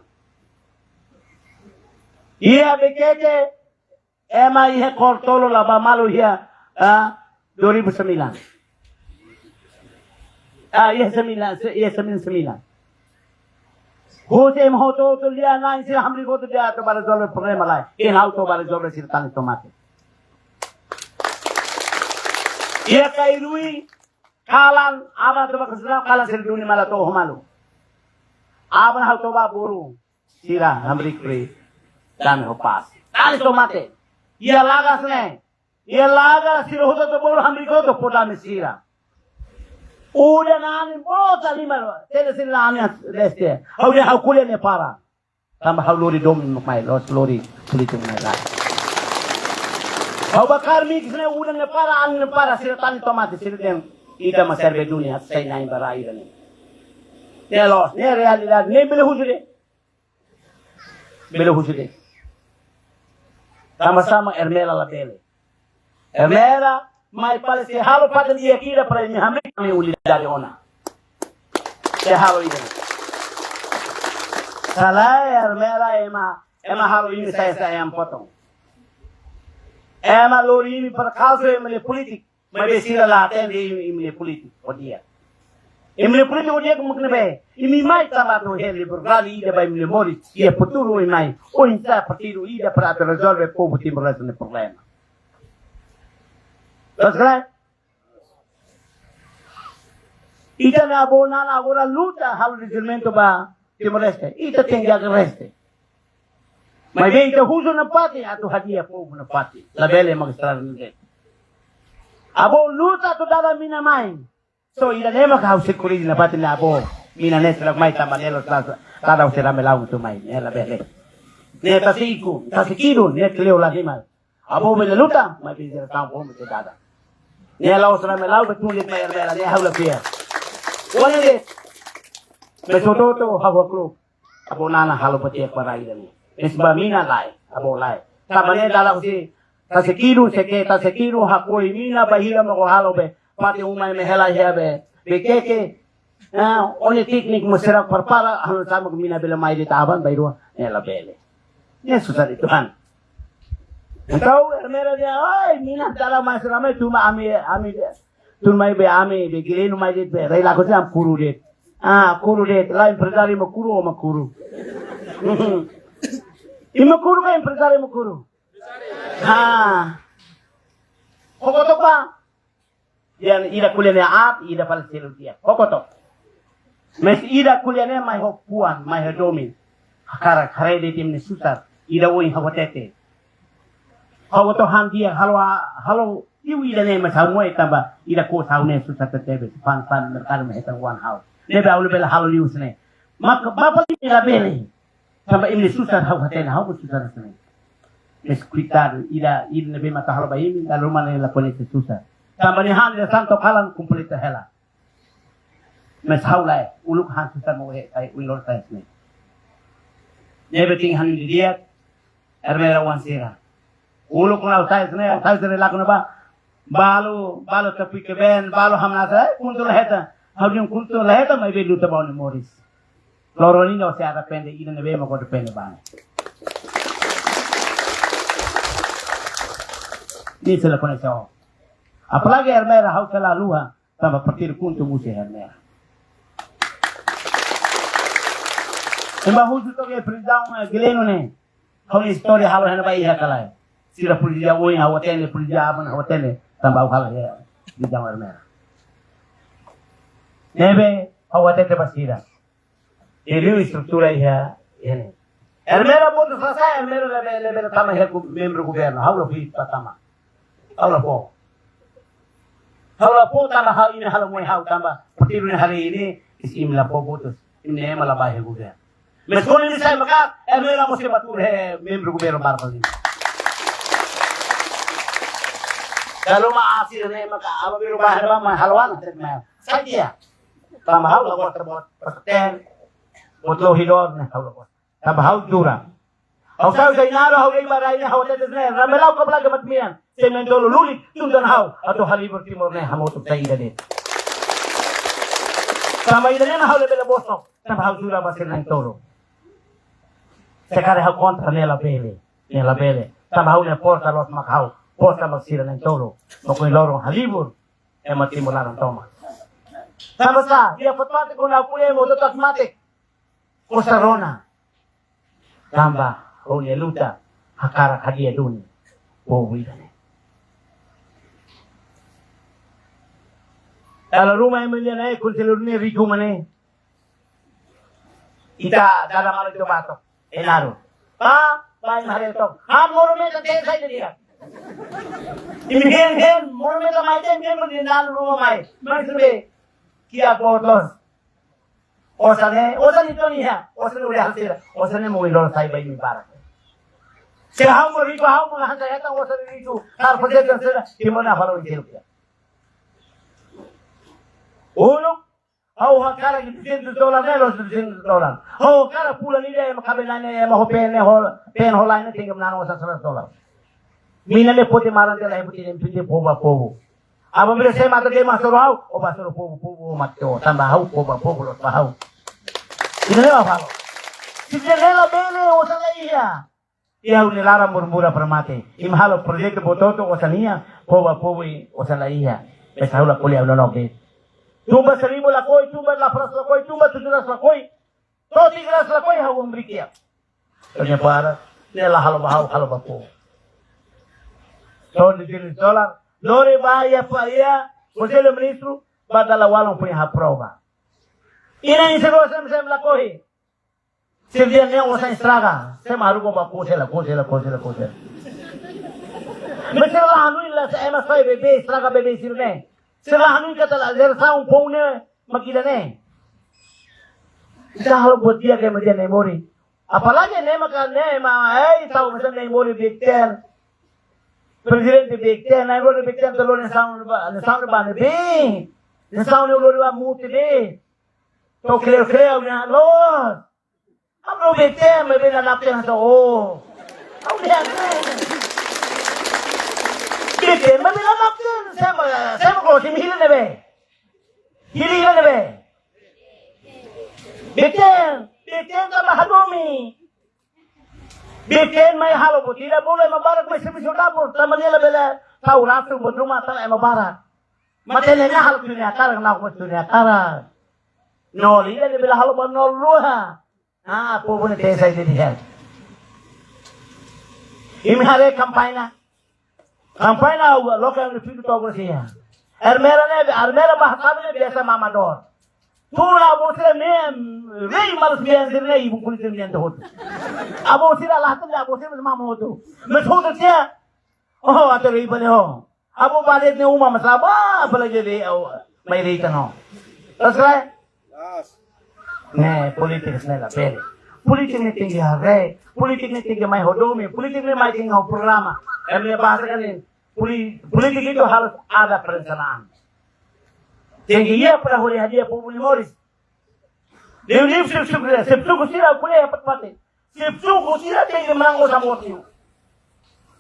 Iha Viqueque, ema iha kór tolu la bá malu iha, ah, dua ribu sembilan. Ah, iha sembilan, se-, iha sembilan sembilan. Husi ema hotu-hotu lia-na'in sira hamriik hotu de'it atu ba rezolve problema lai. Iha ha'u atu ba rezolve sira tani tomate. Iha Kairui, kalan, aban atu ba kasaran, kalan sira duni malu to'o ho malu. Aban ha'u atu ba bolu. Sira hamriik fali dame ho pás. Tani tomate. Iha laga sira-ne'e. Iha laga sira hotu-hotu bolu hamriik hotu fó dame sira. Udan anin bota lima lo. Tele sira la anin leste. Ha'u dehan ha'u ko'alia ne'e para. Tanba ha'u lori domin mai, lori polítika mai la. Ha'u ba karmik sira-ne'e udan ne'e para, anin ne'e para, sira tani tomate, sira dehan ita mak serve duni, sai na'in ba rai ida-ne'e. Ne'e loos, ne'e realidade, ne'e bele husu de'it. Bele husu de'it. Tanba sá mak Ermera labele. Ermera mai fali sei halo fatin di'ak ida para imi hamriik ami unidade ona. Sei halo ida. Se lae Ermera ema, ema halo imi sai sai am potong. Ema lori imi para kalsu ema-nia polítika. Maibé sira la atende imi, imi-nia polítika ho di'ak. Imi-nia polítika ho di'ak mak ne'ebé. Imi mai tanba atu hili burgali ida ba imi-nia moris. Iha futuru imi mai. Oinsá partidu ida para atu rezolve povu Timor-Leste nia problema. Terus kala? Ita-nia avó nana agora luta halo dezenvolvimentu ba Timor-Leste. Ita tenke agreste. Maibé ita husu nafatin atu hadi'a povu nafatin. Labele mak estrada ne'e. Avó luta atu dada mina mai. So ida-ne'e mak ha'u sei ko'alia nafatin ne'e avó. Mina ne'e sira mai tanba ne'e la'ós, la'ós, la'ós husi Ramelau mak atu mai. Ne'e labele. Ne'e tasi iku, tasi kidu, ne'e kleur la rima. Avó bele luta, maibé jerasaun foun bele dada. Ne'e la'ós Ramelau, betul de'it mak Ermera, ne'e ha'u la fiar. Ohin de'it. Maibé hotu-hotu ha'u hakru'uk. Avó Nana halo buat di'ak ba rai ida-ne'e. Maibé ba mina lae, avó lae. Tanba ne'e dala husi, tasi kidun seke, tasi kidun hakoi mina bainhira mak halo be. Parte uma imi hela iha be, be keke. Ah, ohin tékniku mós sira prepara, halo sama ke mina bele mai de'it aban, bainrua, ne'e labele. Ne'e susar de'it Tuhan. Entaun, Ermera dehan, "Oi, mina dala mai sira mai, tun mai ami, ami, tun mai be ami, be Gileno mai de'it be, rai la ko siam kuru de'it." Ah, kuru de'it, la emprezáriu mak kuru, ó mak kuru. Imi mak kuru ka emprezáriu mak kuru? Ha. Kokotok ba. Dehan ida ko'alia ne'e aat, ida fali seluk di'ak. Kokotok. Maibé ida ko'alia ne'e mai ho fuan, mai ho domin. Hakarak haree de'it imi-nia susar. Ida ohin ha'u hatete. Ha'u atu han di'ak, halo, halo, iu ida-ne'e maibé ha'u moe tanba ida kos ha'u ne'e susar tebetebes. Fa'an, fa'an merkadu mak hetan oan ha'u. Ne'ebé ha'u labele halo liu hanesan ne'e. Maka bapa imi labele. Tanba imi-nia susar ha'u hatene, ha'u mós susar hanesan ne'e. Maibé koitadu, ida, ida ne'ebé mak halo ba imi, dala ruma ne'e la koñese susar. Tanba nia han ida santo kalan kompleta hela. Maibé ha'u lae, uluk han susar mak ohin, ai, ohin loron sai hanesan ne'e. Ne'ebé tenke hanoin didi'ak, Ermera oan sira. Uluk ha'u sai hanesan ne'e, sai hanesan ne'e lakon ba, balu, balu tepui keben, balu hamnasa, eh, KHUNTO la hetan. Ha'u dehan KHUNTO la hetan, maibé luta ba ó-nia moris. Loron ida ó sei arrepende, ida ne'ebé mak ó depende ba ne'e. Nia sei la koñese ó. Apalagi Ermera ha'u sei la haluha, tanba partidu KHUNTO mós iha Ermera. Ema husu to'o iha prizaun, eh, Gileno ne'e. Ha'u-nia istória halo hena ba iha ka lae. Sira polísia oin ha'u hatene, polísia aban ha'u hatene, tanba ha'u halo iha prizaun Ermera. Ne'ebé ha'u hatete ba sira. Iha liu estrutura iha, iha ne'e. Ermera boot sasá, Ermera labele, labele tama iha gu-, membru governu. Ha'u la fó ba tama. Ha'u la fó. Ha'u la fó tanba ha'u, imi halo moe ha'u tanba partidu ne'e harii ne'e, imi la fó votus. Imi ne'e ema la bá iha governu. Maibé kuandu imi sai maka, Ermera mós sei bá tuur iha membru governu barak liu. Kalau mak asir ne'e maka, aba biru bá iha ba mai halo an, tet mai. Sai di'ak. Tanba ha'u la gosta buat pasatén, buat lohidor ne'e ha'u la gosta. Tanba ha'u jura. Ha'u sai, sai naro ha'u lei ba rai ne'e ha'u hatete hanesan ne'e. Ramelau ka belaga mat mian. Se mentolo lulik, tundan ha'u. Atu halibur Timor ne'e hamutuk sai ida de'it. Tanba ida ne'e ha'u labele bosok. Tanba ha'u jura ba sira na'in-tolu. Se karik ha'u kontra ne'e labele. Ne'e labele. Tanba ha'u-nia forsa loos mak ha'u. Forsa mak sira na'in-tolu. Mak ohin loron halibur. Ema Timor laran tomak. Tanba sá, iha fatin-fatin kuandu ha'u ko'alia ema hotu-hotu hakmatek. Kosta rona. Tanba ha'u-nia luta hakarak hadi'a duni povu ida-ne'e. Dala ruma ema lia ne'e, konselleiru ne'e riku mak ne'e. Ita dada malu ita batok. Enaru. Pa, pa imi haree tok. Ha, monumentu tenke sai di'ak. Imi hein, hein, monumentu mai tenke, imi hein, monumentu ruma mai. Mai sube. Kiak boot loos. Osan ne'e, osan ne'e to'o nia, osan ne'e udah hasil, osan ne'e mak ohin loron sai ba imi barak. Se ha'u mak riku, ha'u mak han sai hetan osan ne'e riku, ha'u fazer dan sera, Timor ne'e halo intel kia. Uluk, ha'u hakarak duzentus dolar ne'e, loos duzentus dolar. Ha'u hakarak fulan ida ema kaben ne'e, ema ho peen ne'e, ho, peen ho lain ne'e, tenke manán osan seratus dolar. Mina ne'e foti maran tiha la hebu tinem pinte povu ba povu. Apabila sé mak atu dehan mak hasoru ha'u, ó bá hasoru povu, povu mak to'o, tanba ha'u, povu, povu loos ba ha'u. Ida-ne'e ha'u halo. Se ida-ne'e labele, osan la iha. Iha ha'u-nia laran murmura para mate. Imi halo projetu boot hotu, osan iha, povu, povu, osan la iha. Maibé ha'u la ko'alia, ha'u la loke. Tumba seribu lakohi, tumba delapan ratus lakohi, tumba tujuh ratus lakohi. To'o tiga ratus lakohi ha'u memberi kia. Soalnya para, ne'e la halo ba ha'u, halo ba povu. To'o duzentus dolar, lori ba iha pa iha, Konsellu Ministru, ba dala walun foin aprova. Ida-ne'e sira sem-sem lakohi. Sira dehan ne'e osan estraga, sem haruka ba konsela, konsela, konsela, konsela. Maibé sira la hanoin la sa ema sai beibeik, estraga beibeik sira-ne'e. Sira la hanoin katak la jerasaun foun ne'e, mak ida-ne'e. Ita halo buat di'ak ke ema dehan Na'i Mori. Apalagi ne'e maka ne'e mak, eh, tau masa Na'i Mori beibeik-teen. Prezidente beibeik-teen, Na'i Mori beibeik-teen, tolo ne'e saun ba, ne'e saun ba ne'ebé. Ne'e saun ne'e lori ba mute be. To'o kleur-kleur ne'e loos. Ha'u Betén, maibé la napten so. Ha'u Betén. Betén, maibé la napten, semo, semo ko, simi hili ne'ebé. Hili hili ne'ebé. Betén, Betén tanba hadomi. Betén mai halo buat ida bolu ema barak mai servisu dapur, tanba nia labele tau ratu buat ruma tanba ema barak. Matenek nia halo tuir nia hakarak, na'ok buat tuir nia hakarak. Nol ida ne'ebé la halo ba nol rua. Ah, povu ne'e tenke sai de'it. Imi haree kampaña. Kampaña ha'u loke no fitu to'o agora sei iha. Ermera ne'e, ermera ba hakabe ne'e biasa mamadór. Tuur avó sira-nia mean, rei malus mean sira-ne'e, ibun kulit sira-nia hotu. Avó sira la hatene, avó sira mama hotu. Mas hotu tiha. Oh, atu rei bale ho. Avó bá de'it nia uma mas la bá, apalagi rei, oh, mai rei tan ho. Terus, ne'e, polítika ne'e labele. Polítika ne'e tenke haree, polítika ne'e tenke mai hadomi, polítika ne'e mai tenke ho programa. Ema nia bahasa kan ne'e, poli-, polítika itu harus ada perencanaan. Tenke iha para hodi hadi'a povu nia moris. Liuliu xefe suku, xefe suku sira ko'alia iha fatin-fatin. Xefe suku sira tenke manán osan boot liu.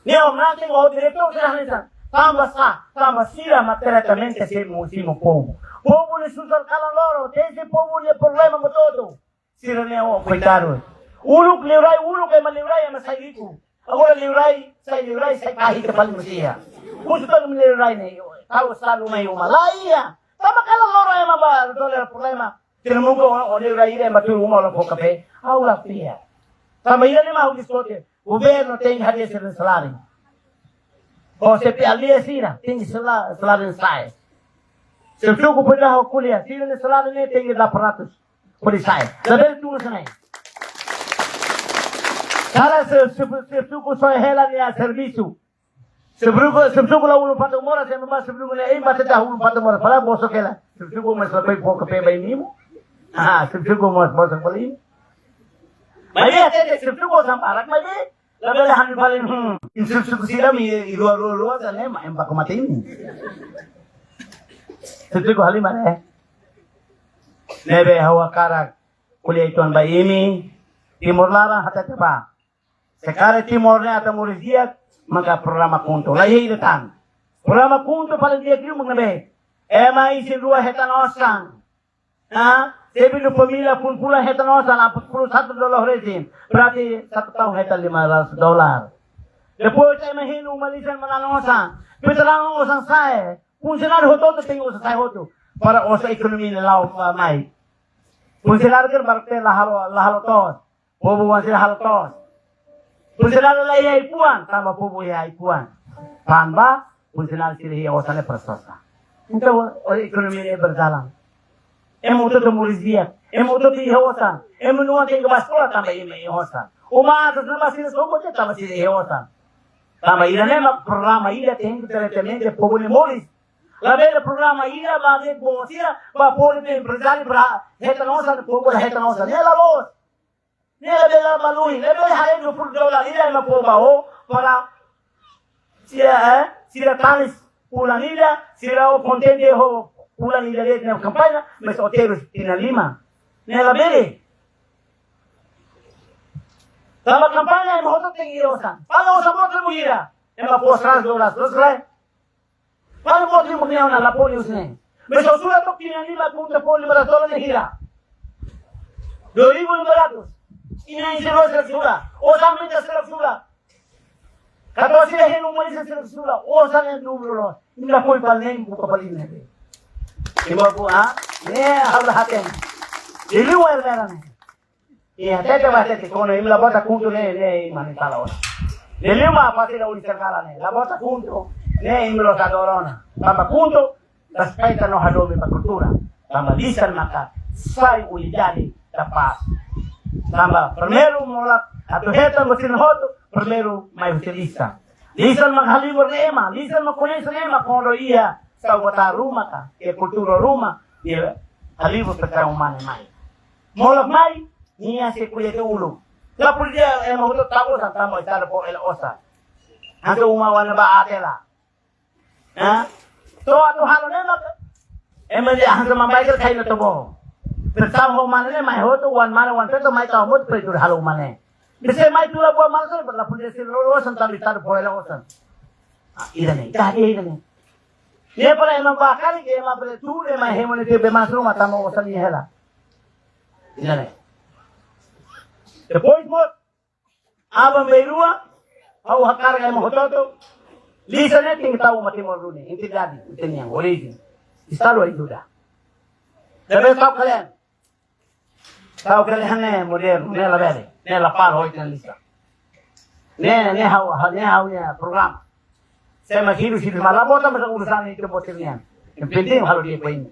Nia manán tenke ho diretór sira hanesan. Tanba sá, tanba sira mak diretamente sei simu, simu povu. Povu nia susar kalan loron, tenke povu nia problema mak hotu. Sira-ne'e, oh, koitadu. Uluk liurai, uluk ema liurai, ema sai riku. Agora liurai, sai liurai, sai kahita fali manusia. Husu tau liurai ne'e, tau selalu mai uma. La iha. Tanba kalan loron ema bá resolve problema. Tira muka o, o liurai ida ema tuur uma la fó kafé. Ha'u la fiar. Tanba ida-ne'e mak ha'u diskute. Governu tenke hadi'a sira-nia saláriu. Ho xefe aldeia sira, tenke sala-, saláriu sa'e. Xefe suku pernah ha'u ko'alia, sira-nia saláriu ne'e tenke delapan ratus. Hodi sa'e. Labele tun hanesan ne'e. Karik se, se, xefe suku soe hela nia servisu. Xefe suku, xefe suku la ulun fatuk moras, ema bá xefe suku ne'e, ei, bá teta ulun fatuk moras, para bosok hela. Xefe suku mós la koi fó kafé ba imi. Ah, xefe suku mós bosok ba imi. Maibé hatete xefe suku osan barak, maibé labele hanu fali, hmm. Imi xefe suku sira imi, i rua, rua, rua, tan ne'e, mak ema baku mate imi. Xefe suku halimar, eh. Ne'ebé ha'u hakarak ko'alia uitoan ba imi, Timor laran hatete bá. Se karik Timor ne'e atu moris di'ak, maka programa KHUNTO. La iha ida tan. Programa KHUNTO paling di'ak liu mak ne'ebé. Ema isin-rua hetan osan. Ha? Xefe família fulan-fulan hetan osan, empat puluh satu dolar resin. Berarti satu tahun hetan lima ratus dolar. Depois ema hinu uma lisan manán osan. Veteranu osan sa'e. Funsionáriu hotu-hotu tenke osan sa'e hotu. Para osan ekonomia ne'e la'o, ah, mai. Funsionáriu kan barak tiha la halo, la halo to'os. Povu oan sira halo to'os. Funsionáriu la iha ai-fuan, tanba povu iha ai-fuan. Tanba funsionáriu sira iha osan ne'e para sosa. Entaun, o, ekonomia ne'e berjalan. Ema hotu-hotu moris di'ak. Ema hotu-hotu iha osan. Ema nia oan tenke bá eskola tanba ema iha osan. Uma atas nama sira soko tanba sira iha osan. Tanba ida-ne'e mak programa ida tenke diretamente povu nia moris. Labele programa ida bá de'it ba sira, bá povu nia emprezáriu para hetan osan, povu para hetan osan. Ne'e la loos. Ne'e labele la balui, labele haree dua puluh dolar ida ema fó ba ó para sira, eh, sira tanis fulan ida, sira ó kontente ho fulan ida de'it nia kampaña, mas ó terus tinan lima. Ne'e labele. Tanba kampaña ema hotu tenke iha osan. Fali osan boot liu mak hira. Ema fó seratus dolar, terus lai. Fali boot liu mak hira ona la fó liu sne. Mas ó sura to'o tinan lima KHUNTO fó lima ratus dolar ne'e hira. Dua ribu lima ratus. Imi isin-rua sira sura. Osan menta sira sura. Katuas sira henu uma lisan sira sura. Osan ne'e dublu loos. Imi la fó fali ne'e, buka fali ne'e. Imi fó, ah? Ne'e ha'u la hatene. Liuliu ermera ne'e. Iha, hatete bá hatete, kuandu imi la vota KHUNTO ne'e, ne'e, imi la tala ona. Liuliu mak fase da uni serkala ne'e, la vota KHUNTO, ne'e, imi la tala ona. Tanba KHUNTO, respeita no hadomi ba kultura. Tanba lisan maka sai unidade da paz. Tanba primeiru molok, atu hetan buat sira hotu, primeiru mai husi lisan. Lisan mak halibur ema, lisan mak koñese ema, kuandu iha saugota ruma ka, iha kultura ruma, iha halibur petra umane mai. Molok mai, nia sei ko'alia tiha uluk. La podia ema hotu tau osan tanba Estadu fó hela osan. Hanesan uma wan ne'ebá aat hela. Ha? To'o atu halo ne'e mak. Ema nia hanesan mambae karik kaina tobo. Presizaun ho mane ne'e mai hotu, oan mane, oan feto mai tau mot pretu halo mane. Bese mai tula bua mane so la polísia sira lolosan tan Estadu poela osan. Ah, ida-ne'e, ida, ida, ida-ne'e. Ne'e para ema ba karik, ema bele tuur, ema hemu ne'e tiha be mane suru mata mo osan ne'e hela. Ida-ne'e. Depois mot, aban-bainrua, ha'u hakarak ema hotu-hotu, lista ne'e tenke tau mati morruni, identidade, ita-nian, orijen. Estadu ajuda. Debe tau kalian. Tau kalian ne'e modernu, ne'e labele, ne'e la para oit na lista. Ne'e, ne'e ha'u, ne'e ha'u-nia programa. Sé mak hidu, hidu, mas la bota masa urusan ne'e ita-boot nian. Yang penting halo dia poin.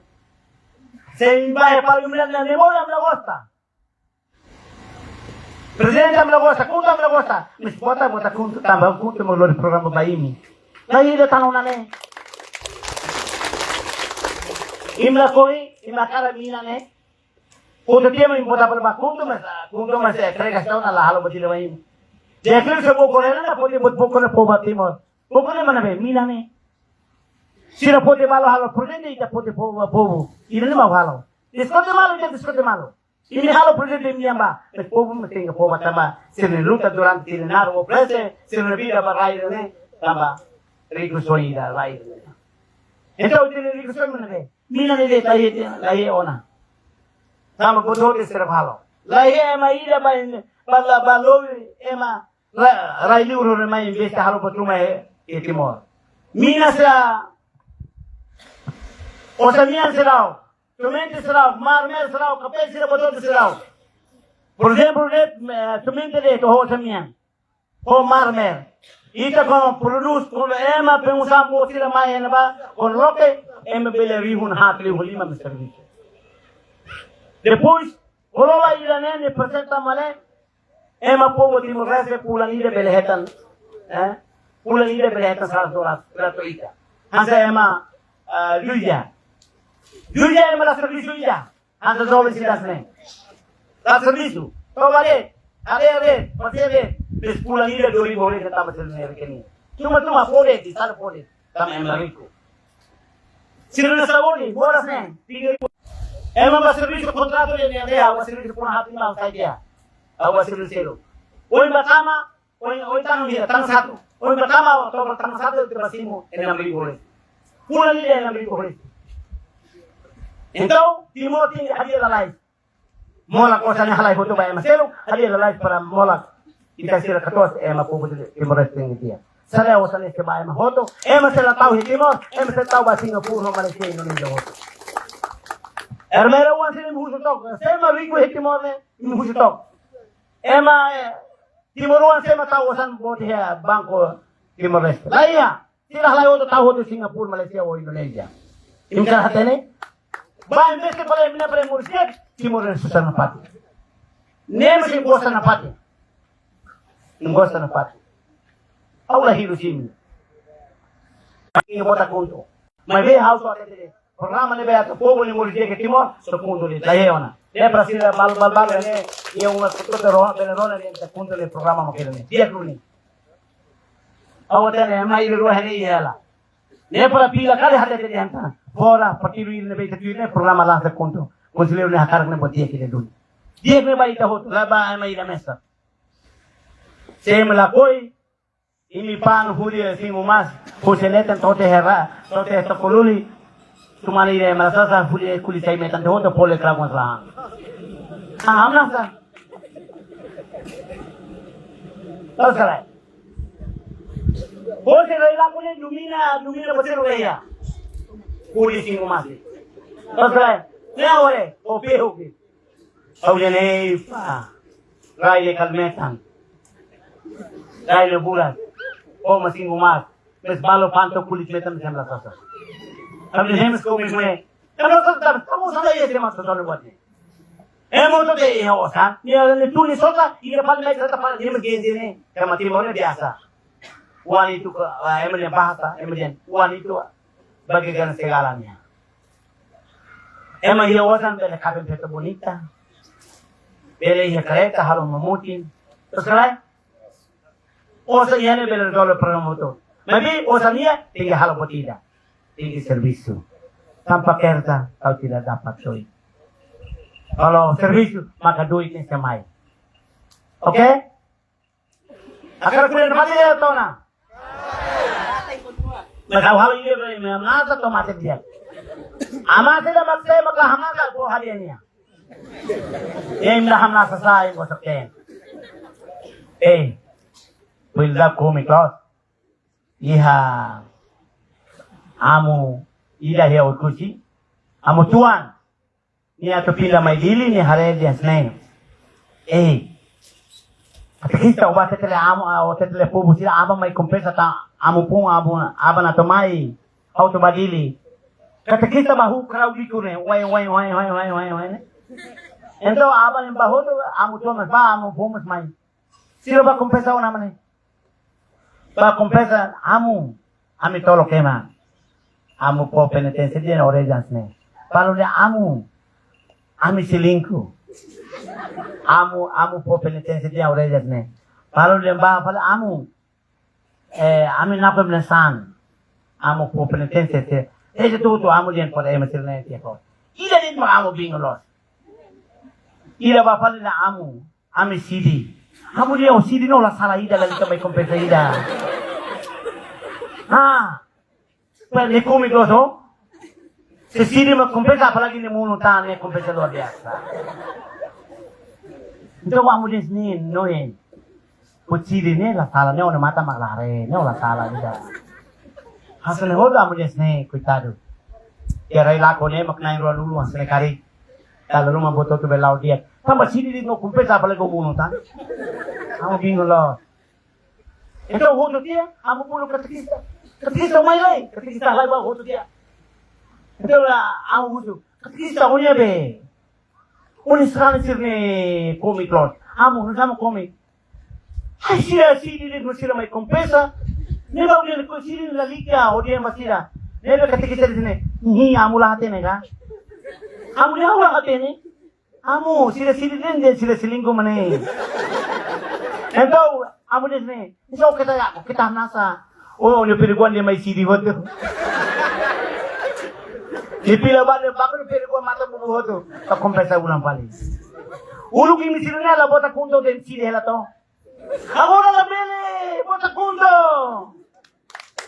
Sé mak para imi-nia ne'e bota imi la gosta. Prezidente imi la gosta, KHUNTO imi la gosta. Mas vota, vota KHUNTO, tanba KHUNTO mak lori programa ba imi. Nah, ida tan ona ne'e. Imi lakohi, imi hakarak mina ne'e. KHUNTO tiha mak imi vota ba KHUNTO mas, KHUNTO mas, eh, entrega sira ona la halo buat ida ba imi. Dia kira se bokor ne'e, na pode buat bokor ne'e povu Timor. Bokor ne'e mana be, mina ne'e. Sira pode malu halo projetu, ita pode povu, povu. Ida-ne'e mak halo. Diskute malu, ita diskute malu. Imi halo projetu imi-nian ba, mas povu mak tenke apoia tanba sira-nia luta durante tinan naruk oferese sira-nia vida ba rai ne'e, tanba rikusoin ida rai ne'e. Entaun ita-nia rikusoin mana be? Mina ne'e de'it, la iha, la iha ona. Tanba buat hotu sira halo. La iha ema ida ba, ba la, ba lori ema ra-, rai-liur ne'e mai investe halo buat ruma iha, iha Timor. Mina sira, osan-mean sira, semente sira, marmer sira, kafé sira, buat hotu sira. Por ezemplu, de'it, eh, semente de'it ho osan-mean, ho marmer. Ita kuandu prodús, kuandu ema pengusaha boot sira mai iha ne'ebá, kuandu loke, ema bele rihun haat, rihun lima mak servisu. Depois, kolola ida-ne'e, ne'e persenta male, ema povu Timor-Leste fulan ida bele hetan, eh? Fulan ida bele hetan seratus dolar, seratus ita. Hanesan ema, eh, Juja. Juja ema la servisu ida. Hanesan joven sira ne'e. La servisu. Toba de'it, haree de'it, pasea de'it. Mas fulan ida dua ribu horis tama sira-nia rekening. Tuma, tuma, fó de'it, di sana fó de'it. Tanba ema riku. Sira-nia saúde, moras ne'e. Tiga ribu. Ema ba servisu kontratu de'it, ne'e, ne'e, ha'u ba servisu fulan haat lima sai dia. Ha'u ba servisu selu. Ohin ba tama, ohin, ohin tanggal dia, tanggal satu. Ohin ba tama, Oktober tanggal satu, ita ba simu enam ribu horis. Fulan ida enam ribu horis. Entaun, Timor tenke hadi'a lalais. Molak osan ne'e halai hotu ba ema seluk, hadi'a lalais para molak. Ita sira katuas ema povu Timor-Leste tenke di'ak. Sale'a osan ne'e ke ba ema hotu, ema sei la tau iha Timor, ema sei tau ba Singapura, Malaysia, Indonesia hotu. Ermera oan sira imi husu took, sé mak riku iha Timor ne'e, imi husu took. Ema, eh, Timor oan sé mak tau osan boot iha banku Timor-Leste? La iha. Sira halai hotu tau hotu Singapura, Malaysia ou Indonesia. Imi hakarak hatene? Ba investe fali mina premursiat, Timor ne'e susar nafatin. Ne'e mak sei gosta nafatin. Ne'e gosta nafatin. Ha'u la hirus imi. Imi vota KHUNTO. Maibé ha'u só hatete. Programa ne'ebé atu povu ne'e moris di'ak iha Timor, só KHUNTO de'it, la iha ona. Ne'e para sira bal, bal, bal, ne'e, iha uma kutu te roha, bele rona, ne'e, KHUNTO nia programa mak ida-ne'e. Di'ak duni. Ha'u hatene, ema ida rua ne'e iha hela. Ne'e para fila karik hatete dehan tan. Fora, partidu ida ne'ebé ita tuir ne'e, programa lansa KHUNTO. Konselleiru ne'e hakarak ne'e buat di'ak ida duni. Di'ak ne'e ba ita hotu, la ba ema ida mesak. Sé mak lakohi, imi pan hudi singgu mas, husi leten to'o iha ra, to'o iha Tokoluli. Tuma ida ema la sasán, hudi kuli sai metan hotu, pole kragun selahan. Ah, amna sa. Terus kalai. Husi rai laku ne'e domina, domina pasir ya. Hudi singgu mas. Terus kalai. Ne'e ore, o pehu ki. Ha'u dehan ei pá, rai lekal metan. Rai ne'e buras. Ó mak singgu mas. Mas balu pan to'o kulit metan sem la sasán. Ha'u dehan ei mas komi mue. Kan la sasán, kamu sana ya sira mak sasán buat ne'e. Ema hotu dehan ei osan. Nia ne'e tun nia sosa, nia fali mai trata fali, nia mas genji ne'e. Ema Timor ne'e biasa. Oan ita ka, ah, ema nia bahasa, ema nia, oan ita bagi gana segala nia. Ema iha osan bele kaben feto bonita. Bele iha kareta halo mamutin. Terus kalai? Osan iha ne'e bele rezolve problema hotu. Maibé osan iha tenke halo buat ida. Tenke servisu. Tanpa kerja kau tidak dapat soi. Kalau servisu, maka duit ne'e sei mai. Oke? Hakarak ko'alia fali de'it ona. Mas ha'u halo ida be, imi hamnasa to'o mate di'ak. Aman sira mak se mak la hamnasa, fó hadi'a nian. Imi la hamnasa sai, bosok ten. Eh, build up kumi close. Iha amu ida iha Oe-Kusi. Amu Tuan. Nia atu pinda mai Dili, nia haree dehan hanesan ne'e. Eh, katekista, ó bá hatete lai amu, ah, ó hatete lai povu sira, aban mai kompensa tan, amu pun, amu, aban atu mai, ha'u atu bá Dili. Katekista bá huu karau biku ne'e, wai, wai, wai. Entaun aban bá hotu, amu Tuan mós bá, amu pun mós mai. Sira bá kompensa ona mane. Bá kompensa amu, ami tolok ema. Amu fó penitensia dehan orejas ne'e. Fali dehan amu, ami selingkuh. Amu, amu fó penitensia dehan orejas ne'e. Fali dehan bá, fali amu. Eh, ami nakon menesan. Amu fó penitensia dehan. Ese tutu amu dehan para ema sira-ne'e tiha ko. Ida de'it mak amu bingung loos. Ida bá fali dehan amu. Ami sidi. Amu dehan ó sidi no la sala ida, lalika mai kompensa ida. Ha. Para ne'e kumi close ho. Se sidi mak kompensa, apalagi ne'e monu tan, ne'e kompensa luar biasa. Entaun amu dehan hanesan ne'e, no eh. Ó sidi ne'e la sala, ne'e ó-nia matan mak la haree, ne'e ó la sala ida. Hanesan ne'e hotu amu dehan hanesan ne'e, koitadu. Iha rai lakon ne'e mak na'in rua lulu hanesan ne'e karik. Dala ruma boot hotu bele la'o di'ak. Tanba sidi de'it no kompensa apalagi ó monu tan. Amu bingung loos. Entaun hotu tiha, amu bolu katekista. Katekista mai lai, katekista halai bá hotu tiha. Entaun la, amu husu. Katekista, ó-nia be. Ó-nia sarani sira-ne'e kumi close. Amu, nusá mak kumi. Ai, sira sidi de'it mak sira mai kompensa. Ne'ebé ó dehan ko sidi lalika, ó dehan ba sira. Ne'ebé katekista dehan hanesan ne'e. Hi, amu la hatene ka? Amu dehan ha'u la hatene. Amu, sira sidi de'it, sira selingkuh mane. Entaun, amu dehan hanesan ne'e. Entaun keta ya, keta hamnasa. Oh, ó-nia periguan de'it mai sidi hotu. Nia fila ba de'it, baku nia periguan matan bubu hotu. Bá kompensa ulang fali. Uluk imi sira-ne'e la bota KHUNTO de'it sidi hela to. Agora labele bota KHUNTO.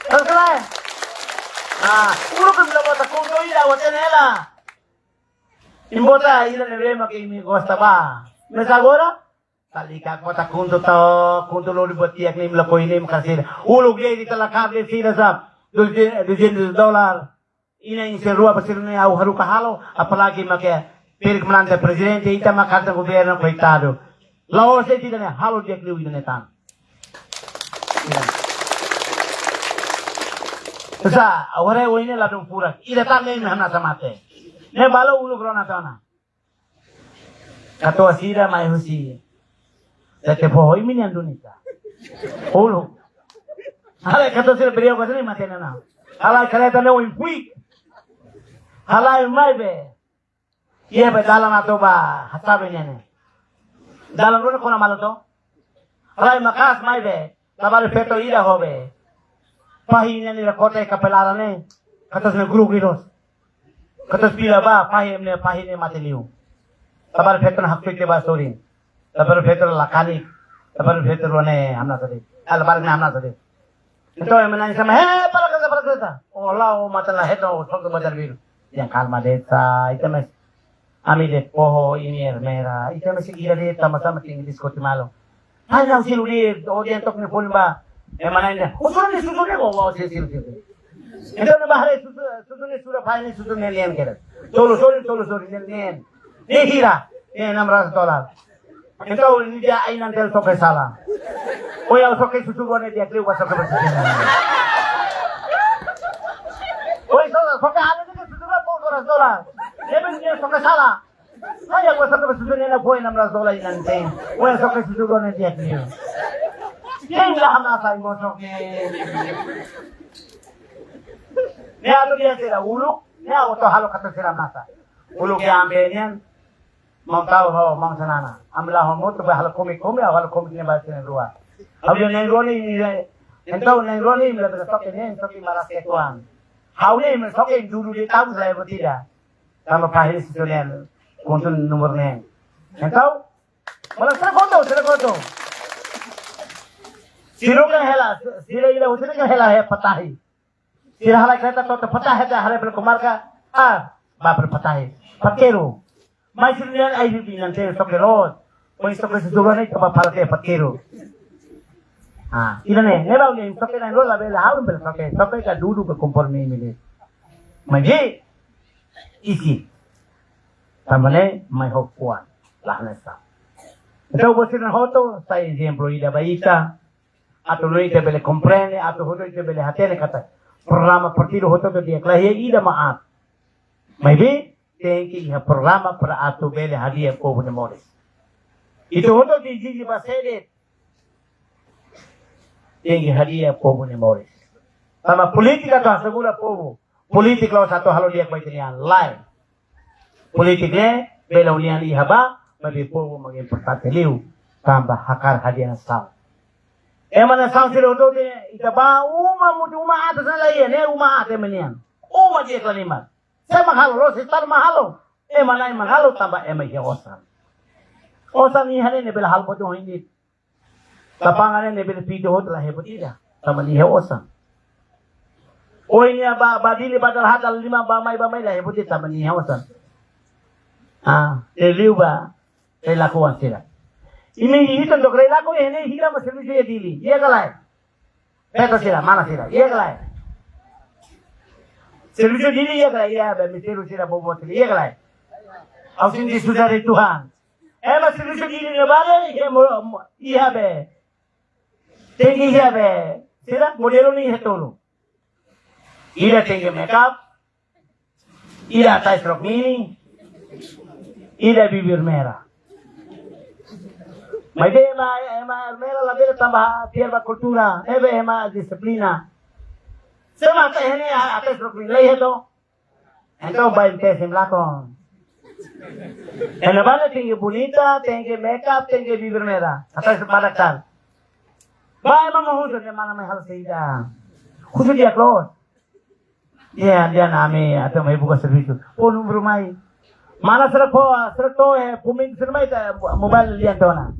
Terus lah. Ah, uluk imi la bota KHUNTO ida, ó hatene hela. Imi bota ida ne'ebé mak imi gosta bá. Mas agora, lalika bota KHUNTO to, KHUNTO lori buat di'ak ne'e imi lakohi ne'e imi kasih. Uluk de'it ita la kaer de'it sira sá. Duzentos, duzentos dolar. Inan-aman sira rua ba sira-ne'e ha'u haruka halo, apalagi mak ferik manán prezidente, ita mak karta governu, koitadu. La'ós de'it ida-ne'e, halo di'ak liu ida-ne'e tan. Ida. Sá, agora ohin ne'e ladún furak. Ida tan ne'e imi hamnasa mate. Ne'e balu uluk rona tiha ona. Katuas sira mai husi. Tete foho imi nian duni ka. Uluk. Halai katuas sira beriau ka sini mate nana. Halai kareta ne'e oin fui. Halai mai be. Iha be dalan atu bá Hasabe nian ne'e. Dalan rua ne'e kona malu to. Halai maka'as mai be. Labarik feto ida ho be. Fahi nian nia kota iha Kapelara ne'e. Katuas ne'e gru giros. Katuas fila bá, fahi ne'e, fahi ne'e mate liu. Labarik feto ne'e haksoit tiha ba sorin. Labarik feto la kanek. Labarik feto rua ne'e hamnasa de'it. Ah, labarik ne'e hamnasa de'it. Entaun ema na'in sama, "He, para kereta, para kereta." Oh, la'o matan la hetan, oh, sok ke bazar biru. Dehan kalma de'it sá, ita mais. Ami de'it foho, imi ermera. Ita mais ira de'it sama-sama tenke diskuti malu. Hai nang silu de'it, ó dehan tok ne'e folin bá. Ema na'in dehan, "Ó sura ne'e susu ne'e, ó, ó, silu, silu, silu." Entaun ne'e bá haree susu, susu ne'e sura, fahi ne'e susu ne'e leten kedas. Tolu sorin, tolu sorin, ne'e, ne'e. Ne'e hira, ne'e enam ratus dolar. Entaun nia dehan ai-nan dele toke sala. Ó, ha'u soke susu rua ne'e di'ak liu, ha'u soke susu ne'e. Ó, só, soke ha'u-nia susu rua fó dois dólar. Ne'ebé nia soke sala. Ha'u ha'u soke susu ne'e la fó enam ratus dolar inan-aman. Ó, ha'u soke susu rua ne'e di'ak liu. Nia la hamnasa, ha'u soke. Ne'e atu dehan sira uluk, ne'e atu halo katak sira hamnasa. Uluk iha Ampe nian, maun Tau ho maun Xanana. Ami la'o ho motu bá halo kumi-kumi, ha'u halo kumi ne'e ba sira rua. Ha'u dehan na'in rua ne'e, entaun na'in rua ne'e, imi la bele soke ne'e, soke maras ke tuan. Ha'u ne'e, imi soke dulu de'it tabu saya bertida. Tanba fahi ne'e susu ne'e. Kontu númeru ne'e. Entaun, malah sira kotu, sira kotu. Sira kan hela, sira ida, sira kan hela he patahi. Sira halai kereta to'o patahi, halai bele komarka. Ah, ba per patahi. Patkeiru. Mai sira nian ai bibi nan te toke los. Pois toke sudura ni taba pala te patkeiru. Ah, ida-ne'e, ne'e bau ni toke nan rola bele hau bele toke. Toke ka dudu ka konforme mili. Mai bi. Isi. Tanba ne'e, mai ho kuan. Lah nesa. Entaun, buat sira hotu, sai ezemplu ida ba ita. Atu nune'e ita bele komprende, atu hotu ita bele hatene katak programa partidu hotu-hotu di'ak, la iha ida ma'at. Maibé, tenke iha programa para atu bele hadi'a povu nia moris. Ita hotu-hotu ezije ba sé de'it, tenke hadi'a povu nia moris. Tanba polítika atu asegura povu. Polítika la'ós atu halo di'ak ba ita-nia an, lae. Polítika ne'e bele nia an iha ba, maibé povu mak importante liu, tanba hakarak hadi'a nasaun. Ema nasaun sira hotu-hotu ita ba uma mutu uma atas na la iha, ne'e uma atas ema nian. Uma di'ak la lima. Sé mak halo, la'ós Estadu mak halo. Ema na'in mak halo tanba ema iha osan. Osan iha ne'e ne'e bele halo buat ohin de'it. Lapangan ne'e bele pitu hotu la iha buat ida. Tanba nia iha osan. Ohin nia ba, ba Dili ba dala haat dala lima ba mai ba mai la iha buat ida tanba nia iha osan. Ah, ne'e liu ba, rai lakoan sira. Imi hitan tok rai lakoan, eh, ne'e hira mak servisu iha Dili. Iha ka lae? Feto sira, mana sira. Iha ka lae? Servisu Dili iha ka lae? Iha be, mistériu sira bobo sira. Iha ka lae? Ha'u sente susar Tuhan. Ema servisu Dili ne'ebá, iha mo-, mo-, iha be. Tenke iha be. Sira modelu ne'e iha tolu. Ida tenke makeup, ida hatais rok mini, ida bibir merah. Maibé ema, ema merah labele tanba fiar ba kultura, ne'ebé ema dixiplina. Sé mak hatais rok mini, la iha to. Entaun ba M T S em lakon. Ema ne'ebá tenke bonita, tenke makeup, tenke bibir merah. Hatais badak tan. Ba ema mak husu dehan mana mai halo saida. Husu di'ak loos. Iya, dehan ami atu mai buka servisu. Fó númeru mai. Mana sira fó, sira to'o, eh, puming sira mai ta mobile lian tiha ona.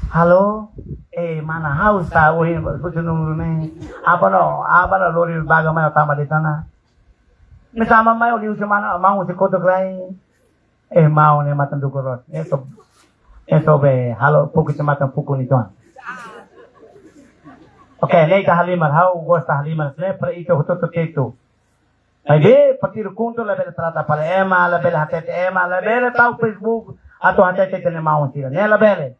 Halo, eh, mana ha'u sa ohin husu númeru ne'e. Apa no, apa no lori baga mai tama di sana. Mai tama mai oli husu mana, maun husi kotuk lai. Eh, maun ne'e matan dukur loos. Ne'e so, ne'e so be, halo, puku se matan puku ni tuan. Oke, ne'e ita halimar, ha'u gosta halimar, ne'e para ita hotu-hotu tetu. Maibé, partidu KHUNTO labele trata fali ema, labele hatete ema, labele tau Facebook, atu hatete ita-nia maun sira. Ne'e labele.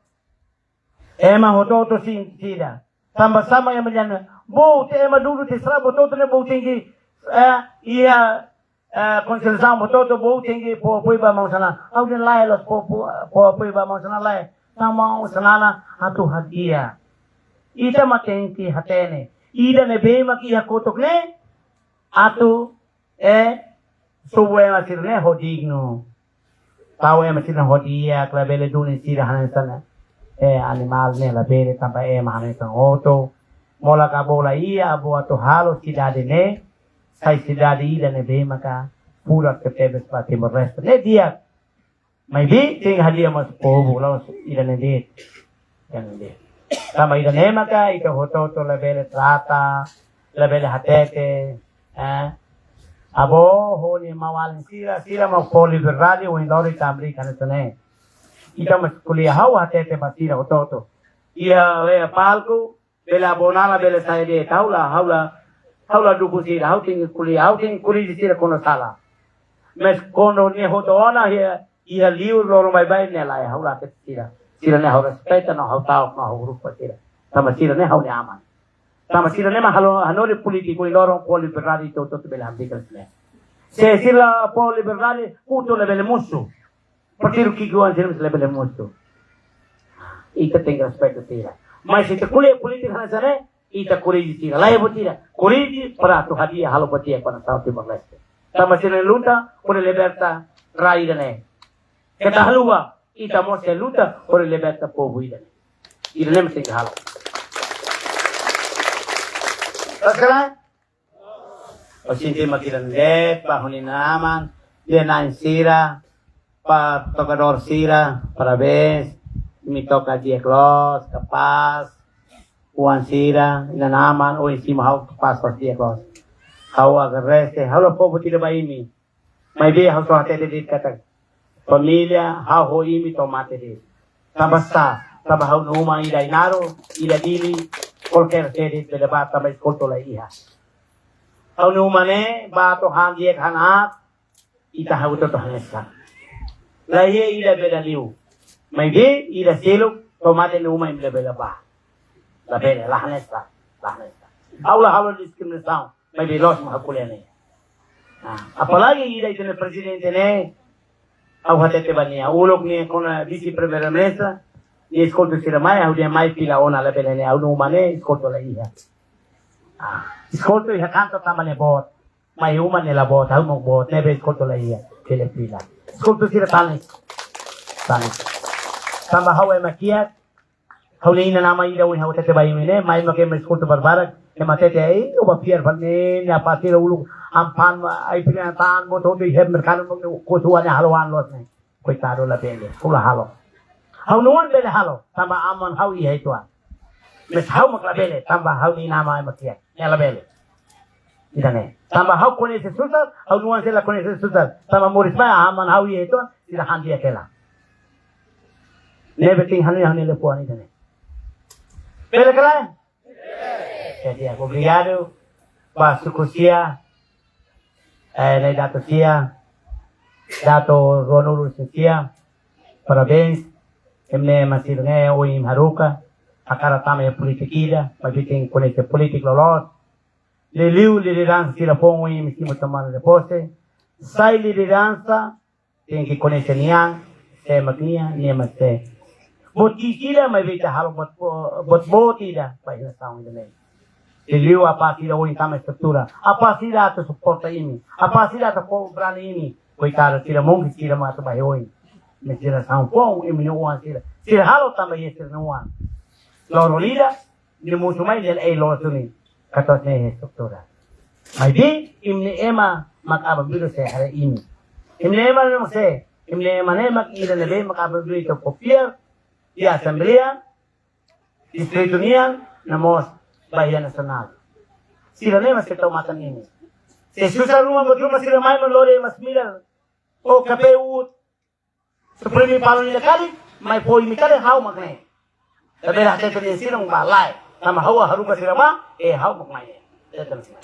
Ema hotu-hotu sin, sida. Tanba sama ema nian. Bou te ema dudu te sira hotu-hotu ne'e bou tenke, eh, iha, eh, konsellu hotu-hotu bou tenke fó apoiu ba maun Xanana. Ha'u dehan lae la'ós fó, fó, fó apoiu ba maun Xanana lae. Tanba maun Xanana atu hadi'a. Ita mak tenke hatene. Ida ne'ebé mak iha kotuk ne'e. Atu, eh, sobu ema sira-ne'e ho dignu. Tau ema sira-ne'e ho di'ak, labele duni sira hanesan, eh, animál ne'e labele tanba ema hanesan hotu. Molok avó la iha, avó atu halo sidade ne'e, sai sidade ida ne'ebé maka furak tebetebes ba Timor-Leste. Ne'e di'ak. Maibé tenke hadi'a mós povu, la'ós ida-ne'e de'it. Ida-ne'e de'it. Tanba ida-ne'e maka ita hotu-hotu labele trata, labele hatete, eh. Avó ho nia maun-alin sira, sira mak fó liberdade, ohin loron ita hamriik hanesan ne'e. Ita mós ko'alia ha'u hatete ba sira hotu-hotu. Iha, iha palku, bele avó Nala bele sai de'it, ha'u la, ha'u la, ha'u la dukung sira, ha'u tenke ko'alia, ha'u tenke korrije sira kuandu sala. Mas kuandu nia hotu ona iha, iha liur loron baibain ne'e lae, ha'u la hatete sira. Sira-ne'e ha'u respeita no ha'u ta'uk no ha'u grupu sira. Tanba sira-ne'e ha'u-nia aman. Tanba sira-ne'e mak halo, hanorin polítiku ohin loron fó liberdade ita hotu-hotu bele hamriik hanesan ne'e. Se sira la fó liberdade, KHUNTO labele mosu. Partidu ki'ikoan sira mós labele mosu. Ita tenke respeita sira. Mas se ita ko'alia polítika hanesan ne'e, ita korrije sira. La iha buat ida. Korrije para atu hadi'a halo buat ida para nasaun Timor-Leste. Tanba sira luta hodi liberta rai ida-ne'e. Keta haluha, ita mós sei luta hodi liberta povu ida-ne'e. Ida-ne'e mesti halo. Sekarang, ha'u sente mak ida-ne'e de'it, ba ha'u-nia aman, dehan na'in sira, Ba tokadór sira, parabéns. Imi toka di'ak loos, kapás. Oan sira, inan-aman, oin simu ha'u kapás, loos, di'ak loos. Ha'u agradese, ha'u la povu tira ba imi. Maibé ha'u só hatete de'it katak família, ha'u ho imi to'o mate de'it. Tanba sá, tanba ha'u-nia uma ida Ainaro, ida Dili, kualkér sé de'it bele bá tanba Eskolto la iha. Ha'u-nia uma ne'e, bá to'o han di'ak han aat, ita hotu-hotu hanesan. La iha ida bele liu. Maibé ida seluk, to'o mate nia uma imi labele bá. Labele, la hanesan, la hanesan. Ha'u la halo diskriminasaun, maibé loos mak ha'u ko'alia ne'e. Ah, apalagi ida ita-nia prezidente ne'e, ha'u hatete ba nia, uluk nia kona vise-primeira-ministra, nia Eskolto sira mai, ha'u dehan mai fila ona, labele ne'e, ha'u-nia uma ne'e, Eskolto la iha. Ah, Eskolto iha kantor tanba nia boot. Mai uma nia la boot, ha'u mak boot, ne'ebé Eskolto la iha, fila fila. Eskolto sira tanis. Tanis. Tanba ha'u ema kiak, ha'u-nia inan-aman ida ohin ha'u hatete ba imi ne'e, mai mak ema Eskolto barbarak, ema hatete, "Ei, ó bá fiar fali ne'e, ne'e apá sira uluk, ampan, ai pina tan, boto de heb merkado, no, ko tuan ya halo an loos ne'e." Koitadu labele, ha'u la halo. Ha'u-nia oan bele halo, tanba aman ha'u iha uitoan. Mas ha'u mak labele, tanba ha'u-nia inan-aman ema kiak. Ne'e labele. Ida-ne'e. Tanba ha'u koñese susar, ha'u-nia oan sira la koñese susar. Tanba moris mai aman ha'u iha uitoan, sira han di'ak hela. Ne'ebé tenke hanoin ha'u-nia liafuan ida-ne'e. Bele ka lae? Jadi, obrigadu ba suku sia, eh, na'i datu sia, datu ruanulu-resin-sia, parabéns. Imi-nia ema sira ne'e ohin haruka, hakarak tama iha polítika ida, maibé tenke koñese polítika loloos. Liuliu lideransa sira foun ohin imi simu tomada de pose. Sai lideransa, tenke koñese nia an, sé mak nia, nia mak sé. Buat ki'ik ida maibé ita halo buat bo-, buat boot ida ba iha nasaun ida-ne'e. Liuliu apá sira ohin tama estrutura. Apá sira atu suporta imi. Apá sira atu fó brani imi. Koitadu sira mungkin sira mak atu bá iha oin. Mas sira nasaun foun, imi-nia oan sira. Sira halo tanba iha sira-nia oan. Loron ida, nia mosu mai nia la iha loos duni. Katuas ne'e estrutura. Maibé, imi-nia ema mak aban-bainrua sei haree imi. Imi-nia ema mak sé, imi-nia ema ne'e mak ida ne'ebé mak aban-bainrua ita kopiar, iha asembleia, distritu nian, no mós ba iha nasionál. Sira ne'e mak sei tau matan imi. Se susar ruma buat ruma sira mai mak lori ema sira. Ó K P U, suprimi palu nia karik, mai fó imi karik ha'u mak ne'e. Labele hatete dehan sira mak bá, lae. Tanba ha'u haruka sira mai, eh, ha'u mak mai. Hatete dehan sira.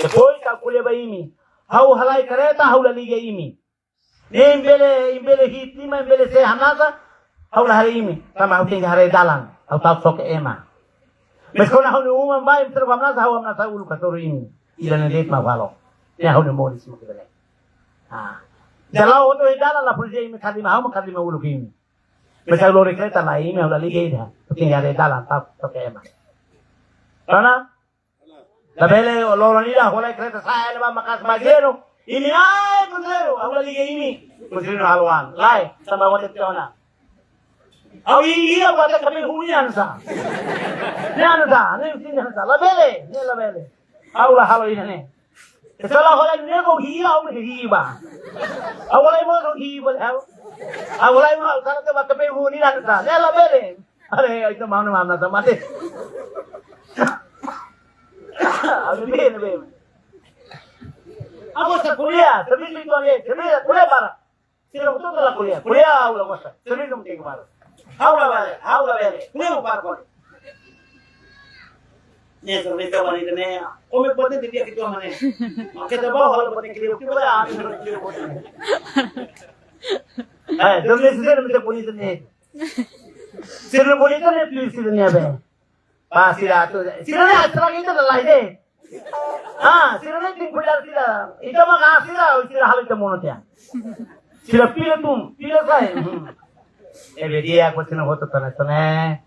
Depois ha'u ko'alia ba imi. Ha'u halai kareta, ha'u la liga imi. Ne'e imi bele, imi bele hi'it liman, imi bele sé hamnasa, ha'u la haree imi. Tanba ha'u tenke haree dalan, ha'u ta'uk soke ema. Mas kuandu ha'u-nia uma bá, imi troka hamnasa, ha'u hamnasa uluk hato'o imi. Ida-ne'e de'it mak halo. Ne'e ha'u-nia moris mak ida-ne'e. Ah. Jala'o hotu iha dalan la polísia imi kalima, ha'u mak kalima uluk imi. Mas ha'u lori kareta la imi, ha'u la liga ida. Tenke haree dalan, ta'uk soke ema. Karena labele loron ida, ha'u halai kareta sa'e, ne'ebá maka'as magreru. Imi, ai, konselleiru, ha'u la liga imi. Konselleiru halo an. Lae, tanba ha'u hatete ona. Ha'u iha, ha'u hatete kami huni hanesan. Ne'e hanesan, ne'e sini hanesan. Labele, ne'e labele. Ha'u la halo ida-ne'e. Setelah ha'u halai ne'e ko hiba, ha'u hiba. Ha'u halai mo ko hiba, ha'u. Ha'u halai mo, kalau te bá K P U huni hanesan. Ne'e labele. Are, ai, ita mau nama na sama deh. Aduh, bene, bene. Ha'u gosta ko'alia, servisu itu aja, servisu ko'alia para. Sira hotu la ko'alia, ko'alia ha'u la gosta, servisu mak tenke para. Ha'u labele, ha'u labele, ko'alia para ko'alia. Ne'e servisu ba ita ne'e, kome potente dia kitu mana. Maka kita bawa halo potente kitu, kitu ba, ah, kitu ba. Eh, servisu sira mak tenke bonita ne'e. Sira bonita ne'e, please, sira ne'e be. Ba sira atu. Sira ne'e atu lagi ita la iha de'it. Ah, sira ne'e tenke kuidadu sira. Ita mak sira, sira halo ita monu tiha. Sira fila tun, fila sai. Hmm. Ne'ebé di'ak ba sira hotu tana tana.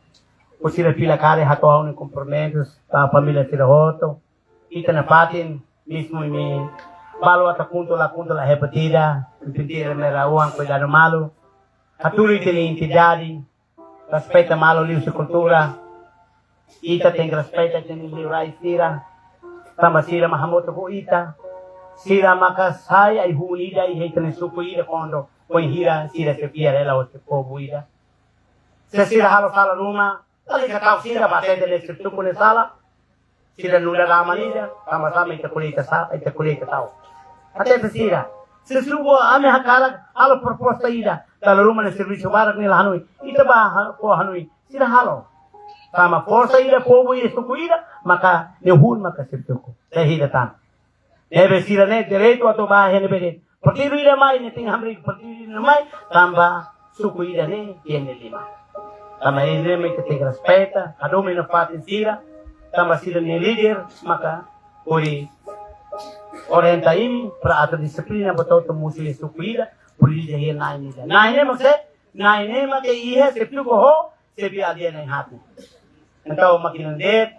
Ba sira fila karik hato'o ha'u-nia kumprimentus ba família sira hotu. Ita nafatin, mezmu imi balu atu KHUNTO la KHUNTO la hebat ida, imi tenke lembra oan kuidadu malu. Hatudu ita-nia identidade, respeita malu liuhusi kultura. Ita tenke respeita ita-nia liurai sira. Tanba sira mak hamutuk ho ita. Sira maka sai ai-hun ida, iha ita-nia suku ida, kuandu bainhira sira sei fiar hela hosi povu ida. Se sira halo sala ruma, lalika tau sira ba hatete ne'e sira tuku nia sala. Sira nu'udar aman ida, sama-sama ita ko'alia ita sa-, ita ko'alia ita tau. Hatete sira. Se suku ami hakarak halo proposta ida, dala ruma ne'e servisu barak ne'e la hanoin. Ita bá ha-, fó hanoin. Sira halo. Sama forsa ida, povu ida, suku ida, maka nia hun maka sira tuku. Sai ida tan. Ne'ebé sira-ne'e direitu atu bá iha ne'ebé de'it. Partidu ida mai, nia tenke hamriik partidu ida mai, tanba suku ida-ne'e iha nia liman. Tanba ne'e mak ita tenke respeita, hadomi nafatin sira, tanba sira-nia líder maka hodi orienta imi para atu dixiplina buat hotu-hotu mosu iha suku ida, polítika iha na'in ida. Na'in ne'e mak sé, na'in ne'e mak iha xefe suku ho xefe aldeia na'in-haat. Entaun mak ne'e de'it,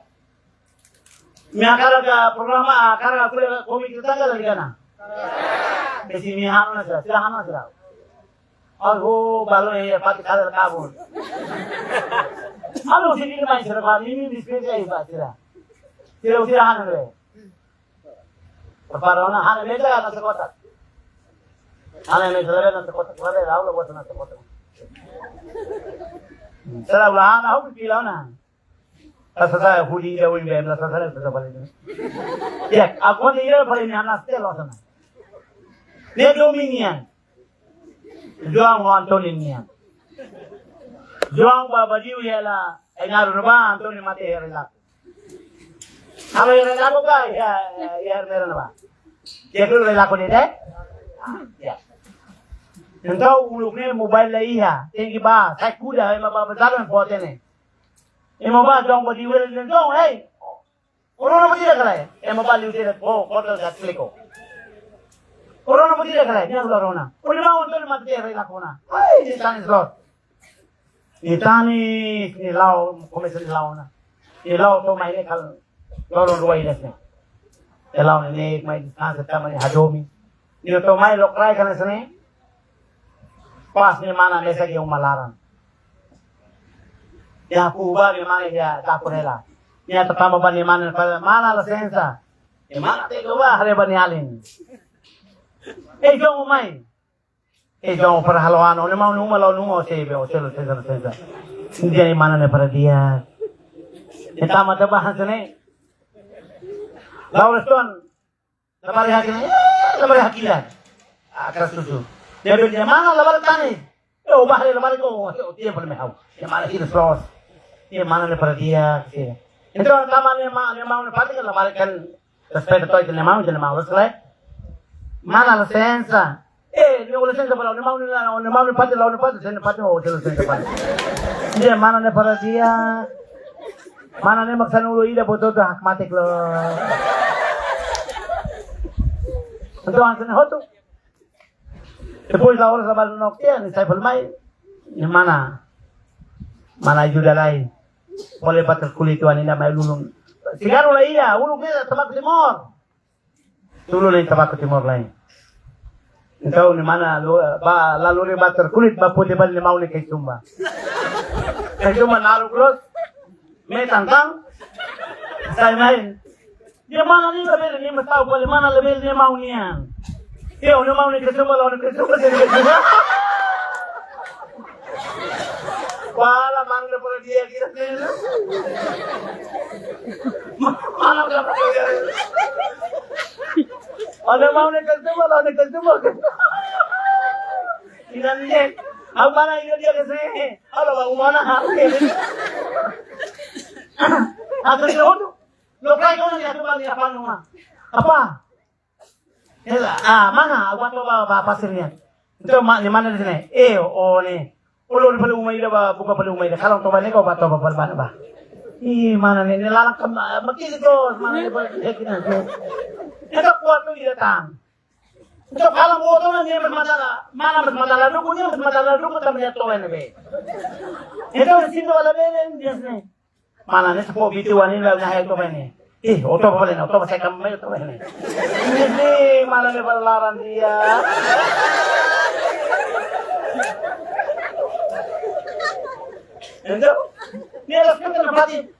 imi hakarak programa, hakarak ko'alia ho imi tanggal lagi kana. Besi imi hanoin sira, sira hanoin sira. Alho, balun iha fatin kada kabun. Halo sini mai sira ba, imi diskusi ai ba sira. Sira, sira hanoin le. Para ona hanoin meza na sekota. Hanoin meza le na sekota, kuare lau lo buat na sekota. Sira ulah hanoin, aku pilih ona. Asa sa hudi ida win bem la sa sa sa sa balik. Ya, aku ni ida paling hanas te lo sana. Ne'e Dominian. João ho António nian. João ba badiu hela, ai naru ba António mate hela la. Halo hela la ko ka, ya, ya, ya, mera na ba. Ya, dulu la ko ni deh. Ya. Entaun uluk ne'e mobile la iha, tenke ba, sai kuda, ema ba, ba, jalan bote ne'e. Ema ba, João badiu hela, João, hey. Corona badiu ka lae? Ema ba liu sira, oh, kota gat kliko. Corona badiu ka lae? Nia corona. Uni mau untuk mati dia rela kona. Hai, di tanis lot. Di tanis, ni lau, komesa ni lau na. Ni lau to mai ne kal, lau lo ruai des ne. Ni lau ne, mai di tanis tama ni hadomi. Nia to'o mai lokraik hanesan ne'e. Pas nia mana mesak iha uma laran. Nia hakuba nia mana iha dapur hela. Nia atu tama ba nia mana, mana lisensa. Nia mana tega ba haree ba nia alin. Eh, João mai. Eh, João para halo an, ó-nia maun iha uma, la'o iha uma, ó sei be, ó sei lisensa, lisensa. Nia mana ne'e para di'ak. Nia tama tiha ba hanesan ne'e. La'o restoran. Labarik hakilar, eh, labarik hakilar. Ah, keras susu. Nia bele nia mana labarik tane. Yo, bahari labarik ko, yo, dia boleh mehau. Nia mana ini selos. Nia mana ne'e para di'ak, sih. Entaun tama nia ma-, nia maun nia fatin kan labarik kan respeita to'o ita-nia maun, ita-nia maun, terus lae. Mana lisensa? Eh, nia lisensa para nia maun nia, nia maun nia fatin, la'o nia fatin, sira nia fatin, oh, sira lisensa para. Nia mana ne'e para di'ak. Mana ne'e mak sanulu ida buat hotu hakmatek lo. Entaun hanesan ne'e hotu. Depois la oras la bal nok tiha, nia sai fali mai. Nia mana. Mana ajuda lai. Bele batar kulit wan ida mai lulun. Sigarru la iha, uluk ne'e tabaku Timor. Tulu ne'e tabaku Timor lain. Entaun nia mana lo, ba, la lori batar kulit ba foti ba nia maun nia kecumba. Kecumba naruk loos, metan tan, sai mai. Nia mana ne'e labele nia maun tau, bele mana labele nia maun nian. Yo, nia maun nia kecumba, la'o nia kecumba, nia kecumba. Wala mana ne'e para di'ak kira kira. Mana ne'e para di'ak. Ó-nia maun nia kecumba, la'o nia kecumba. Ida ne'e. Apa na ida di'ak ke sini? Halo, ba uma na. Atu dia hotu. Lo kai kau ni atu balik apa numa? Apa? Hela, ah, mana? Aku atu ba, ba pasir nian. Entaun ma-, nia mana dehan ne'e? Eh, ó ne'e. Ó lori fali uma ida ba, buka fali uma ida. Kalan toba ne'e ko ba toba fali mana ba. Ih, mana ne'e, ne'e laran kam, ah, makili to, mana ne'e ba, eh, kina to. Entaun kuartu ida tan. Entaun kalan buat ona nia bermasalah, mana bermasalah dulu, nia bermasalah dulu, tapi nia toba ne'e be. Entaun sinto ala be, nia sini. Mana ne'e sapo biti wani la na hai to bene. Eh, ó toba bele na, ó toba sai kam mai ó toba bene. Ini mana ne'e para laran di'ak. Entaun, nia la fica na fatin.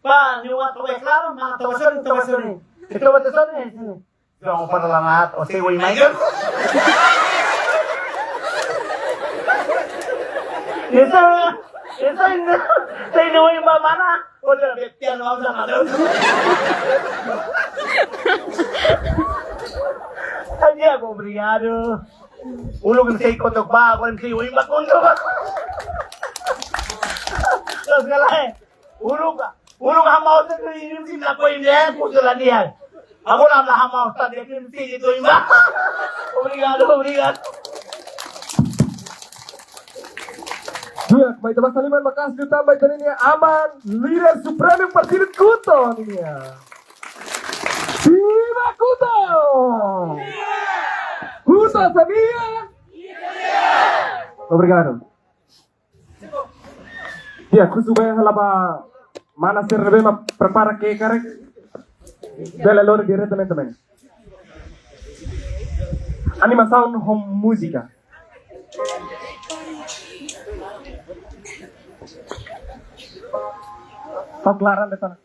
Ba, nia wan toba klaran, mana toba sorin, toba sorin. Toba sorin, sini. João para langat, o sei oi mai. Esa, esa ina, sei no oi ba mana? O de betian no anda nada. Ai, Diego, obrigado. Uluk ne'e sei kotuk ba, agora ne'e sei oi ba kontu ba. Terus galai. Uluk, uluk ha'u maun sira inim sira lakohi ne'e, kutu la di'ak. Agora la ha'u maun sira inim sira itu imba. Obrigado, obrigado. Di'ak, mai ita basa liman maka'as liután ba ita-nia aman, líder supremu partidu KHUTO nian. Viva KHUTO! KHUTO sabia? Obrigado. Di'ak, husu bá hela ba mana sira ne'ebé mak prepara ke karek. Bele lori diretamente mai. Animasaun ho múzika. Tau klaran de tana.